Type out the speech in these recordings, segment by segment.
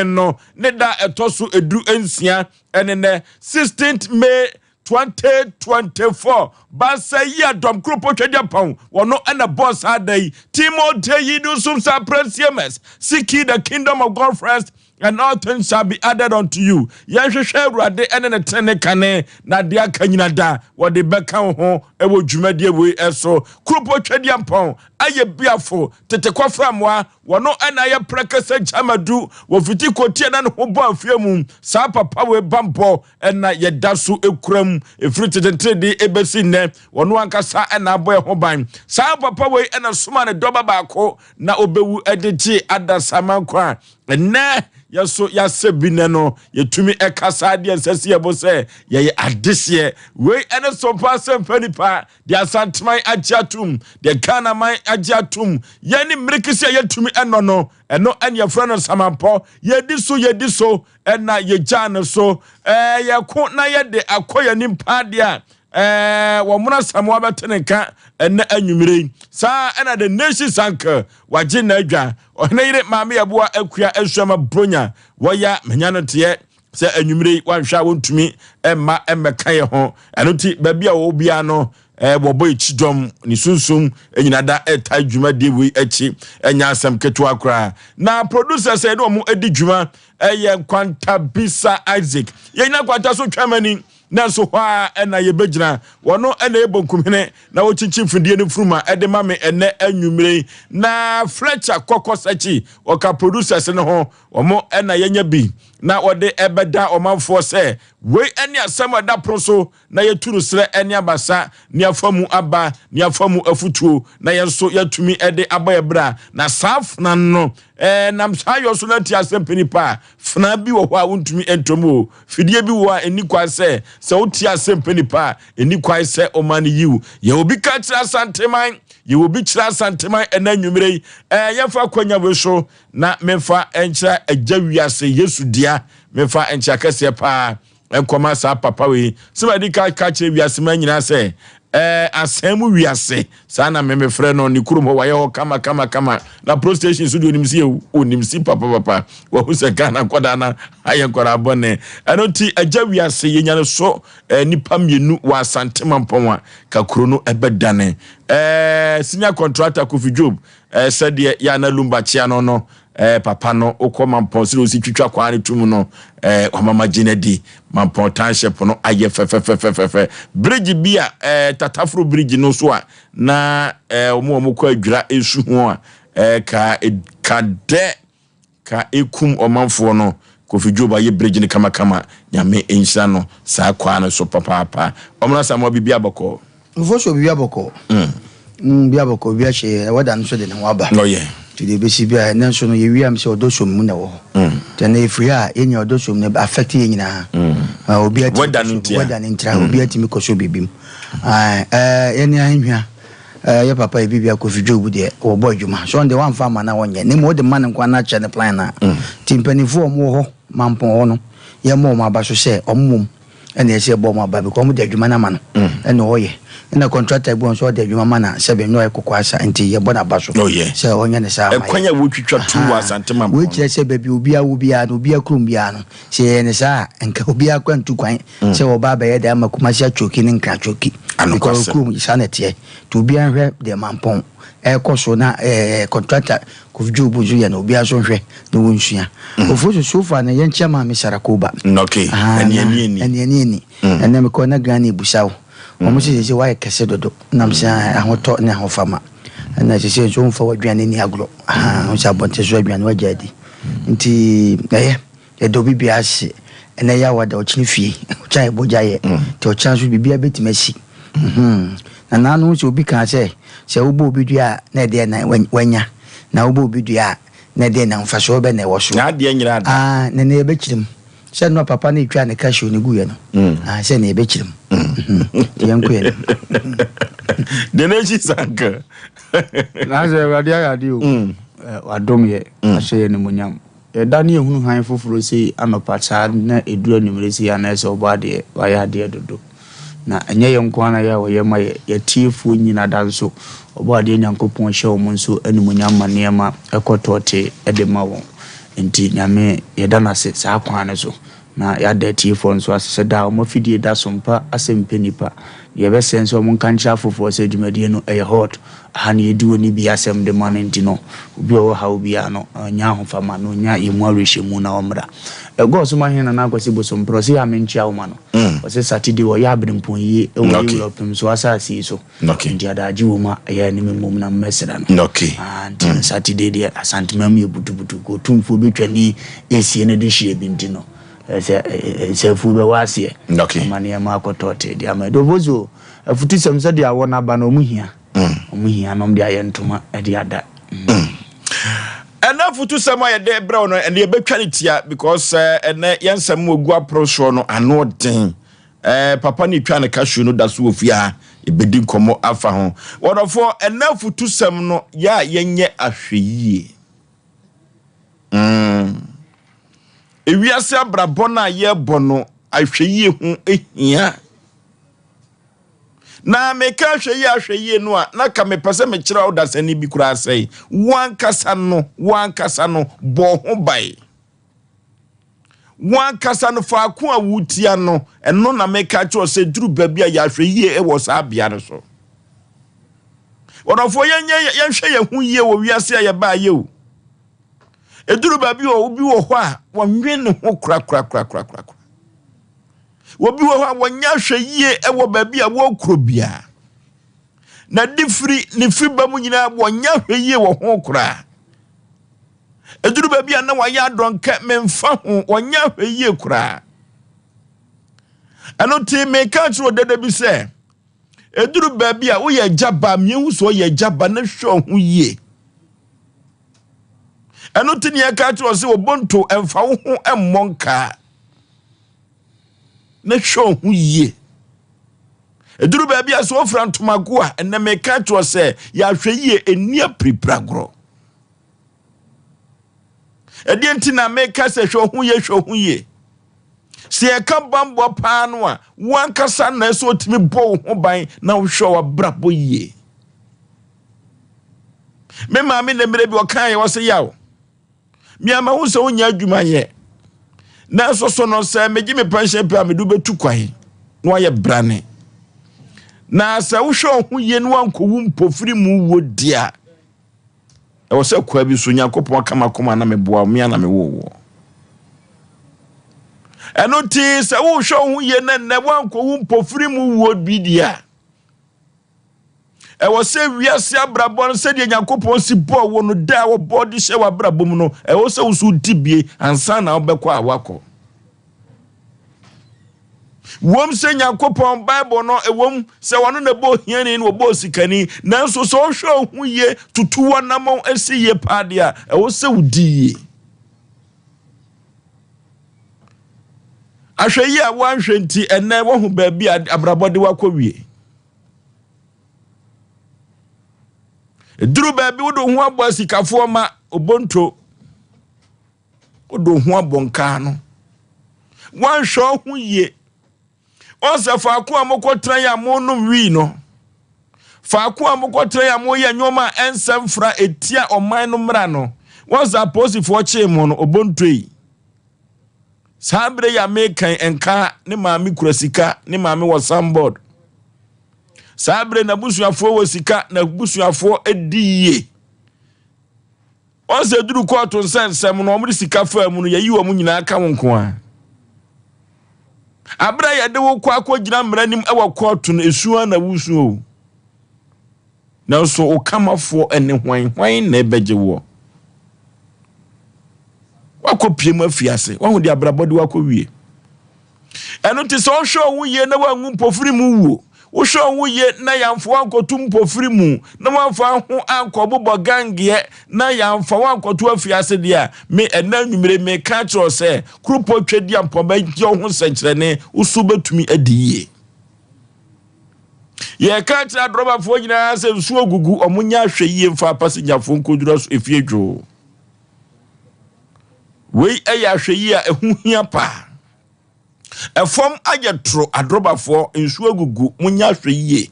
No ne da ɛtɔ so 16 ɛne nɛ, 16th May 2024. Baasa yi a dɔm kuro potwadeɛ pɔn wɔno ɛna bɔɔ saa da yi. Timothy yi no nso sa cms, "Seek ye the kingdom of God first and all things shall be added unto you." Yɛnhwehwɛ Awurade ɛne ne tene kane, na deɛ aka nyina da wɔde bɛka wo ho. Ɛwɔ dwumadie wei ɛso, kuropɔ Twedeɛ Mpɔn ayɛ biafo tete kɔfra mmoa wɔno ɛna ayɛ prɛkɛsɛ gyamadu wɔfiti kotie na ne ho bɔ afie mu. Saa papa wei bampɔ ɛna yɛda so ekura mu ɛfiri tetentere ɛbɛsi nnɛ. Wɔno ankasa ɛna abɔ ɛho ban. Saa papa wei ɛna soma ne dɔba baako na ɔbɛwu ɛde gye adasama nkwa. Ɛnɛ yɛso yɛasɛ bi nɛ no, yɛtumi ɛkasa adeɛ nsɛ sɛ yɛbo sɛ yɛyɛ adehyeɛ. Wei ɛne sompa asɛmpa nipa deɛ Asanteman agye atom, deɛ Ghana man agye atom. Yɛne mmirikisi a yɛtumi ɛnɔ no, ɛno ɛne yɛfrɛ no samampɔ. Yɛdi so, yɛdi so, ɛna yɛgyaa no so. Yɛko na yɛde akɔ yɛn nipa deɛ a wɔn mo asamoa bɛte ne nka ɛnɛ anwummere yi. Saa ɛna the nation sanka wagye n'adwa. Ɔhene yere Maame Yɛboa Akua Asuama Bronya wɔya manya no teɛ sɛ anwummere yi wanhwɛ a wɔntumi ɛmma ɛmmɛka yɛ ho. Ɛno nti baabi a wɔwɔ biara no, wɔbɔ ekyi dɔm ne sunsum nyina da ɛta dwumadie wei akyi. Ɛnyɛ asɛm ketewa koraa. Na producer sɛ yɛde wɔn adi dwuma ɛyɛ Nkwanta Bisa Isaac. Yɛnyina Nkwanta so twɛm ani nanso hɔ a ɛna yɛbɛgyina. Wɔno ɛna ɛbɔ nkumhene na wɔkyinkyin fidie no furuma ɛde ma me ɛnɛ anwummere yi. Na Fletcher Kɔkɔ Sɛkyi wɔka producers no ho. Wɔn ɛna yɛnya bi na wɔde ɛbɛda ɔmanfoɔ sɛ wei ɛne asɛm a ɛda pono so na yɛtu no serɛ ɛne abasa ne afa mu aba ne afa mu afutuo na yɛn nso yɛtumi ɛde abɔ yɛ bra. Na saa fena no nam saa yɔ so no ati asɛm pɛ a fena bi wɔ hɔ a wontumi ntom o. Fidie bi wɔ a ɛni kwan sɛ wote asɛm pɛ nipa a ɛni kwan sɛ ɔma no yiw. Yɛ obi ka kyerɛ Asanteman, yɛ obi kyerɛ Asanteman ɛna anwummerɛ yi. Yɛmfa akwanya wei so na memfa nkyerɛ Agya Wiase Yesu dea, memfa nkyerɛ kɛseɛ paa nkɔma saa papa wei sɛ madi ka kyerɛ wiase ma nyinaa sɛ asɛn mu wiase saa na memefrɛ no. Ne kurom hɔ wayɛ hɔ kama kama kama na pro station so deɛ onim si, onim si papapapa. Wahu sɛ Ghana nkɔdaa na ayɛ nkɔdaa bɔne. Ɛno nti Agya Wiase yɛnya no so nipa mmienu wɔ Asantema Mpɔn a ka kuro no ɛbɛdane. Senior contractor Kofi Job, sɛdeɛ yɛana Lumba kyea no, papa no wokɔ Mampɔn sɛ osi twitwa kwan no tum no, wamama gye no di. Mampɔn township no ayɛ fɛfɛfɛfɛfɛ. Bridge bi a Tataforo bridge no so a na wɔn a wɔkɔ adwira esu ho a ka dɛ ka ekum ɔmanfoɔ no, Kofi Job ayɛ bridge no kamakama. Nyame nhyira no saa kwan no so papaapa. Ɔmo Samoa, biribi abɔkɔ? Mfo so biribi abɔkɔ. Bi abɔkɔ bi ahyɛ ɛwɔda no so de ne ho aba. Ɔyɛ. Nti deɛ ɛbɛsi bi a ɛnɛ nso no yɛwie am sɛ ɔdɔ som mu na ɛwɔ hɔ. Nti ɛnɛ yɛfiri a yɛnya ɔdɔ som no affect yɛ nyinaa. Obi atumi Weather no ntia. Weather no ntira, obi atumi kɔ so biribi mu. Ah, yɛne ahwia yɛ papa yɛ biribi a Kofi Job deɛ wɔbɔ adwuma so ɔno deɛ wamfa ama na wɔnyɛ ne mu wode ma no nkwa no akyerɛ ne plan no a. Nti mpanimfoɔ a ɔmo wɔ hɔ Mampɔn hɔ no, yɛmmɔ ɔmo aba so sɛ ɔmo mom ɛna ɛsɛ yɛbɔ ɔmo aba because ɔmo de adwuma no ama no ɛna ɔyɛ. Ɛna contractor bi wɔ nso ɔde adwuma ma na sɛbi nyɛ ɔyɛ kɔkɔ asa nti yɛbɔ n'aba so sɛ ɔnyɛ ne saa ama ɛkwan yɛ. A wotwitwa tu wɔ Asantema Wei Mpɔn. kyerɛ sɛ baabi obiara wɔ biara no, obiara kurom biara no, sɛ yɛyɛ ne saa a nka obiara kora ntu kwan sɛ wɔba abɛyɛ de ama Kumasi atwoki ne Nkra atwoki. Anokwasɛm. Because kurom saa na ɛteɛ. Nti obiara nhwɛ deɛ Mampɔn ɛrekɔ so na contractor Kofi Job nso yɛ no, obiara nso nhwɛ na wɔnsua ofo so. So far no yɛnkyɛ Maame Sarakoba. Okay. Ah, ɛne na- ɛne ɛni. ɛne ɛni ɛnɛ mekɔ na Ghana ebusa wo wɔn sɛ wayɛ kɛse dodo nam sɛ ahotɔ ne ahofama ɛna sɛ nso mfa w'aduane ni agorɔ. Ah, wo sɛ abɔnten so aduane wagya adi nti ɛyɛ yɛda obi bia ase. Ɛnɛ yɛ awada ɔkyene fie ɔkyena yɛ bɔgya yɛ nti ɔkyena so biribia bɛtumi asi. Na naano sɛ obi kaa sɛ wobɔ obi dua a na ɛdeɛ na wanya na wobɔ obi dua a na ɛdeɛ na mfasoɔ bɛ na ɛwɔ so. Na adeɛ nyina ada. Ah, ne ne yɛbɛkyerɛ mu sɛ no papa no ɛtwa ne cashew no guiɛ no. Ah, sɛ ne yɛbɛkyerɛ mu. Nti yɛnkɔ yɛ no. The nation sanka. Na sɛ Awurade ayɛ ade o. Wadom yɛ ahyɛ yɛ animuonyam. Yɛda ne yɛhunu han foforɔ sei anɔpa saa na ɛduru anwummerɛ sei anaasɛ ɔbɔ adeɛ wayɛ adeɛ dodo na ɛnyɛ yɛn nko ara na yɛ a wɔyɛ ma yɛ yɛtiefoɔ nyina da nso ɔbɔ adeɛ Nyankopɔn hyɛ wɔn nso animuonyam ma nneɛma ɛkɔ tɔɔte ɛde ma wɔn. Nti Nyame yɛda no ase saa kwan no so. Na yɛada atiefoɔ nso ase sɛ daa wɔn afidie da so mpa asɛm pɛ nnipa. Deɛ yɛbɛsrɛ ne sɛ wɔn nka nkyerɛ afoforɔ sɛ dwumadie no ɛyɛ hot. Aha no yɛdi wɔ ne bi asɛm de ma no nti no obi a ɔwɔ haw biara no ɔnya ahofama na ɔnya yɛn mu awerɛhyɛmu na ɔmmra. Ɛgɔɔ so ma Hene Nana Akwasi Bosomprɛ ɔse yɛ a menkyea wo ma no. Ɔse Saturday wɔyɛ aberempɔn yie wɔ yɛn wura Ɔpemsoɔ asase yi so. Nti adagye wɔ mu a ɛyɛ a ne me mmom na mɛsra no. Ah, nti no Saturday deɛ Asanteman mu yɛ butubutu. Ka Otumfoɔ bɛtwa ni esie no de hyeɛ bi nti no, ɛsɛ nsɛmfuu bɛwɔ aseɛ ama nneɛma akɔ tɔɔtee de ama. Dovozo, afutusɛm sɛdeɛ awɔ no aba no, wɔn hia. Wɔn hia na wɔn de ayɛ ntoma de ada. Ɛnɛ afutusɛm a yɛde brɛ wo no, ɛnɛ yɛbɛtwa ne tia because ɛnɛ yɛn nsɛm wɔ gu aporo soɔ no ano den. Ɛɛ papa ne twa ne cashew no da so wɔ fie ha. Yɛbɛdi nkɔmmɔ afa ho. Wɔdɔfoɔ, ɛnɛ afutusɛm no yɛ a yɛnyɛ ahwɛyie. Mm. Ewiase abrabɔ no a yɛrebɔ no, ahwɛyie ho hia. Na meka ahwɛyie ahwɛyie no a, na ka mepɛ sɛ mekyerɛ wo dasani bi koraa sɛe. Wo ankasa no, wo ankasa no, bɔ ho ban. Wo ankasa no, faako a wotia no, ɛno na meka kyerɛ sɛ duru baabi a yɛahwɛ yie wɔ saa bea no so. Wɔdɔfoɔ, yɛnyɛ yɛnhwɛ yɛn ho yie wɔ wiase a yɛbaa yɛ o. Ɛduru baabi wɔ obi wɔ hɔ a wɔnwen ne ho korakorakorakorakora. Obi wɔ hɔ a wɔnyɛ ahwɛ yie wɔ baabi a wɔrekuro biara. Na de firi ne firi ba mu nyinaa wɔnyɛ ahwɛ yie wɔ ho koraa. Ɛduru baabi a na wayɛ adɔnkɛ memfa ho wɔnyɛ ahwɛ yie koraa. Ɛno nti meka kyerɛ ɔdada bi sɛ ɛduru baabi a woyɛ agya ba mmiɛhu sɛ ɔyɛ agya ba na hwɛ ɔho yie. Ɛno nti ne yɛka kyerɛ sɛ obonto ɛmfa wo ho mmɔ nkaa na hwɛ ɔho yie. Ɛduru baabi a sɛ wofira ntomago a ɛnɛ meka kyerɛ sɛ yɛahwɛ yie ɛnni apiripiragorɔ. Ɛdeɛ nti na meka sɛ hwɛ ho yie hwɛ ho yie. Sɛ yɛka bammɔ paa no a, wo ankasa na ɛsɛ otumi bɔ wo ho ban na wohwɛ w'abrabɔ yie. Me maame na mmerɛ bi ɔkaa yɛ ɔsɛ yaw. Me ama ho sɛ wonya adwuma yɛ. Nanso so no sɛ megye me pension pɛ a mede wobɛtu kwan na wayɛ brane. Na sɛ wohwɛ wo ho yie na woankɔwu mpofiri mu wuo deɛ a, Ɛwɔ sɛ kwaa bi so Nyankopɔn aka m'akoma na meboa wo, me a na mewoo woɔ. Ɛno nti sɛ wohwɛ wo ho yie na nnɛ woankɔwu mpofiri mu wuo bi deɛ a, ɛwɔ sɛ wiase abrabɔ no sɛdeɛ Nyankopɔn si bɔɔ wo no da a wɔbɔɔ de hyɛ w'abrabɔ mu no, ɛwɔ sɛ wo so wodi bie ansa na wobɛkɔ a woakɔ. Wom sɛ Nyankopɔn, Bible no, ɛwom sɛ ɔno na ɛbɔɔ hiani na ɔbɔɔ sikani, nanso sɛ ɔhwɛ wo ho yie, tutu w'anammɔn si yie paa deɛ a, ɛwɔ sɛ wodi yie. Ahwɛ yie a woanhwɛ nti, ɛnnɛ woahu baabi a abrabɔ de wakɔ wie. Ɛduru baabi wode wo ho abɔ asikafoɔ ma obonto. Wode wo ho abɔ nkaa no. Woanhwɛ wo ho yie. Wɔn sɛ faako a mokɔtena yɛ a monom wii no, faako a mokɔtena yɛ a moyɛ nneɛma a ɛnsɛ mfra ɛtia ɔman no mmara no, wɔn sɛ apolisifoɔ kyee mo no, obontoe. Saa berɛ yi a mekan nka ne maame kura sika, ne maame wɔ sanbɔɔd. Saa berɛ n'abusuafoɔ wɔ sika, n'abusuafoɔ di yie. Wɔn sɛ duru kɔɔto nsɛnsɛm no, wɔde sika faa mu no, yɛyi wɔn nyinaa ka wo nko ara. Abere a yɛde wo kɔ akɔgyina mmara anim wɔ kɔɔto no, esu ara na wusu o. Nanso wo kamafoɔ ne hwan? Hwan na ɛbɛgye woɔ? Wakɔ pie mu afi ase. Wahu de abrabɔ de wakɔ wie. Ɛno nti sɛ wohwɛ wo ho yie na woanwu mpofiri mu wuo, wohwɛ wo ho yie na yɛamfa wo ankɔto mpofiri mu, na woamfa ho ankɔbobɔ gangeɛ, na yɛamfa wo ankɔto afiase deɛ a, me ɛnɛ anwummere meka akyerɛ wo sɛ, kuropɔn Tweduampɔn bɛyɛ wo ho nsɛnkyerɛnne, wo so wobɛtumi adi yie. Yɛka akyerɛ adrɔbafoɔ nyinaa sɛ nsuo gugu, wɔn nyɛ ahwɛ yie mfa apasenyafoɔ nkɔduru aso efie dwoo. Wei yɛ ahwɛyie a ɛho hia paa. Ɛfam ayɛ toro, adrɔbafoɔ, nsuo agugu, monyɛ ahwɛyie.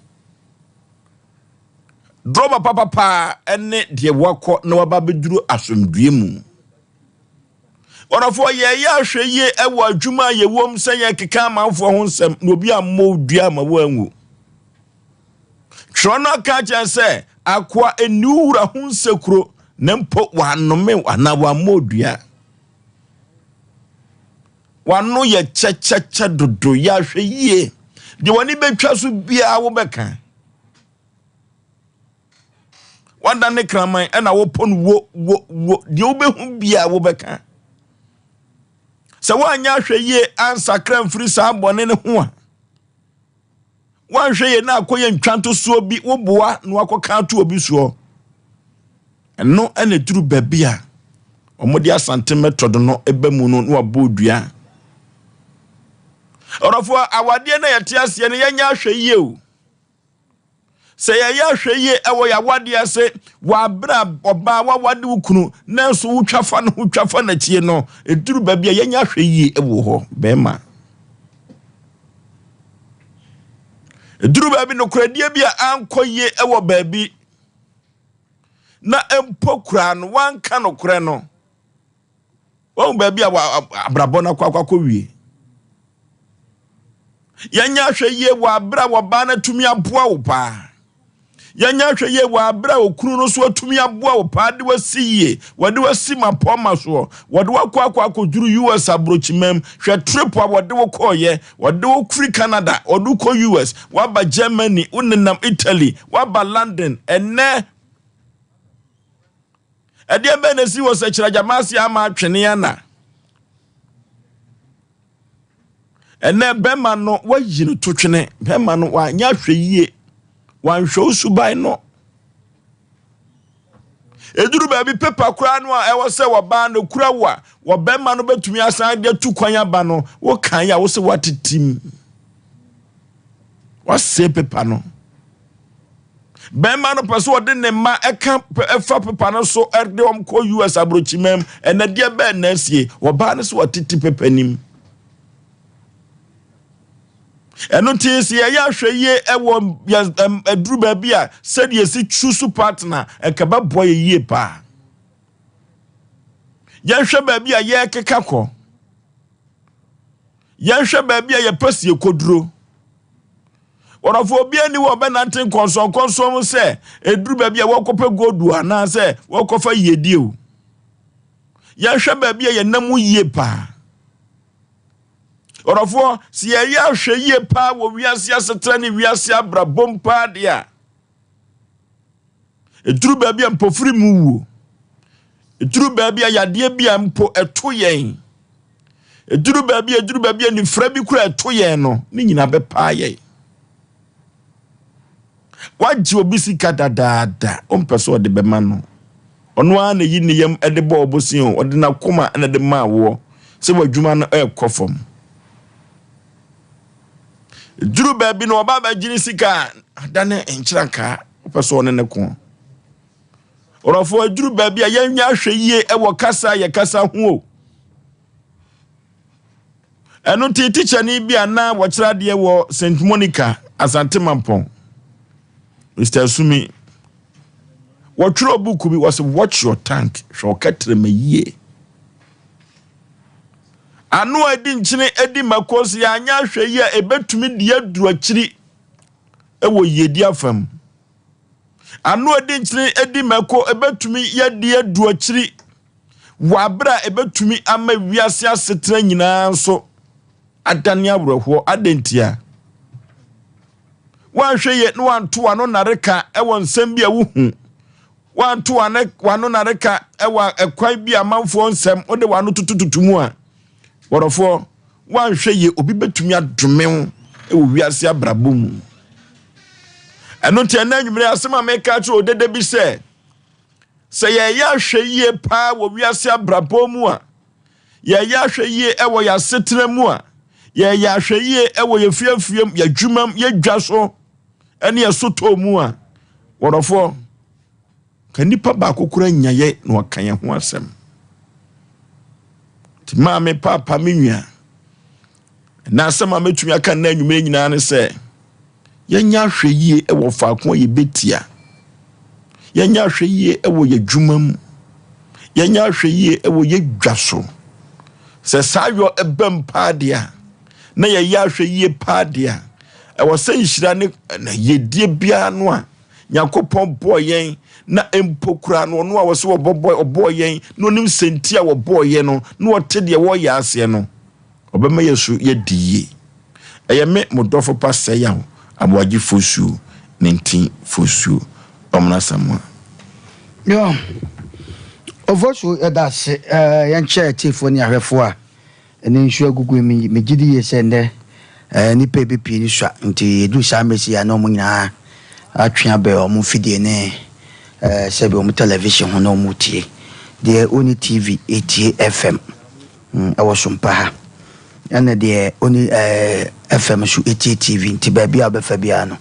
Drɔba papapaa ne deɛ wakɔ na waba abɛduru asomdwoeɛ mu. Ɔdɔfoɔ, yɛyɛ ahwɛ yie wɔ adwuma a yɛwom sɛ yɛkeka amanfoɔ ho nsɛm na obi ammɔ wo dua ama woanwu. Twerɛ no aka akyerɛ sɛ akoa nni wo wura ho nsekuro na mpo wannome wo anaa wammɔ wo dua. W'ano yɛ kyɛkyɛkyɛ dodo, yɛ ahwɛ yie. Deɛ w'ani bɛtwa so biara wobɛka. Woadane kraman ɛna wopɔ no wo wo wo deɛ wobɛhu biara wobɛka. Sɛ woanyɛ ahwɛ yie ansakra mfiri saa bɔne no ho a, woanhwɛ yie na akɔyɛ ntwantosoɔ bi woboa na wakɔka ato obi soɔ. Ɛno ɛna ɛduru baabi a wɔde Asante method no ɛba mu no na wabɔ dua. Ɔdɔfoɔ, awadeɛ no a yɛte aseɛ no yɛnyɛ ahwɛ yie o. Sɛ yɛyɛ ahwɛyie wɔ yɛn awadeɛ ase wɔ abere a ɔbaa wawade wo kunu nanso wotwa fa ne ho twa fa n'akyie no, ɛduru baabi a yɛnyɛ ahwɛyie wɔ hɔ bɛrima. Ɛduru baabi nokorɛdie bi a ankɔ yie wɔ baabi na mpo koraa no wanka nokorɛ no. Wahu baabi a abrabɔ no akɔ akɔ akɔwie. Yɛnyɛ ahwɛ yie wɔ abere a wɔbaa no atumi aboa wo paa. Yɛnyɛ ahwɛ yie wɔ abere a okunu no nso atumi aboa wo paa de wasi yie, wɔde wasi mapɔma soɔ, wɔde wakɔ akɔ akɔduru US aburokyimam. Hwɛ trip a wɔde wo kɔɔyɛ, wɔde wo firi Canada, wɔde wo kɔ US, waba Germany, wonenam Italy, waba London. Ɛnɛ Ɛdeɛ bɛn na ɛsi wɔ sɛkyerɛgyama ase ama atwene ana? Ɛnɛ bɛrima no wayi no to twene. Bɛrima no wanyɛ ahwɛ yie. Wanhwɛ wo suban no. Ɛduru baabi pepa koraa no a ɛwɔ sɛ wɔbaa no kura wo a wɔbɛrima no bɛtumi asan de atu kwan aba no wokan a wo sɛ woatetem. Wasɛe pepa no. Bɛrima no pɛ sɛ ɔde ne mma ɛka ɛfa pepa no so ɛde wɔn kɔ US aburokyimam. Ɛnɛ deɛ bɛn na asie? Ɔbaa no sɛ ɔtete pepa nim. Ɛno nti sɛ yɛyɛ ahwɛ yie ɛwɔ yɛ ɛduru baabi a sɛdeɛ esi choose partner ɛka bɛboa yɛ yie paa. Yɛnhwɛ baabi a yɛrekeka kɔ. Yɛnhwɛ baabi a yɛpɛ sɛ yɛkɔduro. Wɔdɔfo, obiara nni hɔ a ɔbɛnante nkɔnsɔnkɔnsɔn mu sɛ ɛduru baabi a wɔkɔpɛ godu anaasɛ wɔkɔfa yiedie o. Yɛnhwɛ baabi a yɛnam mu yie paa. Ɔdɔfoɔ, sɛ yɛyɛ ahwɛ yie paa wɔ wiase asetena ne wiase abrabɔ mu paa deɛ a, ɛduru baabi a mpofiri mu wuo. Ɛduru baabi a yadeɛ bi a mpo ɛto yɛn. Ɛduru baabi a ɛduru baabi a nifra bi kura ɛto yɛn no, ne nyinaa bɛpaa yɛn. Wagye obi sika dadaada, ɔmpɛ sɛ ɔde bɛma no. Ɔno ara na ɛyi ne yam de bɔ ɔbosin o, ɔde n'akoma na de maa woɔ sɛ w'adwuma no ɛrekɔ fam. Duru baabi na ɔba abɛgye ne sika a, adane nkyerɛnkaa, wopɛ sɛ ɔne ne ko. Ɔdɔfoɔ, aduru baabi a yɛnyɛ ahwɛ yie wɔ kasa a yɛkasa ho o. Ɛno nti tikyani bi a na wɔkyerɛ adeɛ wɔ St. Monica, Asante Mampɔn, Mr. Asumi, wɔtwerɛ buku bi, wɔsɛ Watch Your Tongue, hwɛ ɔkɛtrɛma yie. Ano a ɛdi nkyene ɛdi mako sɛ yɛanyɛ ahwɛ yie a ɛbɛtumi de aduru akyiri wɔ yiedi afam. Ano a ɛdi nkyene ɛdi mako ɛbɛtumi yɛde adu akyiri wɔ abere a ɛbɛtumi ama wiase asetena nyinaa nso adane awerɛhoɔ. Adɛn ntia? Woanhwɛ yie na woanto w'ano nnareka wɔ nsɛm bi a wohu Woanto w'ano nnareka wɔ ɛkwan bi a amanfoɔ nsɛm wode w'ano totototo mu a, wɔdɔfoɔ, woanhwɛ yie obi bɛtumi adome wo wɔ wiase abrabɔ mu. Ɛno nti ɛnɛ anwummerɛ asɛm a meka akyerɛ odede bi sɛ, sɛ yɛyɛ ahwɛ yie paa wɔ wiase abrabɔ mu a, yɛyɛ ahwɛ yie wɔ yɛn asetena mu a, yɛyɛ ahwɛ yie wɔ yɛn fiafie mu, yɛn adwuma mu, yɛn dwa so, ɛne yɛn sotɔɔ mu a, wɔdɔfoɔ, ka nipa baako koraa nya yɛ na waka yɛn ho asɛm. Nti maame, paapa, me nua, na asɛm a mɛtumi aka nna anwummerɛ nyinaa ne sɛ, yɛnyɛ ahwɛ yie wɔ faako a yɛbɛtia. Yɛnyɛ ahwɛ yie wɔ yɛn adwuma mu. Yɛnyɛ ahwɛ yie wɔ yɛn dwa so. Sɛ saa yɔ ɛbam paa deɛ a, na yɛyɛ ahwɛ yie paa deɛ a, ɛwɔ sɛ nhyira ne na yiedie biara no a Nyankopɔn bɔɔ yɛn na mpo koraa no ɔno a wɔsɛ wɔbɔbɔ ɔbɔɔ yɛn na ɔnim sɛnti a wɔbɔɔ yɛn no na ɔte deɛ wɔyɛ aseɛ no, ɔbɛma yɛ so yɛadi yie. Ɛyɛ me mo dɔfo pa Sɛyaw Aboagye Fosuo ne Ntin Fosuo Ɔmena Asamoah. Yo, Ofosu yɛda ase. Eh, yɛnkyɛ atiefoɔ ne ahwɛfoɔ a ɛne nsuo agugu yi. Me megye di yie sɛ nnɛ eh, nnipa ebi pii no sua nti yɛduru saa mmerɛ si a na wɔn nyinaa atwe abɛn wɔn mfidie ne eh, sɛbi wɔn television ho na wɔn retie. Deɛ ɔnni TV ɛtie FM. Ɛwɔ Sompa ha. Ɛna deɛ ɔni ɛɛ FM nso ɛtie TV nti baabi a wobɛfa biara no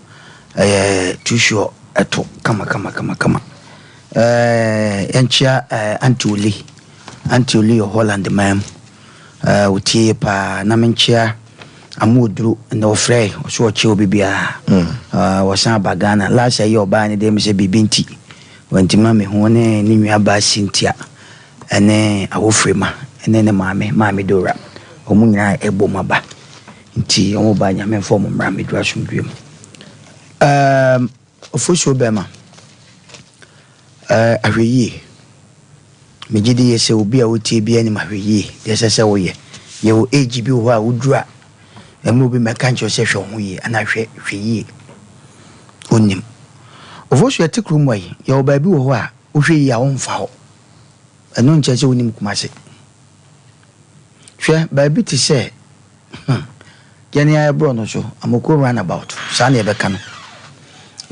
ɛyɛ too sure ɛto kama kama kama kama. Ɛɛ yɛnkyea ɛɛ Auntie Oli. Auntie Oli wɔ Holland man mu. Ɛɛ ɔtie yɛ paa na menkyea Amooduro ɛnɛ ɔfrɛɛ ɔso ɔkyea obi biara. Ɛɛ wɔsan aba Ghana. Last ɛyɛ ɔbaa ne deɛ mesɛ biribi nti wantumi amehu ɔne ne nua baa Cynthia. ne Awofrema ne ne maame, Maame Dora, wɔn nyinaa ɛbom aba. Nti wɔn ba Nyame mfa wɔn mmra mmɛduru asomdwoeɛ mu. Ɛɛm, Ofosuo bɛrima, ɛɛ ahwɛyie. Megye di yie sɛ obi a wotie biara nim ahwɛyie deɛ ɛsɛ sɛ woyɛ. Yɛwɔ age bi wɔ hɔ a woduru a, ɛmma obi mmɛka nkyerɛ wo sɛ hwɛ wo ho yie anaa hwɛ hwɛ yie. Wonnim. Ofosuo yɛte kurom ha yi, yɛwɔ baabi wɔ hɔ a Wohwɛ yie a womfa hɔ. Ɛno nkyerɛ sɛ wonim Kumasi. Hwɛ, baabi te sɛ hmm, yɛn ara borɔno so, Amoko roundabout, saa na yɛbɛka no.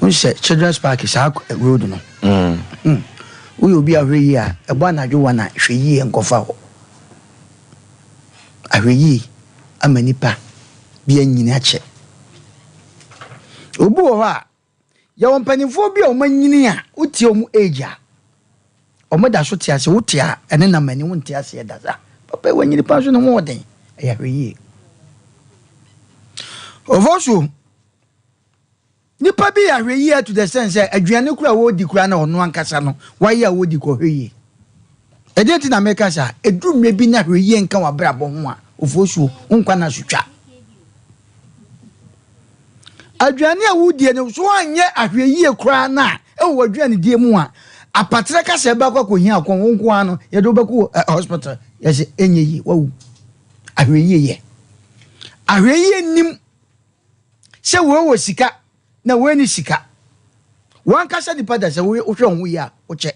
Wohu sɛ Children's Park, saa road no. Hmm, woyɛ obi a wohwɛ yie a, ɛbɔ anadwo one a, hwɛ yie nkɔfa hɔ. Ahwɛ yie ama nipa bi anyini akyɛ. Obi wɔ hɔ a, Yɛwɔ mpaninfoɔ bi a wɔn anyini a wotie wɔn age a wɔn da so te ase wote a ɛne nam ani wonte aseɛ da saa papa yi wanyini paa nso ne ho ɔden ɛyɛ ahwɛyie Ofosuo nipa bi yɛ ahwɛyie to the sense sɛ aduane kura a wɔredi kura na ɔno ankasa no wayɛ a wɔdi kɔ hwɛ yie ɛdeɛ nti na meka saa ɛduru mmerɛ bi na ahwɛyie nka w'abrabɔ ho a Ofosuo wo nkwa na so twa. Aduane a wodie no, so woanyɛ ahwɛyie koraa no a, ɛwɔ w'aduanedie mu a, apatrɛ ka sɛ ɛbɛkɔ akɔhia kɔn, wo nko ara no, yɛde wo bɛkɔ eh, hospital, yɛsɛ ɛnyɛ yie, wawu. Ahwɛyie yɛ. Ahwɛyie nim sɛ wei wɔ sika na wei ni sika. Wankasa nipa da sɛ wohwɛ wo ho yie a, wokyɛ.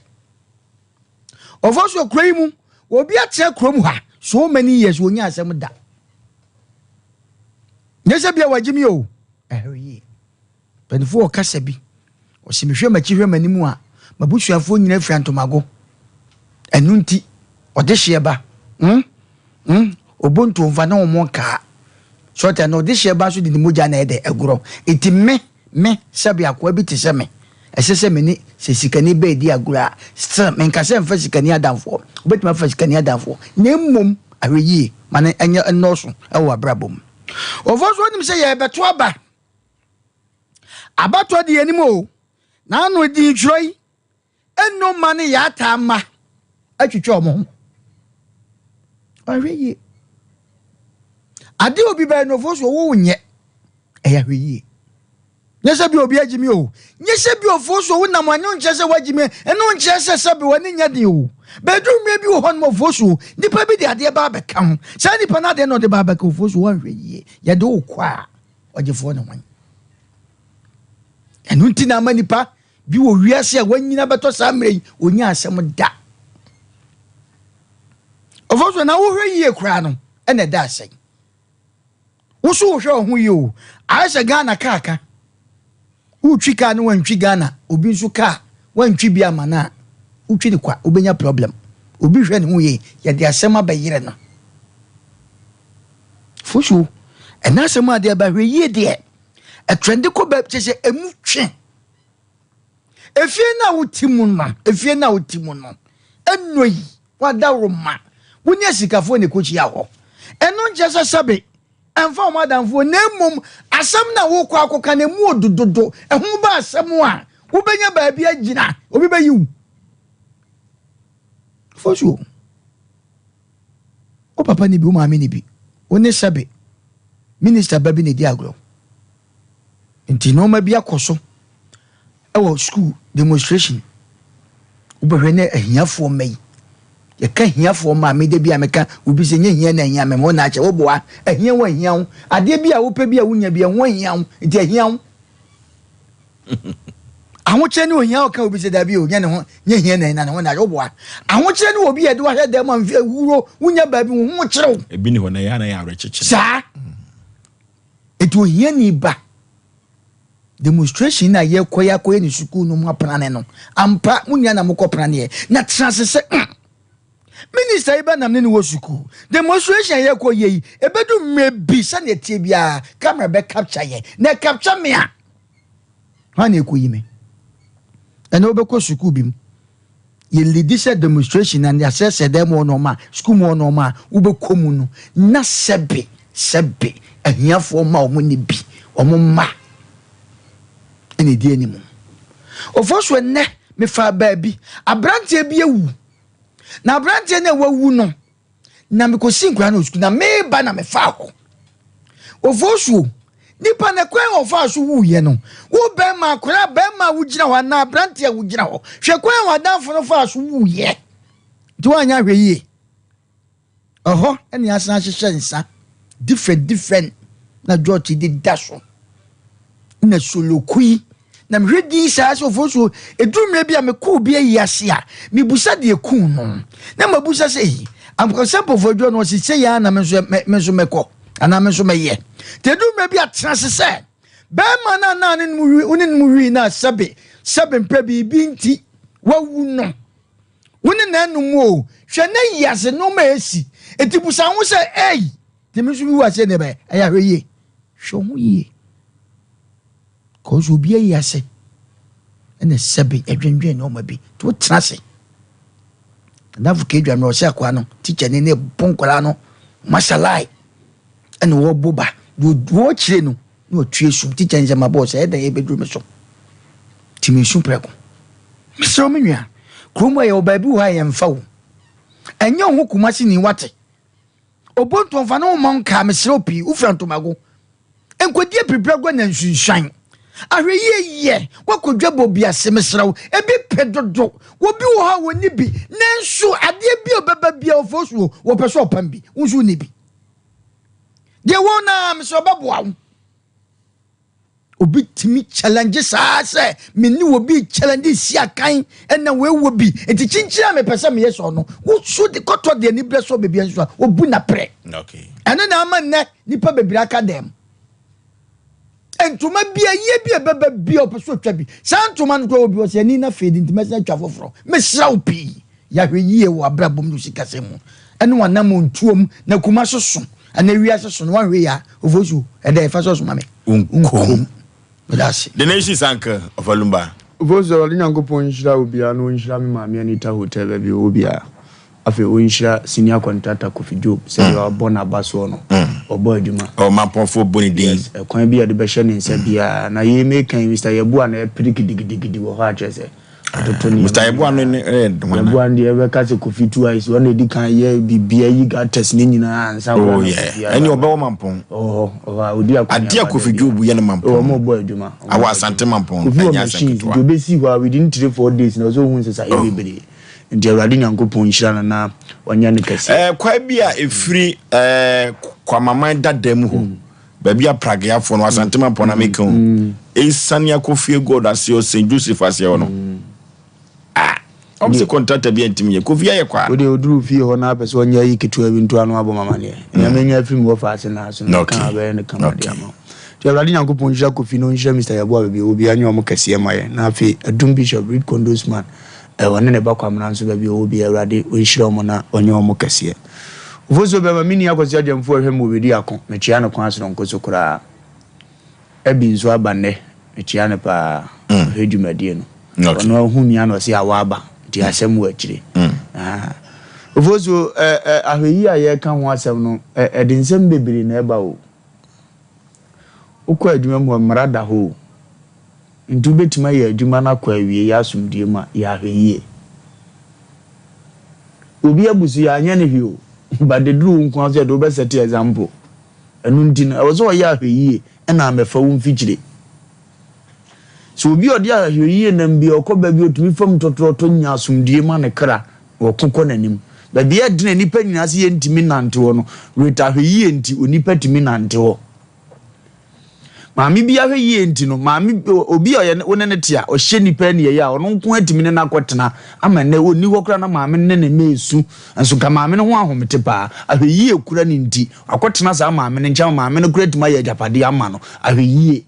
Ɔfɔ so kuro yi mu, obi atena kurom ha so many years, wɔnya asɛm da. Nyɛ sɛ bia wagye me o. Ɛhwɛ yie. Mpanimfoɔ wɔ kasa bi. Ɔsi mehwɛ m'akyi hwɛ m'anim a, m'abusuafoɔ nyinaa fira ntomago. Ɛno nti, ɔde hyeɛ ba. Hmm? Hmm? Obo ntomfa ne wɔn nkaa. So ɔte na ɔde hyeɛ ba nso de ne mogya na ɛdɛ ɛgorɔ. Eti me, me, sɛbe akoa bi te sɛ me, ɛsɛ sɛ me ne sɛ sikani bɛɛ di agorɔ a, still menka sɛ mfa sikani adamfoɔ. Wobɛtumi afa sikani adamfoɔ. Na mmom, ahwɛ yie ma no ɛnyɛ nnɔɔso wɔ w'abrabɔ mu. Ɔfoɔ nso wonim sɛ yɛrebɛto aba. Abatoɔ de yɛnim o. Na ano di ntwerɛ yi, ɛnno mma ne yɛataa mma atwitwa wɔn ho. Ahwɛ yie. Adeɛ obi bɛyɛ no ɔfoɔ so ɔwɔ wo nyɛ. Ɛyɛ ahwɛ yie. Nyɛ sɛ bi obi agye me o. Nyɛ sɛ bi ofuo so wonam a, ɛno nkyerɛ sɛ woagye me, ɛno nkyerɛ sɛ sɛbe w'ani nyɛ den o. Bɛduru mmerɛ bi wɔ hɔ nom ofuo so, nipa bi de adeɛ ba abɛka ho. Saa nipa no adeɛ na ɔde ba abɛka ofuo so, woanhwɛ yie, yɛde wo kɔ a, ɔgyefoɔ ne hwan? Ɛno nti na ama nipa bi wɔ wiase a wanyina bɛtɔ saa mmerɛ yi, ɔnya asɛm da. Ofuo so na wohwɛ yie koraa no, ɛna ɛda asɛe. Wo so wohwɛ wo ho yie o. Ayɛ sɛ Ghana kaa ka. Wotwi kaa ne wantwi Ghana, obi nso kaa wantwi bi ama no a, wotwi no kwa, wobɛnya problem. Obi hwɛ ne ho yie, yɛde asɛm abɛyere no. Fosuo, ɛna asɛm a deɛ ɛba hwɛ yie deɛ, ɛtrɛnde kɔ baabi kyɛ sɛ ɛmu twe. Efie no a wote mu no, efie no a wote mu no, ɛnnɔ yi. W'adaworoma, wo ne asikafoɔ na ɛkɔhyia hɔ. Ɛno nkyerɛ sɛ sɛbe ɛmfa wɔn adamfoɔ na mmom asɛm no a wokɔ akɔka no ɛmu ɔdu dodo. Ɛho ba asɛm a, wobɛnya baabi agyina, obi bɛyi wo. Fosuo. Wo papa ni bi, wo maame ni bi. Wo ne sɛbe minister ba bi na edi agorɔ. Nti nnoɔma bi akɔ so wɔ school demonstration. Wobɛhwɛ ne ahiafoɔ mma yi. Yɛka ahiafoɔ mma a, me da bi a meka obi sɛ nyɛ hia na ahia me, wo na akyɛ woboa. Ahia wo ahia wo. Adeɛ bi a wopɛ bi a wonya bi ɛho ahia wo. Nti ahia wo. Ahokyerɛ ne ohia ɔka obi sɛ dabi o nyɛ ne ho nyɛ hia na na ne ho na woboa. Ahokyerɛ ne obi a ɛde wahwɛ dan mu a mfe awuro wonya baabi wo ho kyerɛw. Ebi ni hɔ na yɛ na yɛ awerɛkyekye. Saa. Eti ohiani ba demonstration na yɛkɔ yɛ akɔyɛ ne sukuu no mu aprane no ampa mo nyinaa na mokɔ praneɛ na tena ase sɛ mm minister yi bɛnam ne ne wɔ sukuu demonstration a yɛkɔ yɛ yi ebedu mmerɛ bi sɛnea ɛteɛ biara camera bɛ capture yɛ na capture me a hwan na ɛkɔyi me ɛnna wobɛkɔ sukuu bi mu yɛlidi sɛ demonstration na yɛasɛsɛ dɛm wɔ nɔɔma sukuu mu wɔ nɔɔma a wobɛkɔ mu no na sɛbe sɛbe ahiafoɔ ma wɔn ne bi wɔn mma ɛna ɛdi anim ɔfo so ɛnnɛ mefaa baabi aberanteɛ bi awu na aberanteɛ no a wawu no na mekɔsi nkwadaa no wɔ sukuu na meba na mefaa hɔ ofosuo nipa na kwan a ɔfaa so wuiɛ no wo bɛrima akwadaa bɛrima a wogyina hɔ anaa aberanteɛ a wogyina hɔ hwɛ kwan a w'adamfo no faa so wuiɛ nti woanyɛ ahwɛ yie ɛhɔ ɛne asan ahyehyɛ nsa different different na George de da so na soloku yi na mehwɛ din saa sɛ ofosuo ɛduru mmerɛ bi a mekɔ obi ayi ase a mebusa deɛ kuu no na mabusa sɛ yi ankɔsɛ mpɔfoɔ adwuma no ɔse sɛ yɛa na me nso me nso mɛkɔ anaa me nso mɛyɛ nti ɛduru mmerɛ bi a tena ase sɛ bɛrima no anaa ne nom wi wo ne nom wi na sɛbe sɛbe mpɛ biribi nti wawu no wo ne n'anum o hwɛ na yi ase nneɛma a ɛsi ɛti busa ho sɛ ei nti me nso mewu aseɛ ne ɛbɛyɛ ɛyɛ ahwɛ yie hwɛ ho yie Cause obi ayi ase ɛna sɛbe ɛdwendwen nneɛma bi nti wotena ase. Adamfo kedwa mmerɛ ɔsɛ akoa no teacher ni ne bo nkwadaa no masalai ɛna wɔbɔ ba wɔkyerɛ no na wɔtue sum teacher ni sɛ ma bɔɔ sɛ ɛdɛn ɛbɛduru me so nti mesu prɛko. Mesrɛ wo me nua kurom a yɛwɔ baabi wɔ hɔ a yɛmfa wo ɛnyɛ wo ho Kumasi ni wate Obonto mfa ne ho mmɔ nkaa mesrɛ wo pii wofira ntomago Nkɔdi apiripiragua na nsunsuan. Ahwɛyie yɛ, woakɔ dwabɔ bi ase, mesrɛ wo, ebi pɛ dodo. Obi wɔ hɔ a wɔnni bi, nanso adeɛ bi a ɔbɛba biara ɔfɔ so o, wɔpɛ sɛ ɔpam bi, wo nso wonni bi. Deɛ wɔ no ara, mesrɛ ɔbɛboa wo. Obi tumi challenge saa sɛ me ne obi challenge si akan ɛna wei wɔ bi nti kyinkyin a mepɛ sɛ meyɛ sɛ ɔno woso de kɔtɔ deɛ ani berɛ sɛ ɔbɛbi nso a obu na prɛ ɛno na ama nnɛ nipa bebree aka dɛm ntoma bi ayie bi ɛbɛba bi a ɔpɛ sɛ ɔtwa bi saa ntoma no koraa obi ɔsɛ ani na fade nti mɛsan atwa foforɔ mesrɛ wo pii yɛahwɛ yie wɔ abrabɔ mu no sikasɛm mu ɛne wanam ntuom na kuma soso ɛna wiase so no wanhwɛ yie a ofosu ɛdɛ ɛfa sɛ ɔsoma me nkom meda ase. The Nation's Uncle of Alumba. Ofosu Awurade Nyankopɔn nhyira obiara na ɔnhyira me maame Anita Hotel baabi ɔwɔ biara. Afei ɔnhyira senior contractor Kofi Job sɛdeɛ wabɔ n'aba soɔ no. Ɔbɔ adwuma. Ɔ Mampɔnfoɔ bɔ ne din. Yes, ɛkwan bi a yɛde bɛhyɛ ne nsa biara. Na yei meka yi Mister Yeboah na ɛpere gidigidigidi wɔ hɔ a kyerɛ sɛ ɔtoto nneɛma Mister Yeboah no ne ɛyɛ hwan? Yeboah no deɛ yɛbɛka sɛ Kofi Two Eyes ɔno na ɛdi kan yɛ biribiara yi gutters ne nyinaa ansa koraa Oh na yeah, Kofi aba. ɛne ɔbɛwɔ Mampɔn. Ɔwɔ hɔ, ɔwɔ hɔ a ɔdi akɔneaba Adeɛ a Kofi da biara. Job yɛ no Oh, Mampɔn. wɔn bɔ adwuma. Wɔn Awɔ bɔ Asante adwuma. Mampɔn, Kofi wɔ ɛnyɛ asɛm machines ketewa. nti ɔbɛsi hɔ a within 3-4 days na ɔsɛ ɔhu nsesaeɛ Oh. bebree. Nti Awurade Nyankopɔn nhyira no na ɔnyɛ no kɛseɛ. Ɛɛ kwan bi a ɛfiri ɛɛ Kwamaman dada mu hɔ, baabi a Prageafoɔ no, Asante Mampɔn na meka o, ɛsiane akɔ Fie God aseɛ hɔ, St. Joseph aseɛ hɔ no. Ah, wɔn sɛ kɔntrata bi a ntumi nyɛ, Kofi ayɛ kwa. Wo deɛ ɔduru fie hɔ na apɛ sɛ ɔnyɛ ayi ketewa bi nto ano abɔ me amaneɛ. Nea menya afiri me wɔfa ase no ara so no, meka a ɔbɛyɛ no kama de ama wo. Nti Awurade Nyankopɔn nhyira Kofi na ɔnhyira Mister Yeboah baabi a ɔwɔ biara nyɛ wɔn kɛseɛ mma yɛn. Na afei Adum Bishop, Reed Condos man, Ɔne ne ba Kwamena nso baabi a ɔwɔ biara Awurade ɔnhyira wɔn na ɔnyɛ wɔn kɛseɛ. Ofosuo bɛma me nua Kwasi Agyamfo a ɔhwɛ me wɔ Bediako, mekyea no kwan sononko so koraa. Abby nso aba nnɛ, mekyea no paa, ɔhwɛ dwumadie no. Ɔno ahu me a na ɔse awɔ aba, nti asɛm wɔ akyire. Ofosuo, ahwɛyie a yɛreka ho asɛm no, ɛde nsɛm bebree na ɛba o. Wokɔ adwuma mu a, mmara da hɔ o. Nti wobɛtumi ayɛ adwuma no akɔ awieeɛ asomdwoeɛ mu a, yɛ ahwɛyie. Obi abu so, yɛanyɛ no hwee o. But ɛduru wo nko ara so a, ɛde wobɛsɛte example. Ɛno nti no, ɛwɔ sɛ ɔyɛ ahwɛyie na ammɛfa wo mfikyire. Sɛ obi a ɔde ahwɛyie nam bi a ɔkɔ baabi a ɔtumi fam tɔtorɔtɔ nya asomdwoeɛ ma ne kra na ɔko kɔ n'anim. Baabi a ɛdene nnipa nyinaa sɛ yɛntumi nnante hɔ no, with ahwɛyie nti onipa tumi nante hɔ. Maame bi ahwɛyie nti no, maame obi a ɔyɛ wo ne no te a ɔhyɛ nnipa aniɛyɛ a ɔno nko ara tumi ne no akɔtena ama nnɛ ɔnni hɔ koraa na maame no ne ne mma resu. Nso nka maame no ho ahomete paa. Ahwɛyie kura no nti, wakɔtena saa maame no nkyɛn ama maame no koraa atumi ayɛ agyapadeɛ ama no. Ahwɛyie.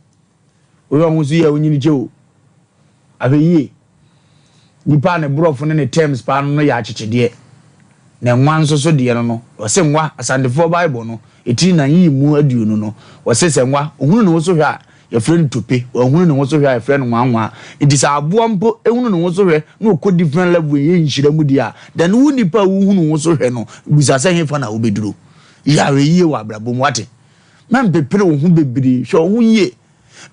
Woyɛ wo ho so yie a wonyini kyɛ o. Ahwɛ yie. Nipa a ne borɔfo ne ne terms paa no no yɛ akyekyedeɛ. Na nwa nso so deɛ no no, wɔse nwa, Asantefoɔ Bible no, etiri nan yiyi mu aduonu no, wɔse sɛ nwa, ohunu ne ho so hwɛ a, yɛfrɛ no tope, wanhunu ne ho so hwɛ a, yɛfrɛ no nwanwaa. Nti sɛ aboa mpo hunu ne ho so hwɛ na ɔkɔ different level ɛyɛ nhyira mu deɛ a, then wo nipa a wohunu wo ho so hwɛ no, bisa sɛ hefa na wobɛduru? Yɛ ahwɛyie wɔ abrabɔ mu, wate? Mɛmpepere wo ho bebree, hwɛ wo ho yie.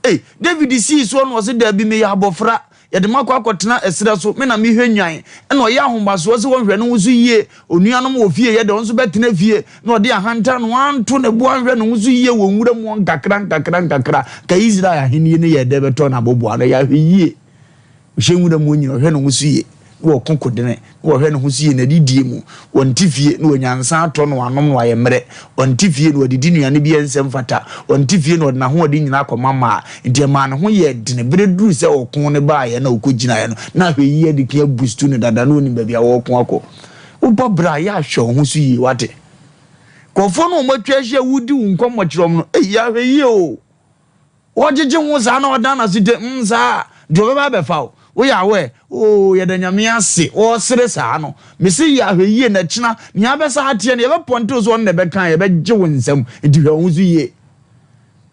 Ei, David sii soɔ na ɔse, Daabi, meyɛ abɔfra, yɛde me akɔ akɔtena ɛserɛ so, me na mehwɛ nnwan. Ɛna ɔyɛ ahomasoɔ sɛ wɔnhwɛ ne ho so yie, onuanom wɔ fie yɛ deɛ ɔno nso bɛtena fie, na ɔde ahantan no anto ne bo anhwɛ ne ho so yie wɔ nwura mu hɔ nkakra nkakra nkakra. Ka Israel ahennie no yɛɛ dɛ bɛtɔɔ n'aboboano, ɛyɛ ahwɛyie. Ɔhyɛ nwura mu nyina, ɔhwɛ ne ho so yie, na ɔko kodene, na ɔhwɛ ne ho so yie n'adidie mu. Ɔnte fie na wanya nsa atɔ na wanom na wayɛ mmerɛ. Ɔnte fie na wadidi nnuane bi a ɛnsɛ mfata. Ɔnte fie na ɔde n'ahoɔden nyinaa akɔma mmaa. Nti ɛmaa ne ho yɛɛ dene. Berɛ duruu sɛ ɔko no baeɛ na ɔkɔgyinaeɛ no, na ahwɛyie adi kan abustu no dada, na ɔnim baabi a ɔreko akɔ. Wobɔ bra a, yɛ a hwɛ wo ho so yie, wate? Nkurɔfoɔ no a wɔatwa ahyia a woredi wo nkɔmmɔ kyerɛ wɔn no, ei, yɛ ahwɛyie o. Ɔgyegye ho saa na ɔdan n'ase te mm saa deɛ ɔbɛba abɛfa wo. Woyɛ aware? Oo yɛda Nyame ase ɔresere saa no. Mese yɛ ahwɛyie na kyena nea abɛsa ateɛ no yɛbɛpɔnte wo so ɔno na ɛbɛka a yɛbɛgye wo nsam nti hwɛ wo ho so yie.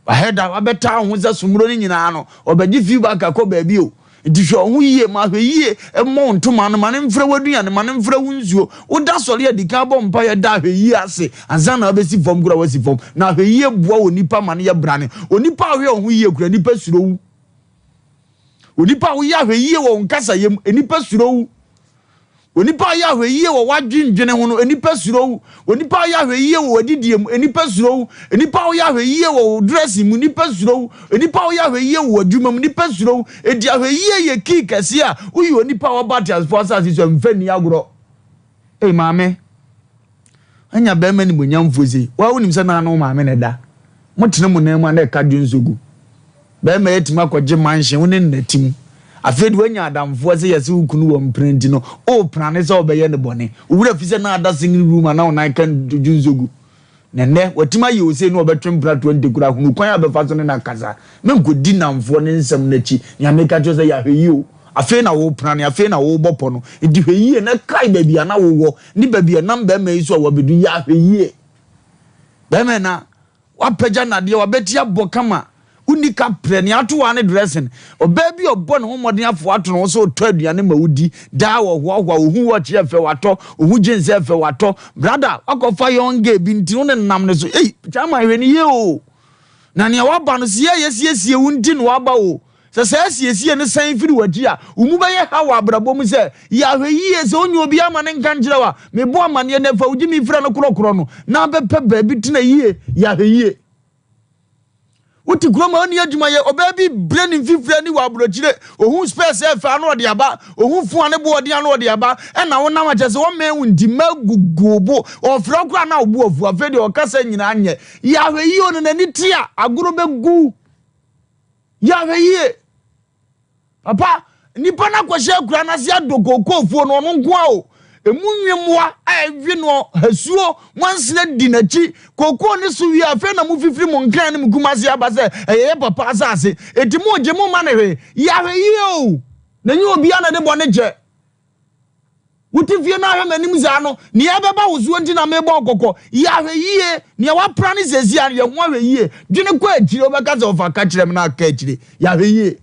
Wahɛda wabɛtaa wo ho sɛ somuro no nyinaa no ɔbɛgye few back akɔ baabi o. Nti hwɛ wo ho yie, ma ahwɛyie mmɔ wo ntoma no, ma no mfrɛ w'aduane, ma no mfrɛ wo nsuo. Woda sɔre a, di kan bɔ mpaeɛ da ahwɛyie ase ansa na wabɛsi fam koraa woasi fam. Na ahwɛyie boa onipa ma no yɛ brane. Onipa a ɔhwɛ wo ho yie koraa, nnipa suro wo. Onipa a woyɛ ahwɛyie wɔ wo nkasayɛ mu, nnipa suro wo. Onipa a ɔyɛ ahwɛyie wɔ w'adwendwene ho no, nnipa suro wo. Onipa a ɔyɛ ahwɛyie wɔ w'adidie mu, nnipa suro wo. Onipa a ɔyɛ ahwɛyie wɔ wo dressing mu, nnipa suro wo. Onipa a ɔyɛ ahwɛyie wɔ w'adwuma mu, nnipa suro wo. Enti ahwɛyie yɛ key kɛseɛ a woyɛ onipa a waba ateasefoɔ asase so a mfa nni agorɔ. Ei maame, anya bɛrima animuonyamfoɔ sei. Woa wonim sɛ naa ne wo maame na ɛda. Motene mo nan mu a na ɛka dwonsɔ gu. Bɛrima yi atumi akɔgye mansion wo ne no na ɛte mu. Afei de woanya adamfoɔ sɛ yɛse wo kunu wɔ mpena nti no woreprane sɛ wobɛyɛ no bɔne. Wo werɛ fi sɛ na ada singing room a na wo nan ka dwonsɔ gu. Na nnɛ watumi ayɛ wo sei na ɔbɛtwe mpena 20 koraa hunu kwan a wobɛfa so ne no akasa. Menkɔdi nnamfoɔ ne nsɛm no akyi. Nea meka kyerɛ wo sɛ yɛ ahwɛyie o. Afei na woreprane, afei na worebɔ pɔ no. Nti hwɛ yie na kae baabi a na wowɔ ne baabi a ɛnam bɛrima yi so a wabɛdu. Yɛ ahwɛyie. Bɛrima na Wapagya nnadeɛ, wabɛti abɔ kama, wonni kaprɛ, nea ato waa ne dressing. Ɔbaa bi a ɔbɔ ne ho mmɔden afoa ato ne ho sɛ ɔtɔ aduane ma wodi, daa ɔhoahoa, ohu watch yɛ fɛ watɔ, ohu jeans yɛ fɛ watɔ. Brada, wakɔfa young girl bi nti wo ne nam ne so, ei, chairman hwɛ ne yie o. Na nea waba no, sie a yɛsiesie wo nti na waba o. Sɛ saa asiesie no san firi w'akyi a, wo mu bɛyɛ haw wɔ abrabɔ mu sɛ, Yɛ ahwɛyie, sɛ wonyɛ obiara ma no nka nkyerɛ wo a, mebɔ amanneɛ nnɛ, fa wo gyimi frɛ no korɔkorɔ no na bɛpɛ baabi tena yie. Yɛ ahwɛyie. Wote kurom a wonni adwuma yɛ, ɔbaa bi brɛ ne mfifire ani wɔ aburokyire, ohu spɛs ɛfɛ ano ɔde aba, ohu fon a ne bo ɔden ano ɔde aba, ɛna wonam akyɛ sɛ wɔmmɛn wo nti mma gugu wo bo, ɔfrɛ wo koraa na wo bo afu, afei deɛ ɔkasa nyinaa nyɛ. Yɛ ahwɛyie o, na n'ani te a, agorɔ bɛgu. Yɛ ahwɛyie. Papa, nipa no akɔhyɛ akura no ase adɔ kookoofuo no, ɔno nko a o. Emu nwemmoa a ɛwe no hasuo, nwansena di n'akyi. Kookoo no so wie a, afei na mofifiri mo Nkran ne mo Kumasi aba sɛ ɛyɛ yɛ papa asase. Enti mogye, momma no hwee. Yɛ ahwɛyie o, na ɛnyɛ obiara na ɛde bɔne kyɛ. Wote fie na ahwɛ m'anim saa no, nea ɛbɛba wo soɔ nti na mebɔ wo kɔkɔ. Yɛ ahwɛyie. Nea woapra no seesei ara no, yɛ ho ahwɛyie. Dwene kɔ akyire, wobɛka sɛ ɔfa ka kyerɛ me na aka akyire. Yɛ ahwɛyie.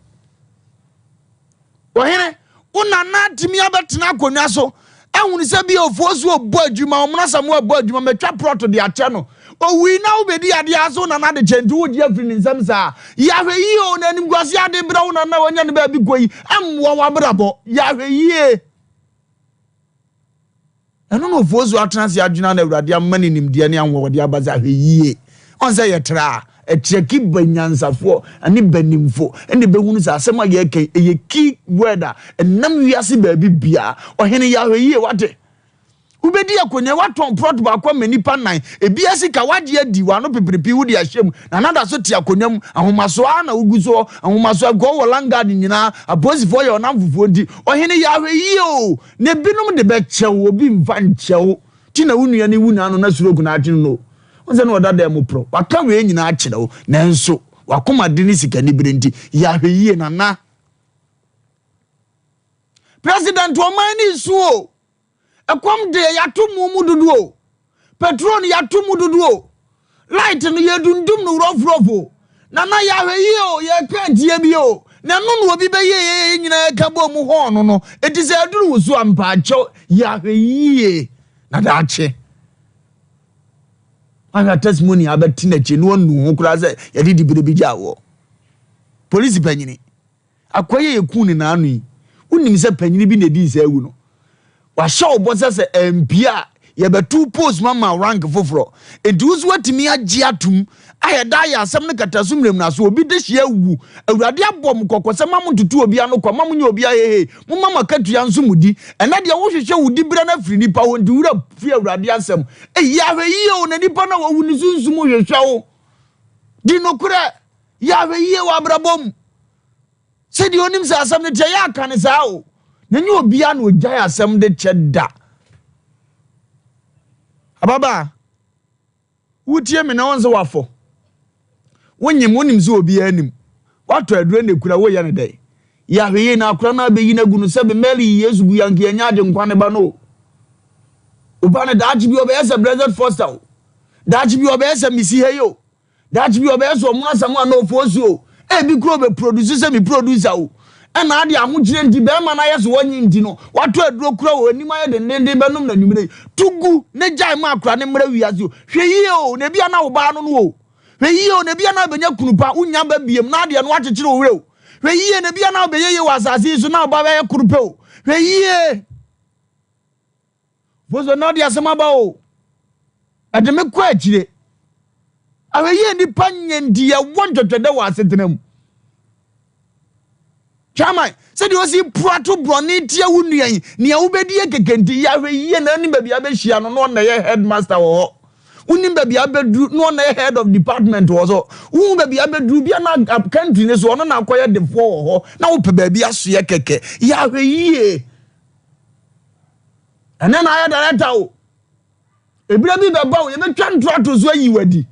Ɔhene, wo nana atumi abɛtena akonnwa so ahunu sɛ bi ofuo so ɔbɔ adwuma, ɔmono Asamoah bɔ adwuma, matwa prɔto de akyɛ no. Owui na wobɛdi adeɛ ara so wo nana de kyɛ nti wogye afiri ne nsam saa. Yɛ ahwɛyie o, na animguaseɛ ade brɛ wo nana a wanya ne baabi kɔ yi, ɛmmoa w'abrabɔ. Yɛ ahwɛyie. Ɛno na Ofosu atena ase adwene na Awurade ama no nimdeɛ ne ahoɔden aba sɛ ahwɛ yie. Ɔn sɛ yɛtra a, ɛkyerɛki ba nyansafoɔ ne banimfo na ɛbɛhunu sɛ asɛm a yɛreka yi, ɛyɛ key word a ɛnam wiase baabi biara. Ɔhene yɛ ahwɛ yie, wate? Wobɛdi akonnwa, woatɔn prɔt baako ama nnipa nnan, ebia sika woagye adi, w'ano peperepe wode ahyɛ mu, na nada so te akonnwa mu, ahomasoɔ ara na wogu soɔ, ahomasoɔ nka wɔ landguard nyinaa, apolisifoɔ yɛ ɔnamfofoɔ nti, ɔhene yɛ ahwɛ yie o, na ebinom de bɛkyɛ wo, obi mfa nkyɛ wo, ti na wo nua no wu n'ano na stroke na akye no no, wo sɛ na ɔda dan mu porɔ, waka wei nyinaa akyerɛ wo, nanso wakoma de ne sikanibere nti, yɛ ahwɛ yie nana. President ɔman ne nsu o. Ɛkɔm deɛ yɛato mu mu dodo o. Petrol no yɛato mu dodo o. Light no yɛdundum no rɔfrɔf o. Nana yɛahwɛ yie o, yɛka atie bi o. Na ɛno na obi bɛyɛ yɛ yɛ nyinaa yɛka bɔ mu hɔn no no. Eti sɛ aduru wo so a mpaakyɛw yɛahwɛ yie na daakye. Ahwɛ testimony abɛte n'akyi na wanu ho koraa sɛ yɛde dibere bi gyaa wɔ. Polisi panyini. Akoa yi a yɛkuu no naano yi, wonim sɛ panyini bi na ɛdii saa awu no? Wahyɛ wo bɔ sɛ sɛ ampie a, yɛbɛto post mu ama rank foforɔ. Enti wo nso woatumi agye atom a yɛda ayɛ asɛm no kata so mmerɛmuna so. Obi dehyeɛ awu. Awurade abɔ mo kɔkɔ sɛ mma montoto obi ano kwa, mma monyɛ obi ahehe, momma mo akatua nso mo di. Ɛnnɛ deɛ wohwehwɛ wo diberɛ no afiri nnipa hɔ nti wo werɛ fi Awurade asɛm. Ei, yɛ ahwɛyie o, na nipa no a wawu no sunsum hwehwɛ wo. Di nokorɛ. Yɛ ahwɛyie wɔ abrabɔ mu. Sɛdeɛ onim sɛ asɛm no teɛ, yɛ aka no saa o. Na nyɛ obiara na ogyae asɛm de kyɛ da. Ababaa, wotie me na wɔn sɛ wafɔ. Wonyim, wonim sɛ obiara nim. Watɔ aduro na ekura, woyɛ no dɛn? Yɛ ahwɛyie na akora no abɛyi no agu no sɛbe Mary yi Yesu gu yanke yɛnyɛ agye nkwa ne ba no o. Oba no daakye bi ɔbɛyɛ sɛ Blessed Foster o. Daakye bi ɔbɛyɛ sɛ Missy Hay o. Daakye bi ɔbɛyɛ sɛ ɔmo asɛm a na ɔfɔ su o. Ebi kura ɔbɛ produce sɛ me producer o. Ɛna ade ahokyerɛ nti bɛɛma no ayɛ sɛ ɔnye nti no watɔ aduro kura o anim ayɛ dendenden bɛnom no anwummerɛ yi. To gu ne gyae ma akora no mmra wiase o. Hwɛ yie o na ebia na wo baa no no o. Hwɛ yie o na ebia na wobɛnya kunu pa wonnya ba biem na adeɛ no akyekyere wo werɛ o. Hwɛ yie na ebia na wobɛyɛ yie wɔ asase yi so na wo ba bɛyɛ koro pɛ o. Hwɛ yie. Foso na ɔde asɛm aba o. Ɛde me kɔ akyire. Ahwɛyie nnipa nyɛ nti yɛwɔ ntwɛtwɛdɛ wɔ asetena mu. Chairman, sɛdeɛ ɔsi puato borɔne tia wo nua yi, nea wobɛdi yɛ kɛkɛ nti yɛ ahwɛyie na anim baabi abɛhyia no na ɔna yɛ headmaster wɔ hɔ. Wonim baabi abɛduru na ɔna yɛ head of department wɔ so. Wohu baabi abɛduru bia na country ne so ɔno na akɔyɛ defoɔ wɔ hɔ na wopɛ baabi asoɛ kɛkɛ. Yɛ ahwɛyie. Ɛnɛ na ayɛ director o. Ebire bi bɛba o, yɛbɛtwa nto ato so ayi wadi.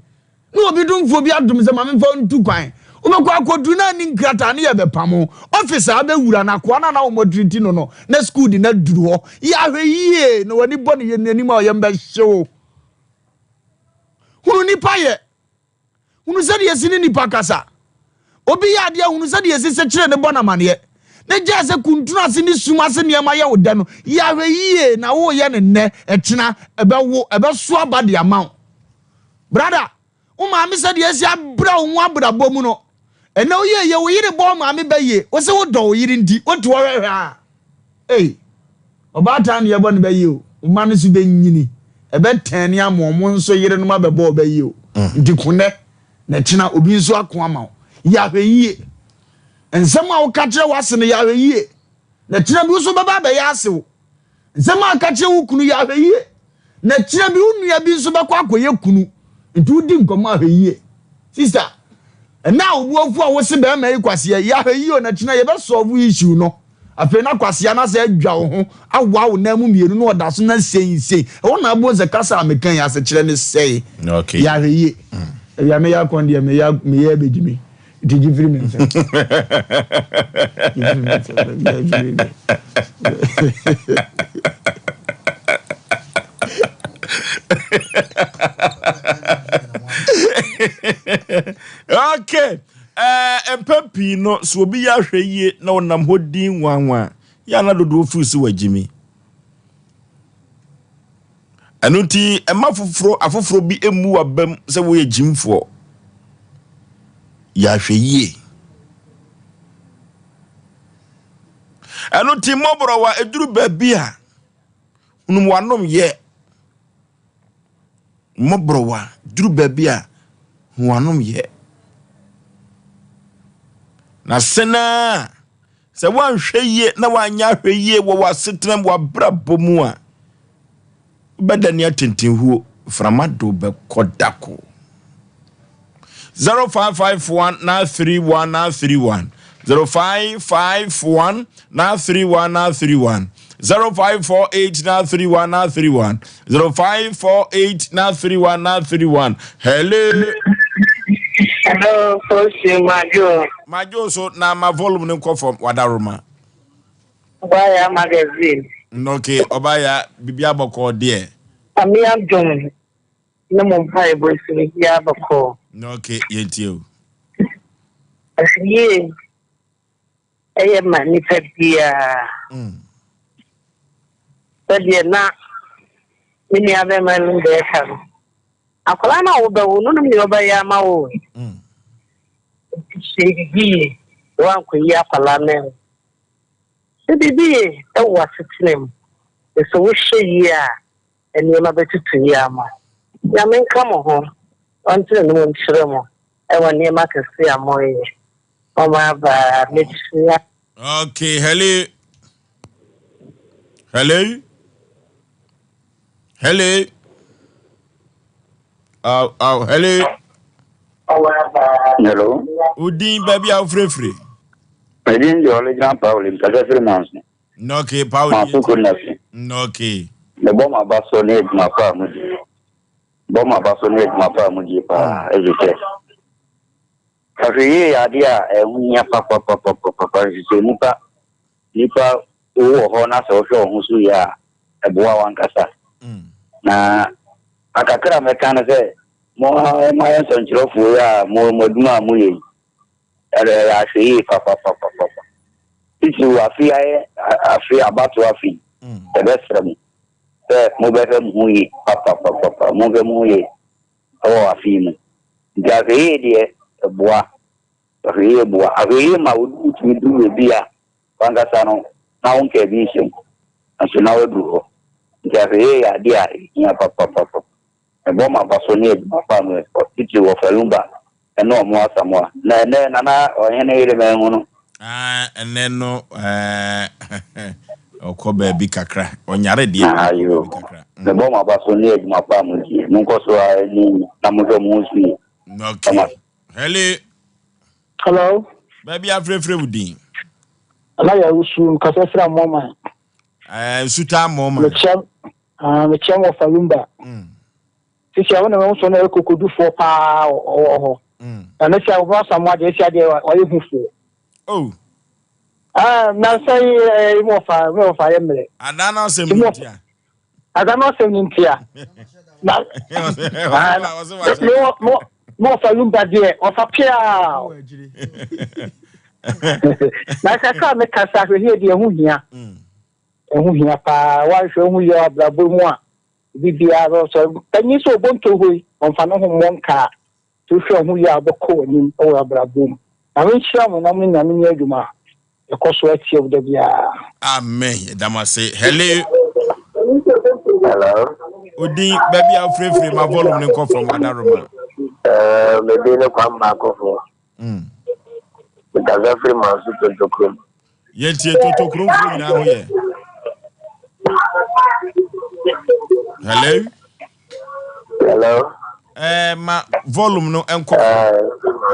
Na obi domfoɔ bi adom sɛ ma memfa ntu kwan. Wobɛkɔ akɔduru na ani nkrataa ne yɛbɛpam wo. Office a abɛwura no akoa no a na wɔmɔtiriti no no na sukuu de no aduru hɔ. Yɛ ahwɛ yie na w'ani bɔ ne yɛ n'anim a ɔyam bɛhye wo. Hunu nipa yɛ. Hunu sɛdeɛ yɛsi ne nnipa kasa. Obi yɛ adeɛ a, hunu sɛdeɛ yɛsi sekyere no bɔ no amaneɛ. Na gyae sɛ kuntunu ase ne sum ase nneɛma yɛ wo dɛ no, yɛ ahwɛyie na woreyɛ no nnɛ, ɛkyena, ɛbɛwo, ɛbɛso aba de ama wo. Brada, wo maame sɛdeɛ asi abrɛ wo ho abrabɔ mu no, ɛnɛ woyɛ yie, wo yere bɔ wo maame bɛ yie, wo se wodɔ wo yere nti, wote hɔ hwɛhwɛ a, Ei, ɔbaatan deɛ ɛbɔ ne bɛ yie o, mma no nso bɛnyini, ɛbɛtɛne ama wɔn nso yerenom abɛbɔ ɔbɛ yie o. Mm. Nti ko nnɛ, na ɛkyena obi nso ako ama wo. Yɛ ahwɛyie. Nsɛm a woka kyerɛ w'ase no yɛ ahwɛyie. Na ɛkyena bi wo nso bɛba abɛyɛ ase wo. Nsɛm a aka kyerɛ wo kunu yɛ ahwɛyie. Na kyerɛ bi wo nua bi nso bɛkɔ akɔyɛ kunu. Nti wodi nkɔmmɔ ahwɛ yie. Sister, ɛnɛ a wo bo afu a wose bɛrima yi kwasea yi, ahwɛ yie o, na kyena yɛbɛ solve issue no. Afei na kwasea no asɛ adwa wo ho, awa wo nan mu mmienu na ɔda so na sei sei. Ɛhɔ na abɔ sɛ kasa a meka yi asekyerɛ ne sɛe. Okay. Yɛ ahwɛ yie. Awia meyɛ akɔn deɛ meyɛ meyɛ abɛgyi me. Nti gye firi me nsam. Gye firi me nsam. Gye firi me. Okay. Eh, mpɛn pii no, sɛ obi yɛ ahwɛ yie na ɔnam hɔ din nwanwa a, yɛ ana dodoɔ firi sɛ wagye mi. Ɛno nti, mma foforo afoforo bi mmu w'abam sɛ woyɛ gyimfoɔ. Yɛ ahwɛyie. Ɛno nti, mmɔborɔwa, ɛduru baabi a, hunu w'anom yɛ. Mmɔborɔwa duru baabi a, hu w'anom yɛ. Na sɛn ara sɛ woanhwɛ yie na woanyɛ ahwɛ yie wɔ w'asetenam, w'abrabɔ mu a, wobɛdane atentenhuo, mframa de wo bɛkɔ dako. 0551 931 931 0551 931 931 0548 931 931 0548 931 931 Hello. Hello, Kosi Majo. Majo so na ma volume no nkɔ fam wadaroma. Ɔbaya magazine. Okay, ɔbaya bibi abɔkɔ deɛ. Ame adom ne mo mpaebɔ si biribiara bɔkɔɔ. Okay, yɛntie o. Yie ɛyɛ ma nipa biara. Sɛdeɛ na me nua bɛrima no bɛɛka no, akwadaa no a wobɛwo no nom nea ɔbɛyɛ ama wo. Nti hyɛ biribi yie na woankɔyi akwadaa no anwu. Hyɛ biribi yie wɔ w'asetena mu, na sɛ wohyɛ yie a, nneɛma bɛtutu yie ama wo. Nyame nka mo ho, ɔntene ne mu nkyerɛ mo wɔ nneɛma akɛse a moreyɛ. Mama aba, mekyia. Okay, hello. Hello. Hello. Oh, oh, hello. Hello. Udin baabi a wofirefiri. Medin de ɔlegyina Paul nkasa firi manso. Okay, Paul. Manso kuro na fi. Okay. Mebɔ m'aba so ne adwuma pa a mudi. Bɔ m'aba so ne adwuma pa a mudie paa efisɛ ahwɛyie yɛ adeɛ a ɛho hia papapapapapa efisɛ nipa nipa wowɔ hɔ na sɛ wohwɛ wo ho so yie a ɛboa w'ankasa. Na akakra a mɛka no sɛ mo mo ayɛ nsɛnkyerɛfoɔ yi a mo mo adwuma a moyɛ yi ɛyɛ ahwɛyie papapapapa. Titiriw afe yi ayɛ afe abatoɔ afe yi yɛbɛsrɛ mo sɛ mobɛhwɛ mo ho yie papapapapa monhwɛ mo ho yie wɔ afe yi mu. Nti ahwɛyie deɛ ɛboa ahwɛyie boa ahwɛyie ma wotumi duru baabi a w'ankasa no na wo nkaa bi nhyɛ mu nso na waduru hɔ. Nti ahwɛyie yɛ adeɛ a ɛhia papapapa. Mebɔ m'aba so ne adwuma pa a meyɛ titiriw wɔ Falumba ne ɔmo Asamoah. Na ɛnnɛ Nana Ɔhene yere manhu no. Ah, ɛnnɛ no eh, ɔkɔ baabi kakra. Ɔnyare deɛ, ɔkɔ Ayo. baabi kakra. Mebɔ m'aba so ne adwuma pa a modi. Monkɔ so ara nni na monhwɛ mo ho so yie. Okay. Hello. Hello. Baabi afrɛfrɛ wo din. Ana yɛ wusu nkasa fira mɔma. Eh, nsuta mɔma. Mekyɛm, ah, mekyɛm wɔ Falumba. Sisi a wɔn na wɔn sɔ na yɛ kokodufoɔ paa wɔ hɔ. Na ne sɛ wɔn asamoa deɛ esi adeɛ wɔyɛ hufoɔ. Oh. Ah, nansa yi ɛɛ mu ɔfa mu ɔfa yɛ mmerɛ. Adan na asɛm ni ntia. Adan na asɛm ni ntia. Na mo mo ɔfa lumba deɛ ɔfa pia. Na kakra mi kasa ahwehwɛ deɛ ɛho hia. Ɛho hia paa wɔahwɛ ho yɛ abrabɔ mu a bibiara sɛ panyin sɛ ɔbɔ ntohoi ɔmfa ne ho mmɔ nkaa. Wohwɛ wo ho yie a wobɛkɔ w'anim wɔ abrabɔ mu. Nyame nhyira mo na mo ne Nyame nyɛ adwuma a yɛkɔ so atie wo da biara. Amen yɛda mo ase. Hello. Hello. Odin baabi a wofirefiri ma volume no nkɔ fam adaroma. Eh, me din ne Kwame Baakofo. Mekasa firi Manso Tontokurom. Yɛntie Tontokuromfoɔ nyinaa ho yɛ. Hello. Hello. Eh, ma volume no nkɔ fam.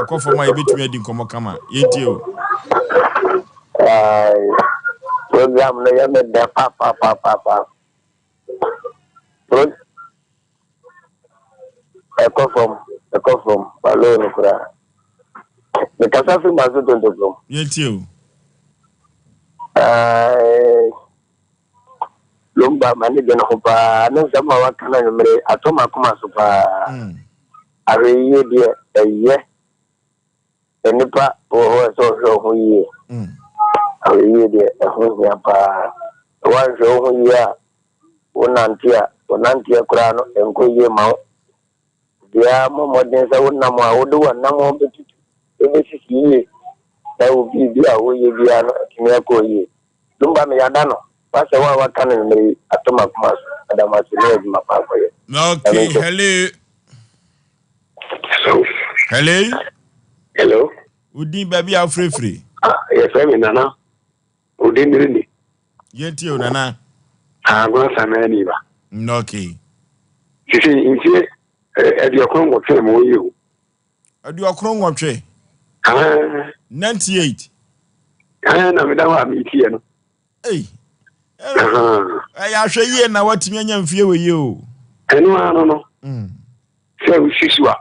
Ɛkɔ fam a yɛbɛtumi adi nkɔmmɔ kama. Yɛntie o. Eh, program no yɛ me dɛ papapapapa. Pro ɛkɔ fam, ɛkɔ fam, baloo no koraa. Mekasa firi Manso Tontoprom. Yɛntie o. Eh, Lumba m'ani gye ne ho paa ne nsɛm a waka no anwummere atɔ m'akoma so paa. Ahwɛyie deɛ ɛyɛ. Nnipa wɔ hɔ a ɛsɛ ɔhwɛ wo ho yie. Ahwɛyie deɛ ɛho hia paa. Sɛ woanhwɛ wo ho yie a, wonante a, wo nanteɛ koraa no ɛnkɔ yie ma wo. Obiara mmɔ mmɔden sɛ wonam a wode w'anammɔn bɛtutu bɛsisi yie na wo biribi a woyɛ biara no atumi akɔ yie. Lumba meyada no. W'asɛm a waka no mmerɛ yi atɔ m'akoma so. Meda mo ase ne adwuma pa a moyɛ. Okay, hello. Hello. Hello. Hello. Wodin baabi a wofirefiri? Ah, yɛfrɛ me Nana. Odin ni. Yɛntie o Nana. Agona Samani ba. Okay. Sisi mfie 98 na mewɔ yi o. 98. 98. Na meda hɔ a metie no. Ei. Ɛyɛ ahwɛ yie na watumi anya mfie wɔ yie o. Ɛno ano no. Sɛ wosi so a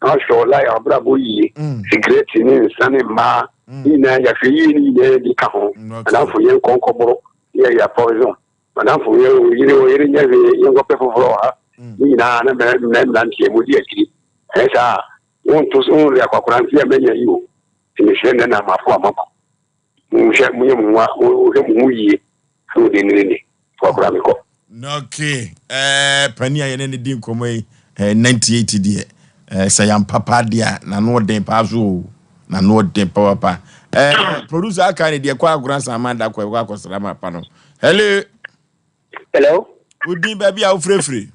na wahwɛ wo lai abrabɔ yie. Sigaret ne nsa ne mmaa ne nyinaa yɛahwɛ yie ne nyinaa bi ka ho. Madamfo yɛn nkɔnkɔboro ne yɛyɛ poison. Madamfo yɛ oyere oyere nyɛ hwee yɛn nkɔpɛ foforɔ wɔ ha. Ne nyinaa na mɛ mmeranteɛ mo di akyiri. Ɛyɛ saa a wonto so wonre akwakora mfeɛ a manya yi o. Nti mesrɛ nnɛ na mafo a maba. Monhwɛ monyɛ mo ho monhwɛ mo ho yie na wɔde nnini ni fa kora me kɔ. Okay, eh, pani a yɛne ne di nkɔmmɔ yi, eh, 98 deɛ, eh, sɛ yɛampa paa deɛ a, n'ano ɔden paa so o, n'ano ɔden papapa. Eh, producer aka ne deɛ kɔ agorɔ asan ma da kɔ ɛkɔ akɔsra ma pa no. Hello. Hello. Wodin baabi a wofirefiri.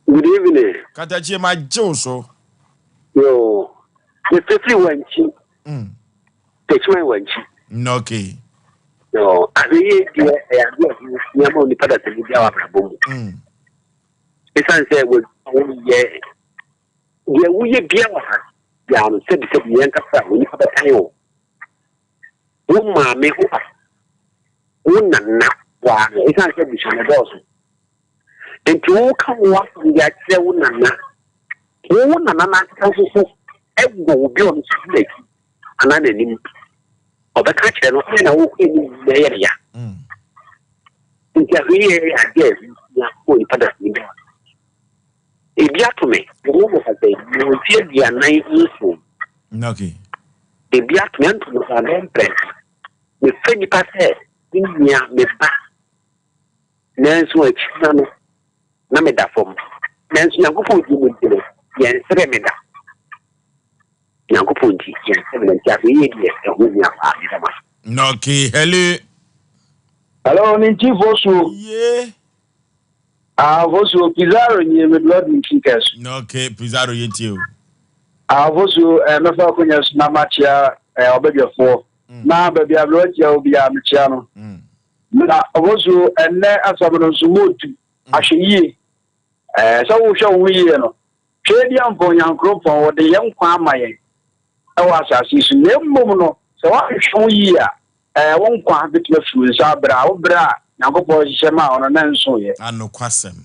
Good evening. Katakyie ma gye wo so. Yoo, mefirefiri Wankyi. Techiman Wankyi. Okay. Yoo, ahwɛyie deɛ ɛyɛ adeɛ a ɛho hia ma onipa dasani biara wɔ abrabɔ mu. Esiane sɛ wɔyɛ deɛ woyɛ biara wɔ ha biara no sɛbisɛbi yɛn kasa a onipa bɛtan wo. Wo maame ho papa, wo nana waa no esiane sɛ abusua no dɔɔso. Nti woka wo asɛm de akyerɛ wo nana, wo wo nana no ankasa nso so wɔ obi a ɔno nso di n'akyi anaa n'anim. Ɔbɛka akyerɛ no sɛ na wokɔ anim na ɛyɛ ne ya. Nti ahwɛyie yɛ adeɛ a ɛho hia wɔ nipa dasani biara. Ebi ato me, me ne no kasa yi, mewɔ mfeɛ 47. Okay. Ebi ato me, ɛnto me saa bɛyɛ mprɛnsa. Mefrɛ nnipa sɛ me nua, me ba, nanso akyiri no, na meda fam. Nanso Nyankopɔn din mu nti no, yɛnsere me da. Nyankopɔn nti, yɛnsere me da. Nti ahwɛyie deɛ, ɛho hia paa. Meda mo ase. Okay, hello. Hello, ne nti Fosuo. Yeah. Ah, Fosuo, Pizarro nie, me blood nti kɛs. Okay, Pizarro yɛ tie o. Ah, Fosuo, eh, mɛfa akonya so na makyea eh, ɔbadwafoɔ. Na baabi a aberewa tia wo biara mekyea no. Na Fosuo, ɛnnɛ asɛm no nso mootu ahwɛ yie. Eh, sɛ wohwɛ wo ho yie no, Tweaduampɔn Nyankoropɔn wɔde yɛn nkwa ama yɛn ɛwɔ asase yi so. Na mmom no, sɛ woanhwɛ wo yie a, ɛɛ, wo nkwa bɛtumi afiri wo nsa berɛ a wo berɛ a Nyankopɔn hyehyɛ maa wo no na ɛnsoeɛ. Anokwasɛm.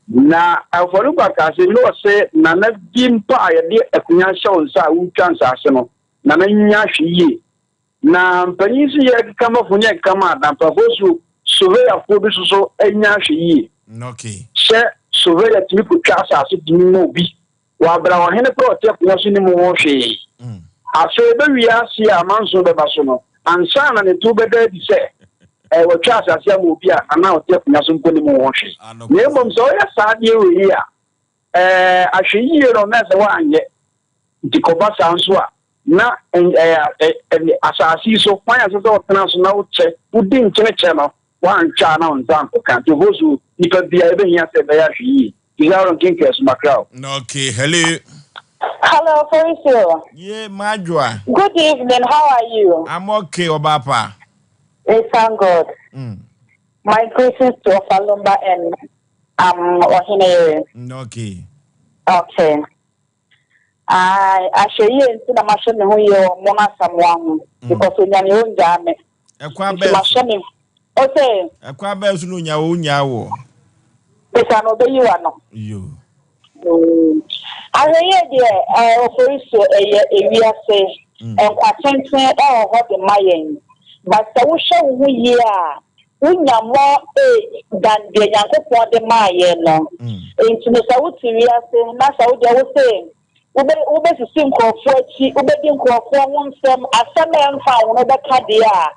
Na Afɔremuka kaa sɛ, Noa se, Nana bi mpo a yɛde akonya ahyɛ wo nsa a woretwa nsase no, Nana nya ahwɛ yie. Na mpanyin se yɛ kekamafo nyɛ kekama a, dampafoɔ so soveyafoɔ bi nso so nya ahwɛ yie. Sɛ soveya tumi kotwa asase tumi ma obi wɔ abere a ɔhene korɔ ɔte akonya so nim ho hwee. Afei ɛbɛwie ase a amanson bɛba so no, ansa na ne tow bɛda adi sɛ eh, watwa asase ama obi a anaa ɔte akonya so mpo nim ho hwee. Na mmom sɛ ɔyɛ saa adeɛ wei a, eh, ahwɛyie no na ɛsɛ woanyɛ. Nti kɔba saa nso a, na asase yi so kwan a ɛsɛ sɛ ɔtena so na wokyɛ, wodi nkyene kyɛ no, woantwa a na wo nsa ankɔka. Nti hɔ so nipa biara ɛbɛhia sɛ ɛbɛyɛ ahwɛyie. Pizarro nkenkeɛ so makra o. Okay, hello. Hello, Felicio. Yeah, Majua. Good evening. How are you? I'm okay, Obapa. We thank God. My greetings to Ofalumba and Ohinere. Okay. Okay. Ae, ahwɛyie nti na mahyɛ me ho yie wɔ Mono Asamoah ho because onya me ongyaa me. Ɛkwan Nti bɛn mahyɛ so? me Ose. Ɛkwan bɛn so na onya wo onyaa woɔ? Bisa no ɔbɛyi w'ano. Yo. Ahwɛyie deɛ eh, Oforisuo ɛyɛ ewiase nkwa tenten ɛwɔ hɔ de ma yɛn but sɛ wohwɛ wo ho yie a wonya more age than deɛ Nyankopɔn de maa yɛn no. Nti no sɛ wote wiase na sɛ wodeɛ wo se wobɛ wobɛsisi nkorɔfoɔ akyi, wobɛdi nkorɔfoɔ ho nsɛm, asɛm a ɛmfa wo ho no wobɛka deɛ a,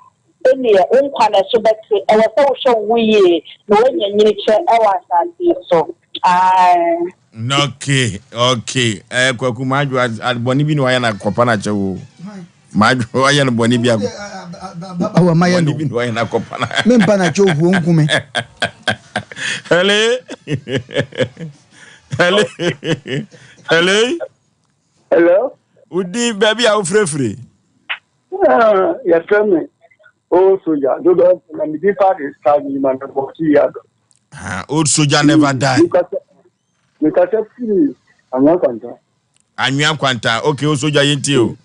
ɛnneɛ wo nkwa no ɛso bɛte. Ɛwɔ sɛ wohwɛ wo ho yie na woanya nyinikyɛ wɔ asase yi so. Ae. Okay, okay. Eh, Kwaku, madwo, bɔne bi na wayɛ na kɔpa no akyɛ wo. Madwo, wayɛ no bɔne bi akɔ. Awa ma yɛ no. Me mpa na kyɛ ohuo nku me. Hello. Hello. Hello. Hello. Wodi baabi a wofirefiri. Ah, yɛfrɛ me old soldier dodo na me din paa de saa nyima no bɔ ti yɛ adɔ. Ah, old soldier never die. Mekasa firi Anwea Nkwanta. Anwea Nkwanta, okay, old soldier yɛntie o.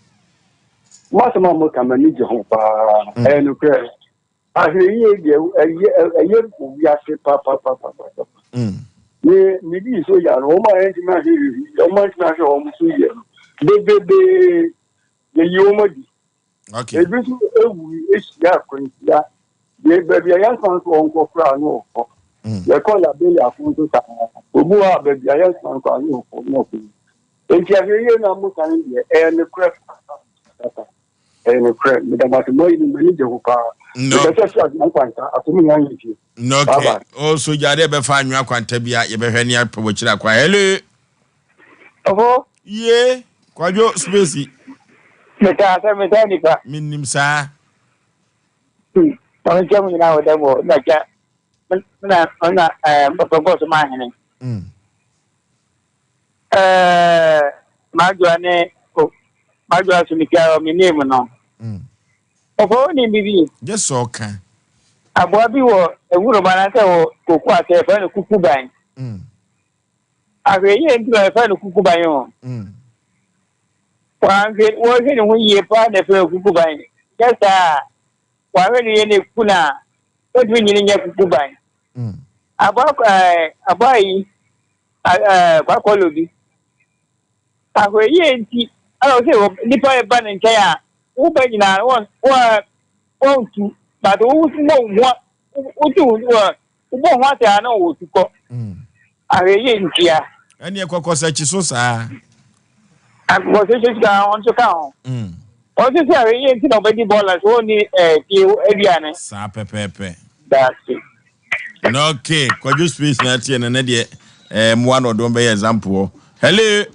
Mo asɛm a moka m'ani gye ho paa. Mm. Ɛyɛ nokorɛ. Ahwɛyie deɛ ɛyɛ ɛyɛ wɔ wiase papapapapa. Mm. Me me di soja no, wɔn a yɛntumi ahwɛ wɔn a yɛntumi ahwɛ wɔn so yie no, bebrebe yɛyi wɔn adi. Okay. Ebi nso ewu ehyia akwanhyia. Deɛ baabi a yɛnsan nso wɔn kɔ koraa no wɔ hɔ. Mm. Yɛkɔ Liberia fo nso saa. Obi wɔ a baabi a yɛnsan kɔ ano wɔ hɔ na ɔkɔ. Enti ahwɛyie na mo kan deɛ ɛyɛ nokorɛ paa. Ɛyɛ nokorɛ. Meda mo ase mo ayi no m'ani gye ho paa. No. Mepɛ sɛ so adwuma nkwanta aso me nya ntie. No, Bye okay. bye. O soja de bɛfa anwea kwanta bi a yɛbɛhwɛ ne apɛ wɔ akyiri akwan. Hello. Ɔfo. Ye, Kwadwo Spacey. Metaa sɛ metaa nipa. Menim saa. Hmm. Ɔno nkyɛn mu nyinaa wɔ dɛm wɔ na kya na na ɛɛ mpɔpɔ nkɔ so maa hene. Mm. Ɛɛ madwoa ne o madwoa so metia ɔ me name no. Mm. Ɔfo wonim bibi. Gye sɛ ɔka. Aboa bi wɔ nwuram anaasɛ wɔ koko ase yɛfrɛ no kukuban. Mm. Ahwɛyie nti na yɛfrɛ no kukuban o. Mm. Wanhwɛ wɔhwɛ ne ho yie paa na yɛfrɛ no kukuban. Nyɛ saa a wahwɛ no yie na eku no a ontumi nyini nyɛ kukuban. Mm. Aboa ɛɛ aboa yi ɛɛ kwakɔlɔ bi. Ahwɛyie nti ɛna ɔsɛ wɔ nipa ba ne nkyɛn a wo ba nyinaa wɔn wɔn wɔntu but wo bɔ wo ho wotu wɔ wobɔ ho ase a na wɔtu kɔ. Mm. Ahwɛyie ntia. Ɛneɛ kɔkɔsakyi so saa. Akɔkɔsakyi so saa wɔn nso ka ho. Mm. Wɔn nso sɛ ahwɛyie nti na wɔbɛdi bɔɔla so wɔn ni ɛɛ fie aduane. Saa pɛpɛɛpɛ. Daase. Na okay, Kwadwo space na ateɛ no ne deɛ ɛɛ mmoa na ɔde wɔn bɛyɛ example hɔ. Hello.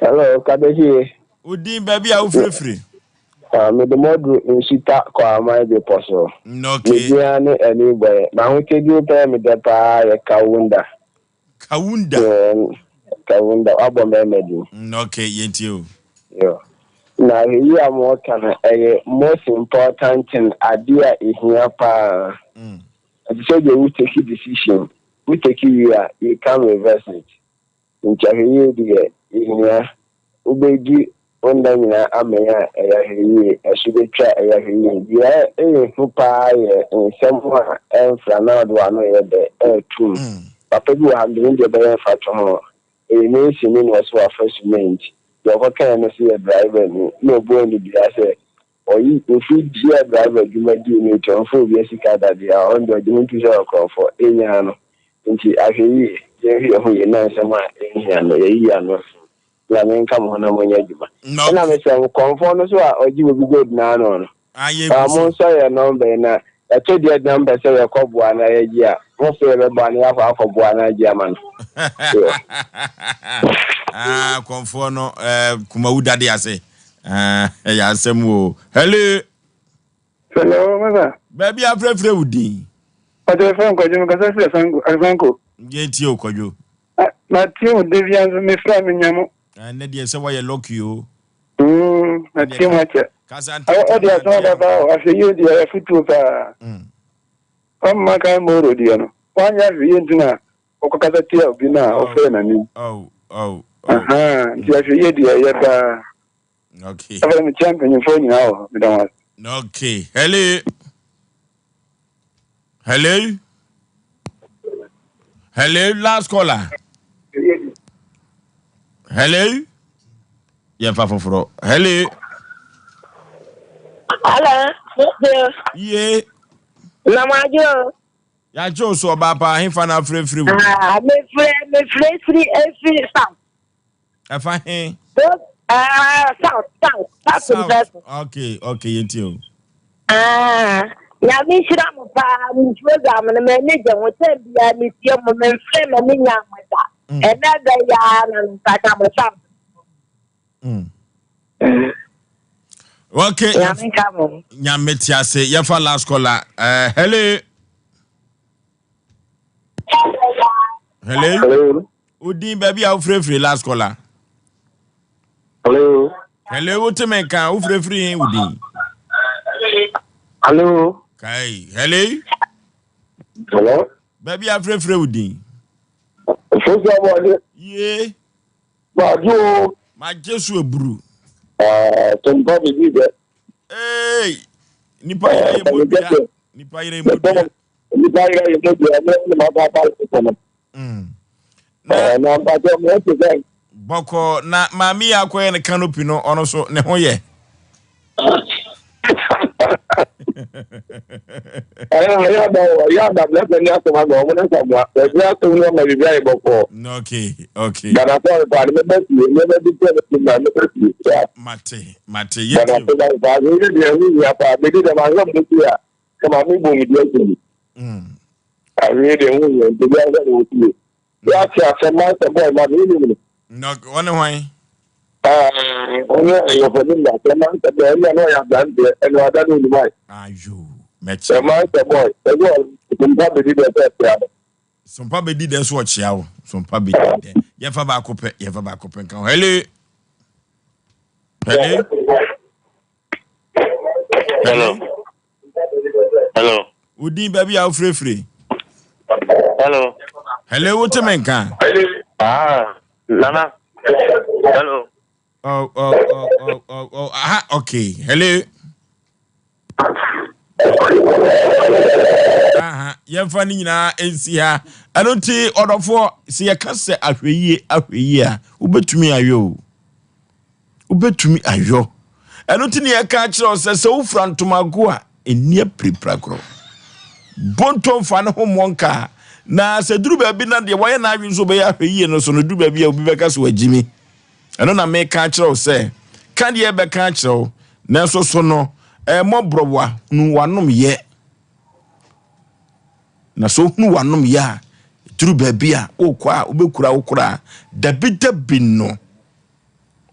Hello, Kabehie. Odin baabi a wofirifiri. Ah, mede mɔduru Nsuta Kwaman bepɔ so. Okay. Me din ara ne Ani Bɔyɛ. M'ahotadie pɛɛ me dɛ paa yɛ Kawunda. Kawunda. Yeah, Kawunda, wabɔ mmarima din. Okay, yɛntie o. Yo. Na eyi a wɔka no, ɛyɛ most important thing, adeɛ a ehia paa. Ɛte sɛ deɛ wo take decision, wo take wie a, you can't reverse it. Nti ahwɛyie deɛ ehia. Wobɛdi wo nna nyinaa amee a, ɛyɛ ahwɛyie. Ɛso bɛtwa, ɛyɛ ahwɛyie. Deɛ ɛyɛ hu paa yɛ nsɛm a ɛmfra na wode w'ano yɛ dɛ ɛretom. Papa bi wɔ ha, mede ne deɛ bɛyɛ mfatoho. Ɔyɛ masonni na ɔse wafa cement. Deɛ ɔkɔkaeɛ no nso yɛ driver ni na ɔbɔɔ no dua sɛ ɔyi ɔfiri yɛɛ driver adwuma dii no nti ɔmfa obia sika da deɛ a ɔno deɛ ɔgye no ntom sɛ ɔyɛ korɔmfoɔ. Ɛnyaa no. Nti ahwɛyie, yɛnhwɛ yɛn ho yie na nsɛm a ɛnhia no yɛayiyi ano afiri mu. Nyame nka mo ho na monyɛ adwuma. Ɛna mesrɛ mo, kɔmfoɔ no nso a ɔgye obi gold n'ano no, Ayɛ gu so. monsɔ yɛn nɔmba yi na ɛtɔ deɛ na mpɛ sɛ yɛkɔ boa na yɛgye a, mofo yɛbɛboa na yɛakɔ akɔboa na agye ama no. Sure. Ah, kɔmfoɔ no, eh, kumawu dade ase. Ah, ɛyɛ asɛm o. Hello. Hello, masa. Baabi afrɛfrɛ wo din. Ɔtɛ fɛn kwadwo, mekasa firi Asanko. Asanko. Yɛntie o kwadwo. Matie wo da biara nso mefrɛ a menya mo. Ɛnɛ deɛ sɛ woayɛ lucky o. Mm, matie mo akyɛ. Kasa ntɛntɛm Ɔde asɛm aba paa o, ahwɛyie deɛ ɛyɛ afotuo paa. Ɔmma kan Moro deɛ no, wanyɛ ahwɛyie nti na ɔkɔkasa tia obi no a ɔfrɛ n'anim. Oh, oh, oh. Ahaa, nti ahwɛyie deɛ ɛyɛ paa. Okay. Afei mekyia mpanyinfoɔ nyinaa wɔ hɔ, meda mo ase. Okay. Hello. Hello. Hello, last caller. Hello. Yɛmfa foforɔ. Hello. Hello. Ye. Na mo adwo. Yɛagye wo so ɔbaa paa hefa na afrɛfrɛ wo? Ah, mefrɛ mefrɛ firi efiri south. Ɛfa he? Ah, south, south, south. South. Okay, okay, yɛntie o. Ah, nyame nhyira mo paa mo program no m'ani gye ho sɛ bia metie mo memfrɛ ma menya mo da ɛnɛ bɛyɛ a na mefata mo south. Mm. Okay. Nyame nka mo. Nyame te ase. Yɛfa last caller. Hello. Hello. Hello. Odin baabi a wofirefiri last caller. Hello. Hello, wote me nka wofirefiri he wodin? Hello. Kai. Hello. Hello. Baabi a wofirefiri wodin? Sosa bɔde. Yie. Magye o. Magye so aburu. Ɛɛ sompa bibi dɛ. Ee nipa yɛrɛ yɛ mo dua. Nipa yɛrɛ yɛ mo dua. Nipa yɛrɛ yɛ mo dua ne ne ma ba ba yɛ no. Na na mpatsɔ mo ti sɛn. Bɔkɔ na maame yi akɔyɛ ne canopy no ɔno so ne ho yɛ. Ɛyɛ ɛyɛ ada o ɛyɛ ada blɛsɛ ni asɛm ama ɔmo ne nsamoa ɛbi asɛm no ama biribi ayɛ bɔkɔɔ. Okay okay. Danafo arepa ne mɛbɛ fie nneɛma bi tɛ ne ti na mɛbɛ fie. Mate mate yɛ ti. Danafo arepa ne yɛ deɛ ɛho hia paa medi dɛm ahwɛ mo ti a sɛ maame bɔ mu deɛ ɛsɛ bi. Ahwɛ deɛ ɛho hia nti bi ahwɛ ne wɔ fie. Wate asɛm ma sɛ bɔɔ ma me nim no. Na ɔne hwan? Ɔne ɛyɔfo nim na sɛ ma sɛ bɔɔ ɛnna na ɔyɛ abranteɛ ɛna ɔda ne onim ayɛ. Ayo mɛkyɛ. Sɛ ma sɛ bɔɔ ɛsɛ ɔsompa bɛdi dɛ sɛ ɛkyea no. Sompa bɛdi dɛ so ɔkyea wo sompa bɛdi dɛ yɛmfa baako pɛ yɛmfa baako pɛ nka ho hello hello hello. Hello. Wo din baabi a wofirefiri. Hello. Hello, wote me nka? Ah, Nana. Hello. Oh, oh, oh, oh, oh, oh. Aha, okay. Hello. Aha, yɛmfa ne nyinaa nsi ha. Ɛno nti ɔdɔfoɔ, sɛ yɛka sɛ ahwɛyie ahwɛyie a, wobɛtumi ayɛ o. Wobɛtumi ayɔ. Ɛno nti ne yɛka akyerɛ wo sɛ sɛ wofura ntomago a, ɛnni apirapira korɔ. Bonto mfa ne ho mmɔ nka. Na sɛ duru baabi na deɛ wayɛ n'adwene sɛ ɔbɛyɛ ahwɛ yie no so no, duru baabi a obi bɛka sɛ wagyimi. Ɛno na meka akyerɛ wo sɛ, ka deɛ ɛbɛka akyerɛ wo, nanso so no, ɛmmɔborɔwa hunu w'anom yɛ. Na sɛ wohunu w'anom yɛ a, duru baabi a wokɔ a wobɛkura wo koraa. Dabidabi no.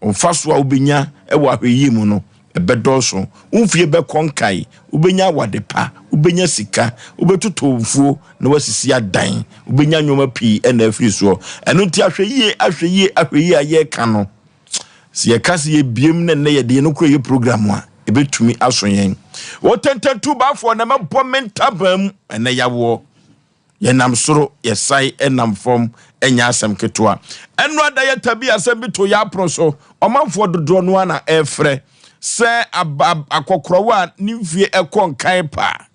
Mfaso a wubenya wɔ ahwɛyiye mu no, ɛbɛdɔɔso. Wo mfie bɛkɔ nkae, wubenya awade pa, wubenya sika, wobɛtotɔ mfuo na woasisi adan, wubenya nneɛma pii na afiri soɔ. Ɛno nti ahwɛyiye, ahwɛyiye, ahwɛyiye a yɛreka no, sɛ yɛka sɛ yɛbiem na nnɛ yɛde yɛn kora yɛ program a, ɛbɛtumi aso yɛn. Wo tɛntɛntubafoɔ na mɛbɔ me ntaban mu ɛnɛ yawoɔ. Yɛnam soro, yɛsan nam fam, ɛnyɛ asɛm ketewa. Ɛno ada yɛ tabi asɛm bi to yɛ apono so. Ɔmanfoɔ dodoɔ no ara na ɛrefrɛ sɛ akɔkorɔwa a ne mfie ɛkɔ nkan paa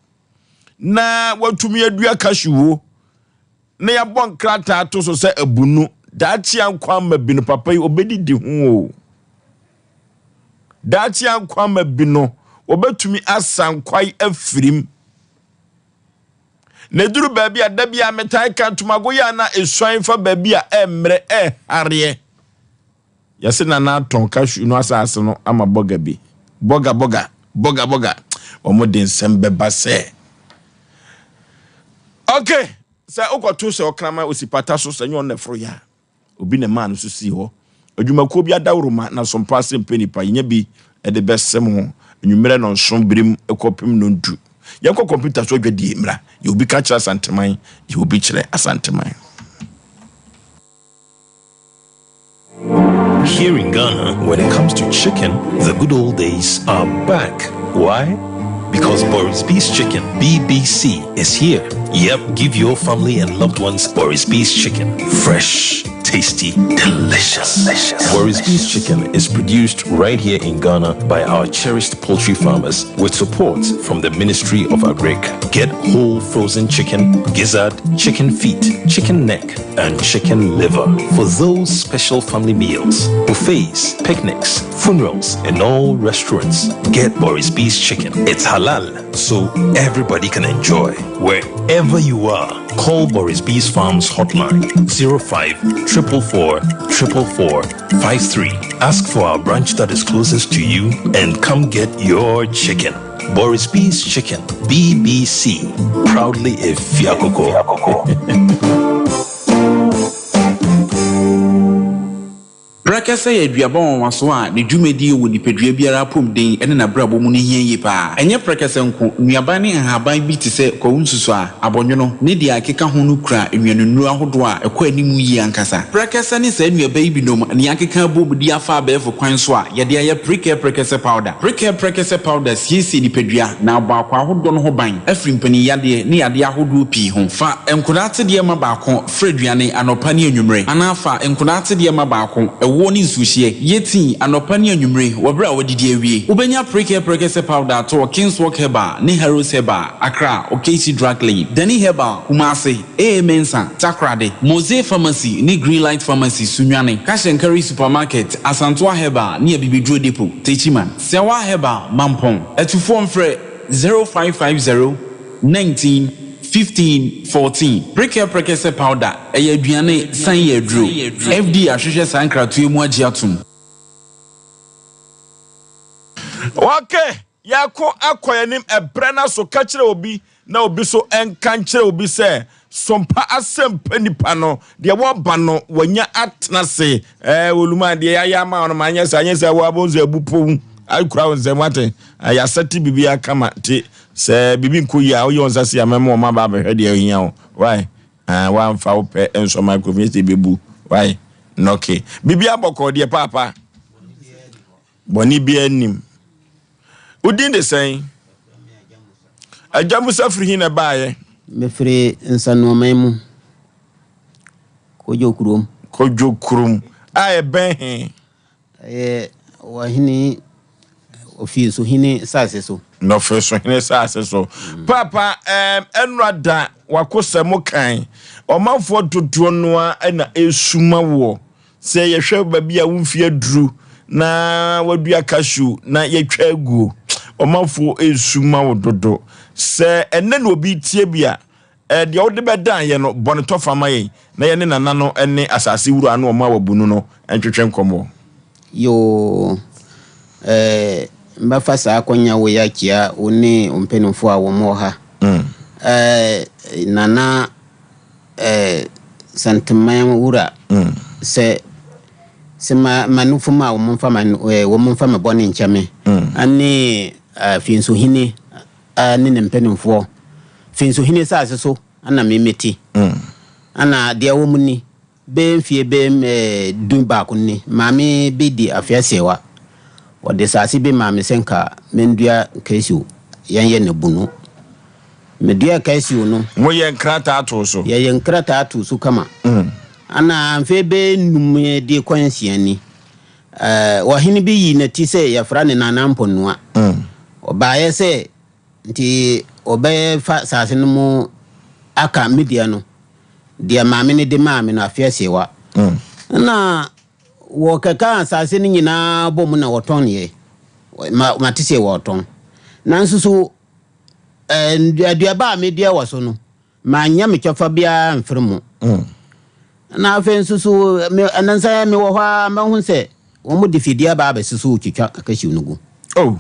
na watumi adua cashew na yɛabɔ nkrataa to so sɛ abunu daakye ankwa ama bi no papa yi ɔbɛdidi ho o. Daakye ankwa ama bi no wɔbɛtumi asa nkwae afirim. Na ɛduru baabi a da biara metaa ka ntomago yɛ a na ɛsuan fa baabi a ɛmmerɛ ɛhareɛ. Yɛse Nana atɔn cashew no asase no ama bɔga bi. Bɔga bɔga bɔga bɔga. Wɔn de nsɛm bɛba sɛ. Ok, sɛ wokɔto sɛ ɔkraman osi pata so sɛ nyɛ ɔno na ɛforo yɛ a. Obi na ɛmaa no so sii hɔ. Adwumakuo bi adaworoma na sompa ase mpɛ nipa. Yɛnya bi de bɛsɛm ho anwummerɛ nnɔnson berem kɔpem nnɔndu. Yɛnkɔ kɔmputa so adwadie mmra. Yɛ obi ka kyerɛ Asanteman, yɛ obi kyerɛ Asanteman. Here in Ghana, when it comes to chicken, the good old days are back. Why? Because Boris B's Chicken, BBC, is here. Yep, give your family and loved ones Boris B's Chicken. Fresh, tasty, delicious. delicious. Boris B's Chicken is produced right here in Ghana by our cherished poultry farmers with support from the Ministry of Agric. Get whole frozen chicken, gizzard, chicken feet, chicken neck, and chicken liver for those special family meals, buffets, picnics, funerals, and all restaurants. Get Boris B's Chicken. It's halal, so everybody can enjoy. Wherever you are, call Boris B's Farms hotline 05 444 444 53. Ask for our branch that is closest to you and come get your chicken. Boris B's Chicken, BBC, proudly a Fiakoko. Brekete. Prɛkɛsɛ yɛ aduaba nwanwaso a ne dwumadie wɔ nipadua biara apɔmuden ne n'abrabɔ mu no hia yie pa ara. Ɛnyɛ prɛkɛsɛ nko, nnuaba ne nhaban bi te sɛ kwawu nsusuaa, abɔnwono, ne deɛ ɛkeka ho no kura nnuanennuro ahodoɔ a ɛkɔ anim yie ankasa. Prɛkɛsɛ ne saa nnuaba yi binom na yɛakeka abom de afa abɛɛfo kwan so a yɛde ayɛ Prekɛ Prɛkɛsɛ Powder. Prekɛ Prɛkɛsɛ Powder siesie nipadua na abɔ akwaa ahodoɔ no ho ban afiri mpaninyadeɛ ne yadeɛ ahodoɔ pii ho. Fa nkwadaa atedeɛ ma baako Fra aduane anɔpa ne anwummere, anaa fa nkwadaa atedeɛ ma baako, ɛwoɔ ne nsuohyeɛ. Yɛ tii anɔpa ne anwummere wɔ berɛ a woadidi awie. Wobɛnya Prekɛ Prɛkɛsɛ Powder atɔ wɔ Kingswalk Herbal ne Harrows Herbal, Accra, Okaishie Drug Lane, Dani Herbal, Kumasi, AA Mensah, Takoradi, Mose Pharmacy ne Greenlight Pharmacy, Sunyani, Cash and Carry Supermarket, Asantoa Herbal ne Abibiduro Depot, Techiman, Sɛwa Herbal, Mampong. Atufoɔ mfrɛ 0550 19 15 14. Prekɛ prɛkɛsɛ powder, ɛyɛ aduane san yɛ aduro. FDA ahwehwɛ saa nkratoɔ yi mu agye atom. Ok, yɛko akɔ yɛn anim ɛbrɛ no aso ka kyerɛ obi na obi so nka nkyerɛ obi sɛ sompa asɛmpa nipa no deɛ wɔba no wanya atena se ɛɛ oluma deɛ yɛayɛ ama wo no ma anyɛ sɛ anyɛ sɛ wɔabɔ nso abu pow akura wo nsɛm wate yɛasɛte biribi akama te Sɛ biribi nkɔ yie a, woyɛ wo nsa sei a, mɛma wɔn aba abɛhwɛ deɛ ohia wo. Why? Ah, woamfa wo pɛ nsɔ microphone sɛ ɛbɛbu. Why? Nɔke. Biribi abɔkɔ deɛ paapa. Bɔne biara nnim. Wo din de sɛn? Agya Musa firi he na ɛbaeɛ? Mefiri Nsanuaman mu, Kodwo kurom. Kodwo kurom a ɛbɛn he? Ɛyɛ ɔhene Ofinsohene sase so. Na Ofinsohene sase so. Paapa, ɛɛm, ɛnora da wakosɛ mo kan. Ɔmanfoɔ dodoɔ no ara na ɛresuma woɔ. Sɛ yɛhwɛ baabi a wo mfeɛ aduru na wadua cashew na yɛtwa aguo. Ɔmanfoɔ resuma wo dodo. Sɛ ɛnnɛ na obi retie bi a, Eh, deɛ wode bɛdan yɛn no, bɔ no tɔfa ma yɛn, na yɛne nana no ne asase wura ne wɔn a wɔabu no no ntwetwe nkɔmmɔ. Yoo, eh, mɛfa saa akwanya wei akyia wo ne wo mpanimfoɔ a wɔn wɔ ha. Eh, Nana eh, Santeman wura, sɛ sɛ ma manufo ma wɔn mfa ma eh, wɔn mfa me bɔne nkyɛ me, ɛne eh, Finsohene ne ne mpanimfoɔ. Finsohene saase so na me mete. Ɛna deɛ ɛwɔ mu ni, bɛyɛ mfie bɛyɛ 11 ni, maame bi di afe asiewa. Ɔde saase bi maa me sɛ nka mendua cashew, yɛnyɛ no bunu. Meduaa cashew no. Moyɛɛ nkrataa too so? Yɛyɛ nkrataa too so kama. Ɛna mfeɛ bɛyɛ num de kɔ nsia ni, Ɔhene bi yii n'ati sɛ yɛfra ne Nana Mponua. Ɔbaeɛ sɛ nti ɔbɛfa saase no mu aka me deɛ no, deɛ maame no de maa me no, afe asiewa. Na wɔkɛkaa saase no nyinaa bɔ mu na wɔtɔneɛ. Mate sɛ wɔtɔn. Nanso so aduaba a medua wɔ so no, Mannya me kyɛfa biara amfiri mu. Na afei nso so, me, nnansa yi mewɔ hɔ ara mahu sɛ wɔde fidie aba abɛsi so retwitwa akahyiw no gu. Oh.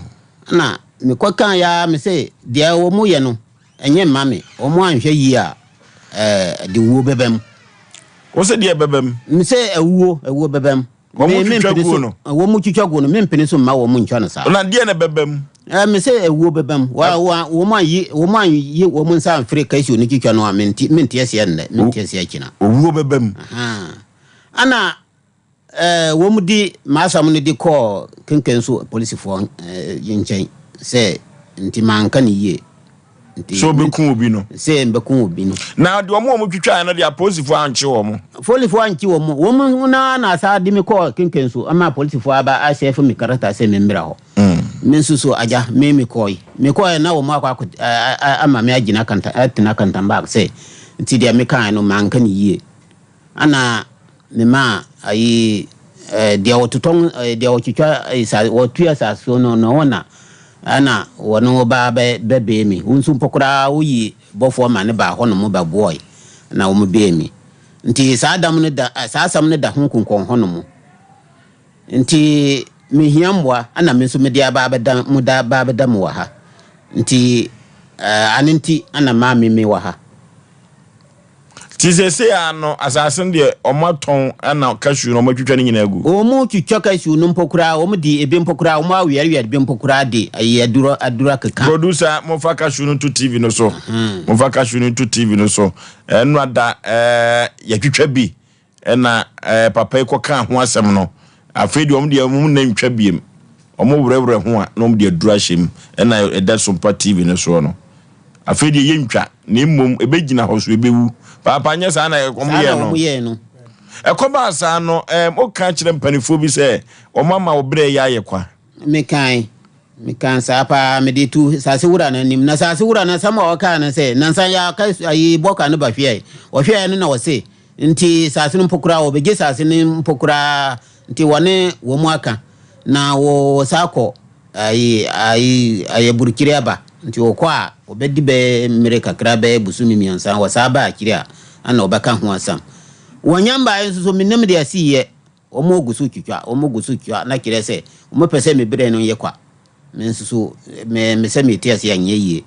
Na mekɔkaa yɛ ara mese deɛ wɔyɛ no, ɛnyɛ mma me. Wɔn anhwɛ yie a, ɛɛ, de wuo bɛba mu. Wo se deɛ bɛba mu? Mese awuo, awuo bɛba mu. Wɔn mu twitwa guo no. Wɔn mu twitwa guo no, mempene so mma wɔn ntwa no saa. Na deɛ na ɛbɛba mu? Ɛɛ, mese awuo bɛba mu. Wa, wa, wɔn anyi, wɔn anyi wɔn nsa amfiri Kaisio no twitwa no a, mente, mente aseɛ nnɛ, mente aseɛ akyina. Owuo bɛba mu. Ɛna ɛɛ, wɔn di m'asɛm no de kɔɔ Kenkenso apolisifoɔ ɛɛ, nkyɛn sɛ nti manka no yie. Nti, Sɛ ɔbɛku obi no. Sɛ mbɛku obi no. Na deɛ wɔn a wɔtwitwaeɛ no deɛ apolisifoɔ ankye wɔn. Apolisifoɔ ankye wɔn. Wɔn no ara na asaa de me kɔɔ Kenkenso ama apolisifoɔ aba ahyɛ me krataa sɛ memmra hɔ. Me nso so agya, me mekɔe. Mekɔeɛ na wɔn akɔ akɔ ama me agyina kanta atena Kantanbag sɛ nti deɛ mekaeɛ no manka no yie. Ɛna memaa ayi deɛ wɔtotɔn deɛ wɔtwitwa sa wɔtu asase so no no na ɛna wɔne ba bɛ bɛbee me. Wo nso mpo koraa woyi bɔfoɔ ma ne baa hɔnom bɛboɔe na wɔn bee me. Nti saa dam no da saa asɛm no da ho konkɔn hɔnom. Nti mehia mmoa ɛna me nso mede aba abɛda mo da ba abɛda mo wɔ ha. Nti ano nti ɛna maa me me wɔ ha. Nti seesei ara no, asase no deɛ, wɔatɔn ɛna cashew no wɔatwitwa ne nyinaa agu. Wɔtwitwa cashew no mpo koraa, wɔde ebi mpo koraa, wɔaweɛweɛ bi mpo koraa de ayi aduro aduro akeka. Producer, momfa cashew no nto TV no so. Momfa cashew no nto TV no so. Ɛno ada ɛɛ yɛatwitwa bi. Ɛna ɛɛ papa yi kɔkaa ho asɛm no, afei deɛ wɔn deɛ wɔn nna ntwa biem. Wɔn werɛwerɛ ho a na wɔn de aduru ahyɛ mu. Ɛna ɛda Sompa TV no soɔ no. Afei deɛ yɛntwa, na mmom ɛbɛgyina hɔ so ɛbɛwu. Paapa nyɛ saa na wɔn Saa yɛɛ na no. wɔn yɛɛ no. Ɛkɔbaa saa no, ɛɛm woka kyerɛ mpanifoɔ bi sɛ wɔn ama wo berɛ yɛ ayɛ kwa. Mekae, mekaa saa paa, mede tu saase wura no anim. Na saase wura no asɛm a ɔkaa no sɛ, nansa yi ara ka ayi bɔka no ba hwɛe. Ɔhwɛe no na ɔse, nti saase no mpo koraa, wɔbɛgye saase no mpo koraa, nti wɔne wɔn aka. Na wɔsa akɔ ayi ayi ayi aburukyiri aba. Nti wɔkɔ a, wɔbɛdi bɛyɛ mmere kakra, bɛyɛ bosome mmiɛnsa, wɔsaa ba akyiri a, ɛna wɔbɛka ho asɛm. Wɔnya mbaeɛ nso so, mennim deɛ ɛsiiɛ. Wɔn gu so twitwa, wɔn gu so twitwa, na kyerɛ sɛ, wɔn pɛ sɛ me berɛ no yɛ kwa. Me nso so, me, me sɛ mete ase a, nyɛ yie.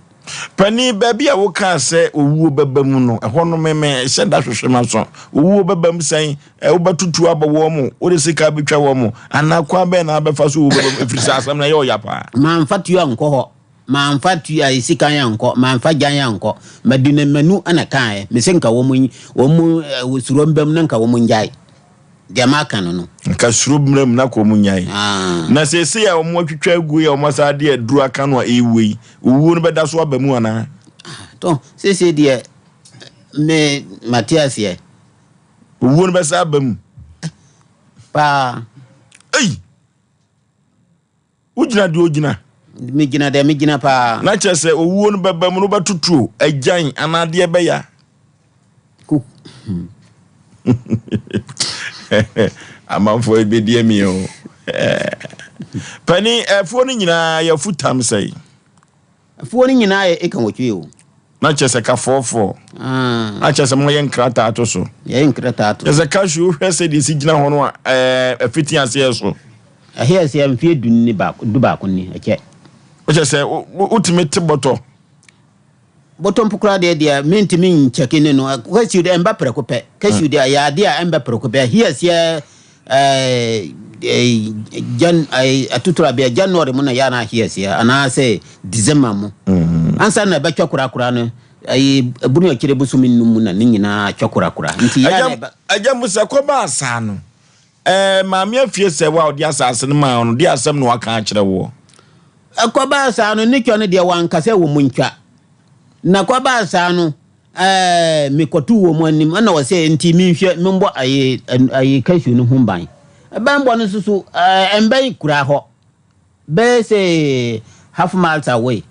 Panin, baabi a wokaa sɛ owuo bɛba mu no, ɛhɔ no me, me hyɛ da hwehwɛ m'aso. Owuo bɛba mu sɛn? Ɛ, wobɛtoto abɔ wɔn mo? Wode sika bɛtwa wɔn mo? Anaa kwan bɛn na wobɛfa so owuo bɛba mu? Ɛfiri sɛ asɛm no ɛyɛ ɔya paa. Mamfa tuo ankɔ hɔ, mamfa tuo, ayi, sikan ankɔ, mamfa gyan ankɔ. Mede m'anu na ɛkaeɛ. Mese nka wɔn, wɔn, ɛ, suro mba mu na nka wɔn ngyae. Deɛ maka no no. Nka suro mmra mu na ka wɔn nyae. Na seesei a wɔn atwitwa agu yi a wɔn asan de aduru aka no a ɛrewuo yi, owuo no bɛda so aba mu anaa? Tɔ, seesei deɛ me mate aseɛ. Owuo no bɛsan aba mu. Paa. Ei! Wogyina deɛ ogyina. Megyina deɛ megyina paa. Na kyerɛ sɛ owuo no bɛba mu no wobɛtoto agyan anaa adeɛ bɛya. Ko. Amanfoɔ yi bɛdi ami o. Panin, afuo no nyinaa yɛafu tam sɛe. Afuo no nyinaa yɛ eka nwɔtwe o. Na kyerɛ sɛ ka fɔɔfɔɔ. Na kyerɛ sɛ moyɛ nkrataa to so. Yɛyɛ nkrataa to so. Kyerɛ sɛ cashew wohwɛ sɛdeɛ ɛsi gyina hɔ no a, ɛɛ ɛfiti aseɛ so. Ɛhe aseɛ mfeɛ du ne baako du baako ni ɛkyɛ. Wokyɛ sɛ wotumi te bɔtɔ. Bɔtɔ mpo koraa deɛ deɛ mentumi nkyɛke ne no. Cashew deɛ ɛmba prɛko pɛ. Cashew deɛ ɛyɛ adeɛ a ɛmba prɛko pɛ. Ɛhe aseɛ ɛɛ Jan ɛɛ atuturabea January mu na yɛ ana ahe aseɛ anaasɛ December mu. Ansa na ɛbɛtwa korakora no ɛyi ebunu akyire bosome nnum mu na ne nyinaa atwa korakora. Nti yɛ ana ɛba. Agya Musa kɔbaa saa no ɛɛ maame afie sɛ wo a ɔde asase no maa wo no deɛ asɛm na waka akyerɛ woɔ? Ɛkɔbaa saa no ne twa no deɛ wanka sɛ wɔn ntwa. Na kɔbaa saa no Ɛɛ, mekɔtoo wɔn anim, ɛna wɔsɛ nti menhwɛ membɔ aye aye cashew no ho ban. Banbɔ no nso so ɛɛ ɛmbɛn kura hɔ bɛyɛ sɛ half miles away.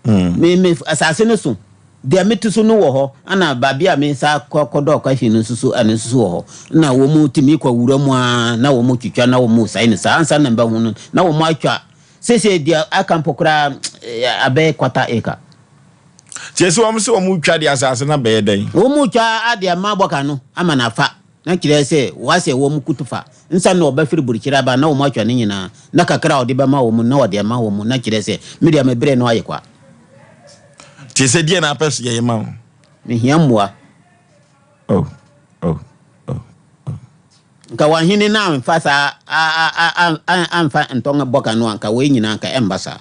Me me asase no so deɛ mete so no wɔ hɔ, ɛna baabi a me nsa kɔ kɔdɔɔ cashew no nso so ɛno nso so wɔ hɔ. Na wɔn tumi kɔ wura mu ara na wɔn twitwa na wɔn sae no saa ansa na mbɛho no na wɔn atwa. Seesei deɛ aka mpo koraa abɛyɛ quarter acre. Kyerɛ sɛ wɔn sɛ wɔn retwa de asase no abɛyɛ dɛn? Wɔn retwa ade ama bɔka no ama no afa, na kyerɛ sɛ wɔasɛ wɔn kutufa nsa na wɔbɛfiri burukyire aba na wɔn atwa ne nyinaa, na kakra a wɔde bɛma wɔn na wɔde ama wɔn, na kyerɛ sɛ me deɛ me berɛ no ayɛ kwa. Kyerɛ sɛ deɛ na apɛ so yɛyɛ ma wo? Mehia mmoa. Oh, oh, oh, oh. Nka w'ahene no amfa saa amfa ntɔn bɔga no anka wei nyinaa anka ɛmba saa.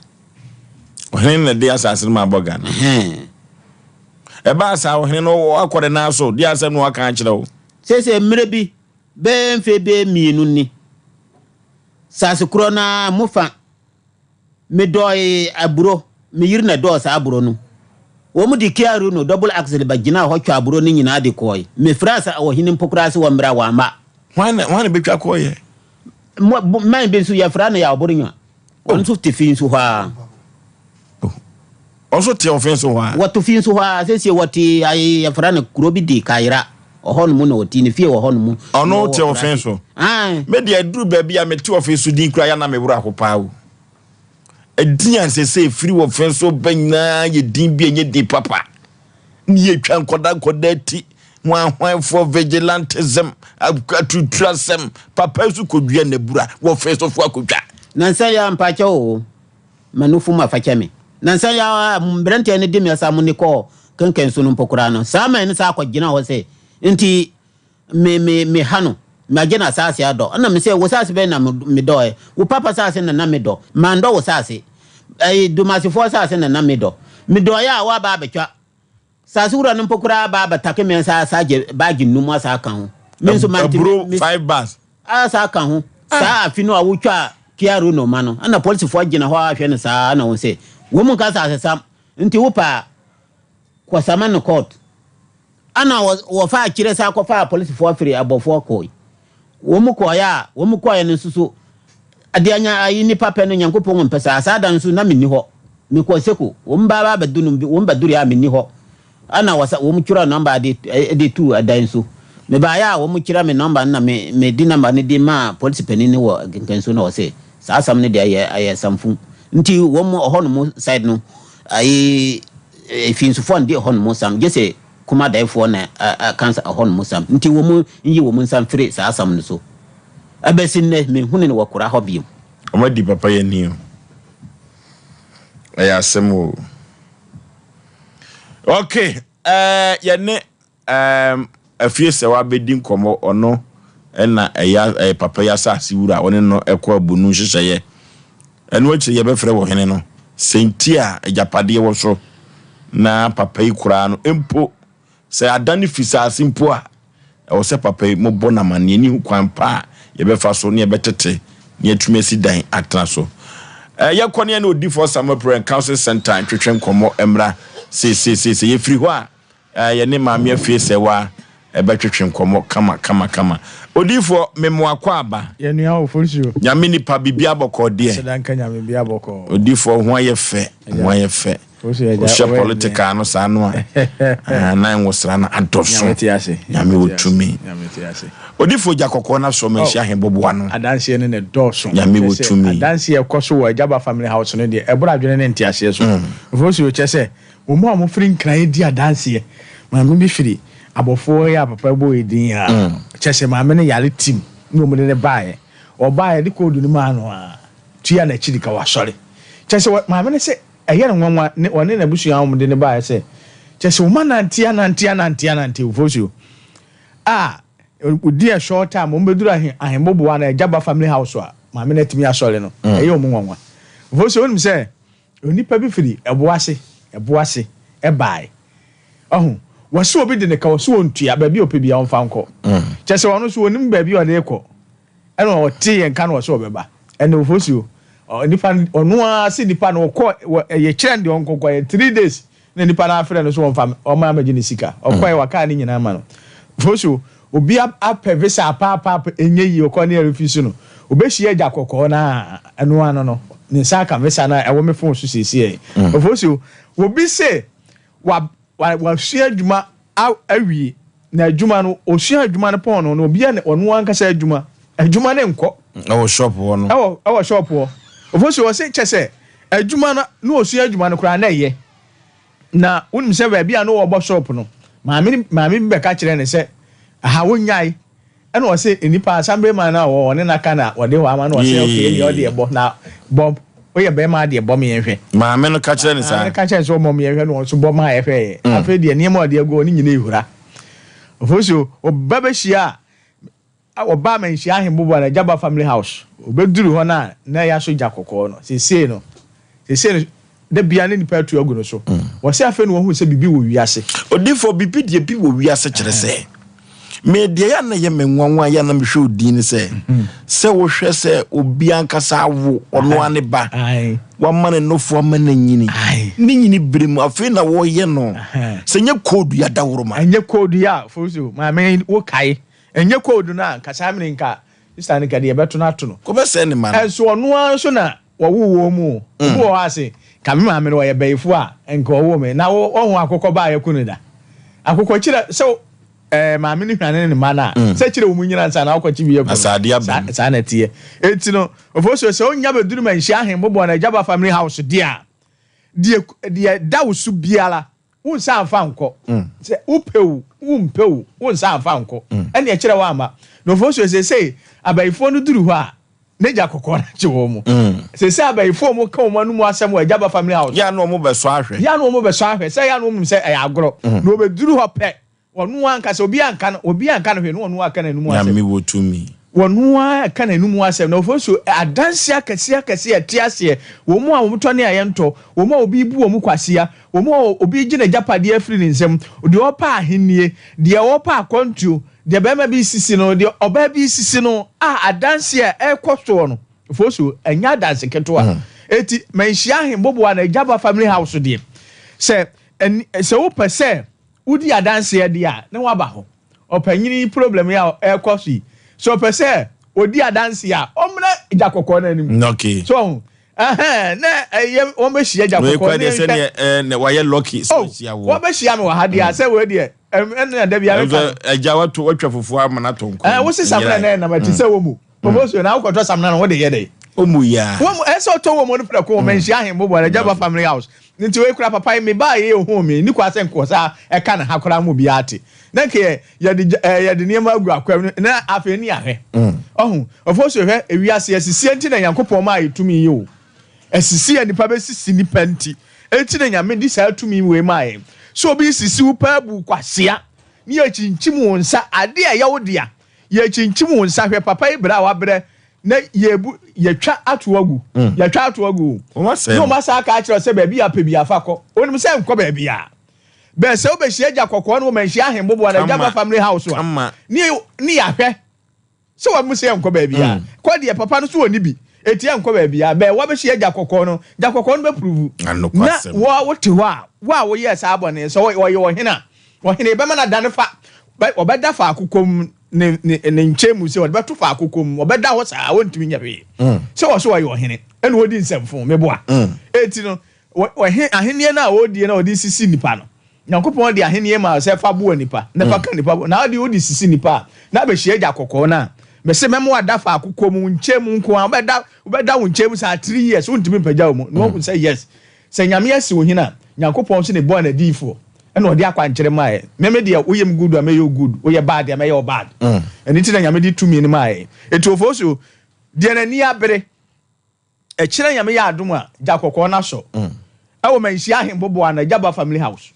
Ɔhene no na ɛde asase no maa bɔga no. Ɛbaa saa ɔhene no akɔ ne nan so de asɛm no aka akyerɛ wo. Seesei mmerɛ bi bɛyɛ mfeɛ bɛyɛ mmienu ni, saase korɔ no ara mo fa Medɔe aburo. Me yere na ɛdɔɔ saa aburo no. Wɔde Kia Runo double axle ba gyinaa hɔ twaa aburo no nyinaa de kɔe. Mefrɛɛ asa ɔhene mpo koraa se wɔmmra, wamma. Hwan na hwan na betwa kɔeɛ? Mo, bo, man bi nso yɛfrɛ no Yaw-Bornwa. Ɔno nso te fi nso hɔ ara. Oh. Ɔno nso te ɔfe nso hɔ ara. Wɔto fi nso hɔ ara. Seesei wɔte ayi yɛfrɛ no kuro bi de Kayera. Ɔhɔ nom na ɔte, ne fie wɔ hɔ nom. Ɔno te ɔfe so. Ae. Me deɛ aduru baabi a mete ɔfe so din koraa yɛ na me werɛ aho paa o. Edin a ɛsɛ sɛ ɛfiri ɔfe so ba nyinaa yɛ din bi a ɛnyɛ din papa. Ne yɛtwa nkɔda nkɔda ti, hwanhwanfoɔ, vigilantism, atuturasɛm, papa nso kɔdua n'abura wɔ ɔfe sofoɔ akɔtwa. Nansa yi ara mpakyɛw o, M'anufo mu afa kyɛ me. Nansa yi ara a mmeranteɛ no de me asamu no kɔɔ kenken so no mpo koraa no, saa man no san kɔgyinaa hɔ sɛ. Nti me me me ha no, magye n'asaase adɔ. Ɛna me sɛ, wo saase bɛn na medɔɛ? Wo papa saase na na medɔ. Mandɔ wo saase. Ɛyi Domasefoɔ saase na na medɔ. Medɔeɛ a woaba abɛtwa. Saase wura no mpo koraa aba abɛtake me nsa asa agye baagye nnum asa aka ho. Me nso mante Aburo 5 bags. Asa aka ho. Saa afe no a wotwaa Kia Runo ma no, ɛna polisifoɔ gyina hɔ ara hwɛ no saa na wɔn sɛ, wɔn mu nka saasesam, nti wopɛ a kɔsama no court. Ɛna wɔfaa akyire saa kɔfaa polisifoɔ firi abɔfoɔ kɔe. Wɔn kɔeɛ a, wɔn kɔeɛ no nso so, adeɛ anya ayi nipa pɛ no Nyankopɔn mpɛ saa. Saa da no nso na menni hɔ. Mekɔɔ Seko, wɔn ba ba bɛdu no, wɔn bɛduruiɛ a menni hɔ. Ɛna wɔsa wɔn twerɛ nɔmba de de tuu ɛdan so. Mebaeɛ a wɔn kyerɛ me nɔmba no na me me di nɔmba no de maa polisi panin no wɔ Nkenkenso na ɔse saa asɛm no deɛ ɛyɛ ɛyɛ asɛmfo nti wɔn ɔhɔ nom side no ayi efinsofoɔ ndi ɛhɔ nom sam gye sɛ kumadaefoɔ na ɛka ɛhɔ nom sam nti wɔn nyi wɔn nsa mfiri saa asɛm no so. Ɛbɛsi nnɛ menhunu no wɔ kora hɔ biom. Wɔn adi papa yɛ ni o. Ɛyɛ asɛm o. Okay, eh, yɛne um, afie sɛ wabɛdi nkɔmmɔ ɔno ɛna ɛyɛ ɛyɛ papa yi asase wura ɔne no ɛkɔ abunu nhyehyɛeɛ ɛno akyire yɛbɛfrɛ wɔ hene no sɛ nti a agyapadeɛ wɔ so na papa yi koraa no mpo Sɛ ada no fi saase mpo a, ɛwɔ sɛ papa yi mobɔ no amanneɛ ne hu kwan pa a yɛbɛfa so ne yɛbɛtete na yɛatumi asi dan atena so. Eh, yɛkɔ ne yɛne Odifoɔ Samuel Prayer and Counseling Center ntwetwe nkɔmmɔ mmra seesei. Yɛfiri hɔ a, eh, yɛne Maame Afie Sɛwa ɛbɛtwetwe nkɔmmɔ kama kama kama. Odifoɔ, memo akɔ aba. Yɛn nua Ofosuo. Nyame nipa, biribiara bɔkɔɔ deɛ. Aseda nka Nyame, biribiara bɔkɔɔ. Odifoɔ, ho ayɛ fɛ, ho ayɛ fɛ. Wohyɛ political no saa no a, na nwosra no adɔso. Nyame wɔ tumi. Odifo gya kɔkɔɔ no asɔ manhyia he bɔboa no. Adanseɛ no na ɛdɔɔso. Nyame wɔ tumi. Adanseɛ ɛkɔ so wɔ Agyaba family house no deɛ ɛboro adwene ne nteaseɛ so. Mfomsoɔ kyɛ sɛ wɔn a wɔfiri Nkran di adanseɛ. Maame bi firi abɔfoɔ yi a papa bɔ yɛ din a, kyɛ sɛ maame no yare tim na wɔde no baeɛ. Ɔbaeɛ de koodu no maa no a, tua n'akyiri ka wasɔre. Kyɛ sɛ maame no sɛ Ɛyɛ no nwanwa ne ɔne n'abusua a wɔde no baeɛ sɛ, kyerɛ sɛ wɔanante anante anante anante Ofosuo a wɔdi a short time wɔbɛduru ahe ahemmoboa anaa Agyaba family house a maame no atumi asɔre no, ɛyɛ wɔn nwanwa. Ofosuo wonim sɛ onipa bi firi Ɛboase Ɛboase baeɛ. Ɔho, wɔse obi de no ka wɔse ɔntua, baabi a ɔpɛ biara ɔmfa nkɔ. Kyerɛ sɛ ɔno nso ɔnim baabi a ɔde rekɔ. Ɛna ɔtee yɛn nka na ɔsɛ ɔbɛba. Ɛna Ofosuo, nipa no, ɔno ara se nipa no ɔkɔ, yɛ kyerɛ no deɛ ɔnkɔ kɔ yɛ 3 days na nipa no afrɛ no so ɔmfa, ɔma amɛgye ne sika. Ɔkɔɛ wakaa ne nyinaa ma no. Ofosuo, obi apɛ visa apaapaapa ɛnyɛ yie ɔkɔ ne yɛrefuse no. Ɔbɛhyia agya kɔkɔɔ no a, ɛno ano no, ne nsa aka visa no a ɛwɔ me phone so seesei. Ofosuo, obi se wa, wa, wasua adwuma awie na adwuma no osua adwuma no pɔn no na obi a ɔno ankasa adwuma adwuma no nkɔ. Ɛwɔ shop hɔ no. Ɛwɔ ɛwɔ shop hɔ. Ofosu ɔse kyɛ sɛ adwuma no na osua adwuma no koraa na ɛyɛ na wonim sɛ baabi a na ɔbɔ shop no maame maame bi bɛka kyerɛ no sɛ aha wonyae Ɛna ɔse nnipa assembly man no a ɔwɔ ɔne no aka na ɔde hɔ ama no ɔse okay ɛneɛ ɔdeɛ bɔ na bɔ woyɛ bɛrima adeɛ bɔ me yɛnhwɛ. Maame no ka kyerɛ no saa. Maame no ka kyerɛ no sɛ ɔmmɔ me yɛnhwɛ na ɔno nso bɔ maa yɛhwɛeɛ. Afei deɛ nneɛma a ɔde agu hɔ no nyinaa ehura. Ofosuo ɔba bɛhyia a ɔba amanhyia ahemboboa no Agyaba family house ɔbɛduru hɔ no a na yɛasɔ gya kɔkɔɔ no seesei no seesei no Da biara na nnipa atu agu no so. Wɔse afei na wɔahu sɛ biribi wɔ wiase. Odiyifoɔ, biribi deɛ bi wɔ wiase kyerɛ sɛ, me deɛ yɛ a na ɛyɛ me nwanwa yɛ a na mehwɛ wo din ne sɛ, sɛ wohwɛ sɛ obi ankasa awo ɔno ara ne ba, wama ne nofo ama no anyini, ne nyini bere mu afei na wɔyɛ no sɛ nyɛ koodu yɛ adaworoma. Ɛnyɛ koodu yɛ a, Fosu, maame wokae, ɛnyɛ koodu no a, nka saa mene nka sista no nka deɛ ɛbɛto no ato no. Kɔbɛsɛe ne ma no. Ɛnso ɔno ara nso na Wɔwoo wɔn mu o. Obi wɔ hɔ a se, Nka me maame no ɔyɛ bayifoɔ a, nka ɔwoo me. Na wo, woahu akokɔ ba a yɛako no da? Akokɔ kyerɛ sɛ ɛɛ maame no hwane ne mma no a, sɛ kyerɛ wɔn nyina ansa na wokɔkye bi aku no. Saa adeɛ aba mu. Saa na ɛteɛ. Enti no, Ofosuo, sɛ wonya bɛduru Manhyia Ahemboboa no Agyaba Family House deɛ a, deɛ, deɛ ɛda wo so biara, wo nsa amfa ankɔ. Sɛ wopɛ o, wompɛ o, wo nsa amfa ankɔ. Ɛnneɛ kyerɛ woamma. Na Ofosuo, seesei abayifoɔ no duru hɔ a, N'agya kɔkɔɔ no akye wɔn mu. Seesei abayifo a wɔka wɔn anom asɛm wɔ Agyaba family house. Yɛ a na wɔbɛsɔ ahwɛ. Yɛ a na wɔbɛsɔ ahwɛ sɛ yɛ a na wɔnim sɛ ɛyɛ agorɔ. Na wɔbɛduru hɔ pɛ, Ɔno ankasa obi anka no obi anka no hwee na ɔno aka n'anum asɛm. Nyame wɔ tumi. Ɔno ara ka n'anum asɛm na ɔfo so adanse akɛseɛ akɛseɛ ɛte aseɛ wɔn a wɔn tɔ ne a yɛntɔ wɔn a obi bu wɔn kwasea wɔn a obi gye n'agyapadeɛ afiri ne nsam deɛ ɔpɛ ahennie deɛ ɔpɛ akwantuo deɛ barima bi sisi no deɛ ɔbaa bi sisi no a adanse a ɛrekɔ soɔ no ɔfo so ɛnyɛ adanse ketewa eti manhyia ahemboboa na agyaba family house deɛ sɛ sɛ wopɛ sɛ Wodi adanseɛ deɛ a, ne waba hɔ. Ɔpanyin yi problem yi a ɛrekɔ so yi, sɛ ɔpɛ sɛ ɔdi adanseɛ a, ɔmmra gya kɔkɔɔ no anim. Okay. So ɔho, ɛhɛn, na ɛyɛ wɔn bɛhyia gya kɔkɔɔ ne nhwɛ. Wei kɔ deɛ wayɛ lucky sɛ oh, ɔhyia wo. Wɔbɛhyia me wɔ ha deɛ a, sɛ wei deɛ, ɛna da bi a meka no. Agya wato watwa fufuo ama no atɔ nkwan. Ɛɛ, wosi samina na ɛnam ɛte sɛ wɔ mu. Obosuo na wokɔtɔ samina no wode yɛ dɛ. Omu ya. Wɔn ɛsɛ ɔtɔ wɔn no prɛko wɔn nhyia ahembo bɔ ɛgya ba family house. Nti wei kura papa yi me baa yɛ ohun mi ni kwa sɛ nkɔ saa ɛka ne ha koraa mu biara te. Na nka yɛ yɛde ɛɛ yɛde nneɛma agu akwam no na afei ni ahwɛ. Ɔho ofosuo hwɛ ewiase asisie nti na Nyankopɔn maa yɛ tumi yi o. Asisi a nipa bɛsisi nipa nti eti na Nyame de saa tumi wei maa yɛn. Sɛ obi sisi wo paa bu kwasea ne yɛkyinkyim wo nsa ade a ɛyɛ wo dea Yɛkyinkyim wo nsa hwɛ papa yi brɛ a wabrɛ na yɛbu yɛtwa ato agu mm. yɛtwa ato agu na wɔn asa aka akyerɛ sɛ baabi a pɛ bi afa kɔ onim sɛ nkɔ baabi a bɛɛ sɛ wobɛhyia agya kɔkɔɔ no wɔn nhyia ahemboboa na agya ba family house a ne ne yɛahwɛ sɛ wɔn mu sɛ yɛnkɔ baabi a mm. kɔ deɛ papa no so wɔ ne bi eti yɛnkɔ baabi a bɛɛ wɔbɛhyia agya kɔkɔɔ no agya kɔkɔɔ no bɛpuruvu na wɔ wote hɔ a wo a woyɛ saa bɔne sɛ ɔyɛ ɔhene a Ɔhene bɛma no adane fa, ɔbɛda faako komm, ne, ne, ne nkyɛn mu sɛ ɔde bɛto faako komm, ɔbɛda hɔ saa, ɔntumi nyɛ hwee. Mm. Sɛ wɔ so ɔyɛ ɔhene, ɛna ɔdi nsɛmfo, meboa. Mm. Eti no, ɔhe, ahenni no a ɔredie na ɔde sisi nipa no, Nyankopɔn de ahenni ma sɛ fa boa nipa, na fa mm. ka nipa, na ɔde ɔde sisi nipa a, na abɛhyia agya kɔkɔɔ no a, mese mɛma wada faako komm, wo nkyɛn mu nko a, wobɛda, wobɛda wo nkyɛn mu saa three years, wontumi mpagya wo mu, na wahu sɛ yes, Sɛ Nyame asi wo hene a, Nyankopɔn nso na ɛbɔɔ n'adiyifoɔ ɛna ɔde akwankyerɛ maaɛ. Me me deɛ woyɛ me good a mɛyɛ wo good, woyɛ bad a mɛyɛ wo bad. Ɛno nti na Nyame de tumi no maaɛ. Enti Ofosu, deɛ n'ani abere, ɛkyena Nyame yɛ adom a, gya kɔkɔɔ no asɔ ɛwɔ Manhyia Ahemboboa no, Agyaba Family House.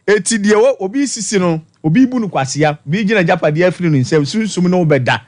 Enti deɛ wɔ, obi resisi no, obi rebu no kwasea, obi regye n'agyapadeɛ afiri ne nsam, sunsum ne wo bɛda.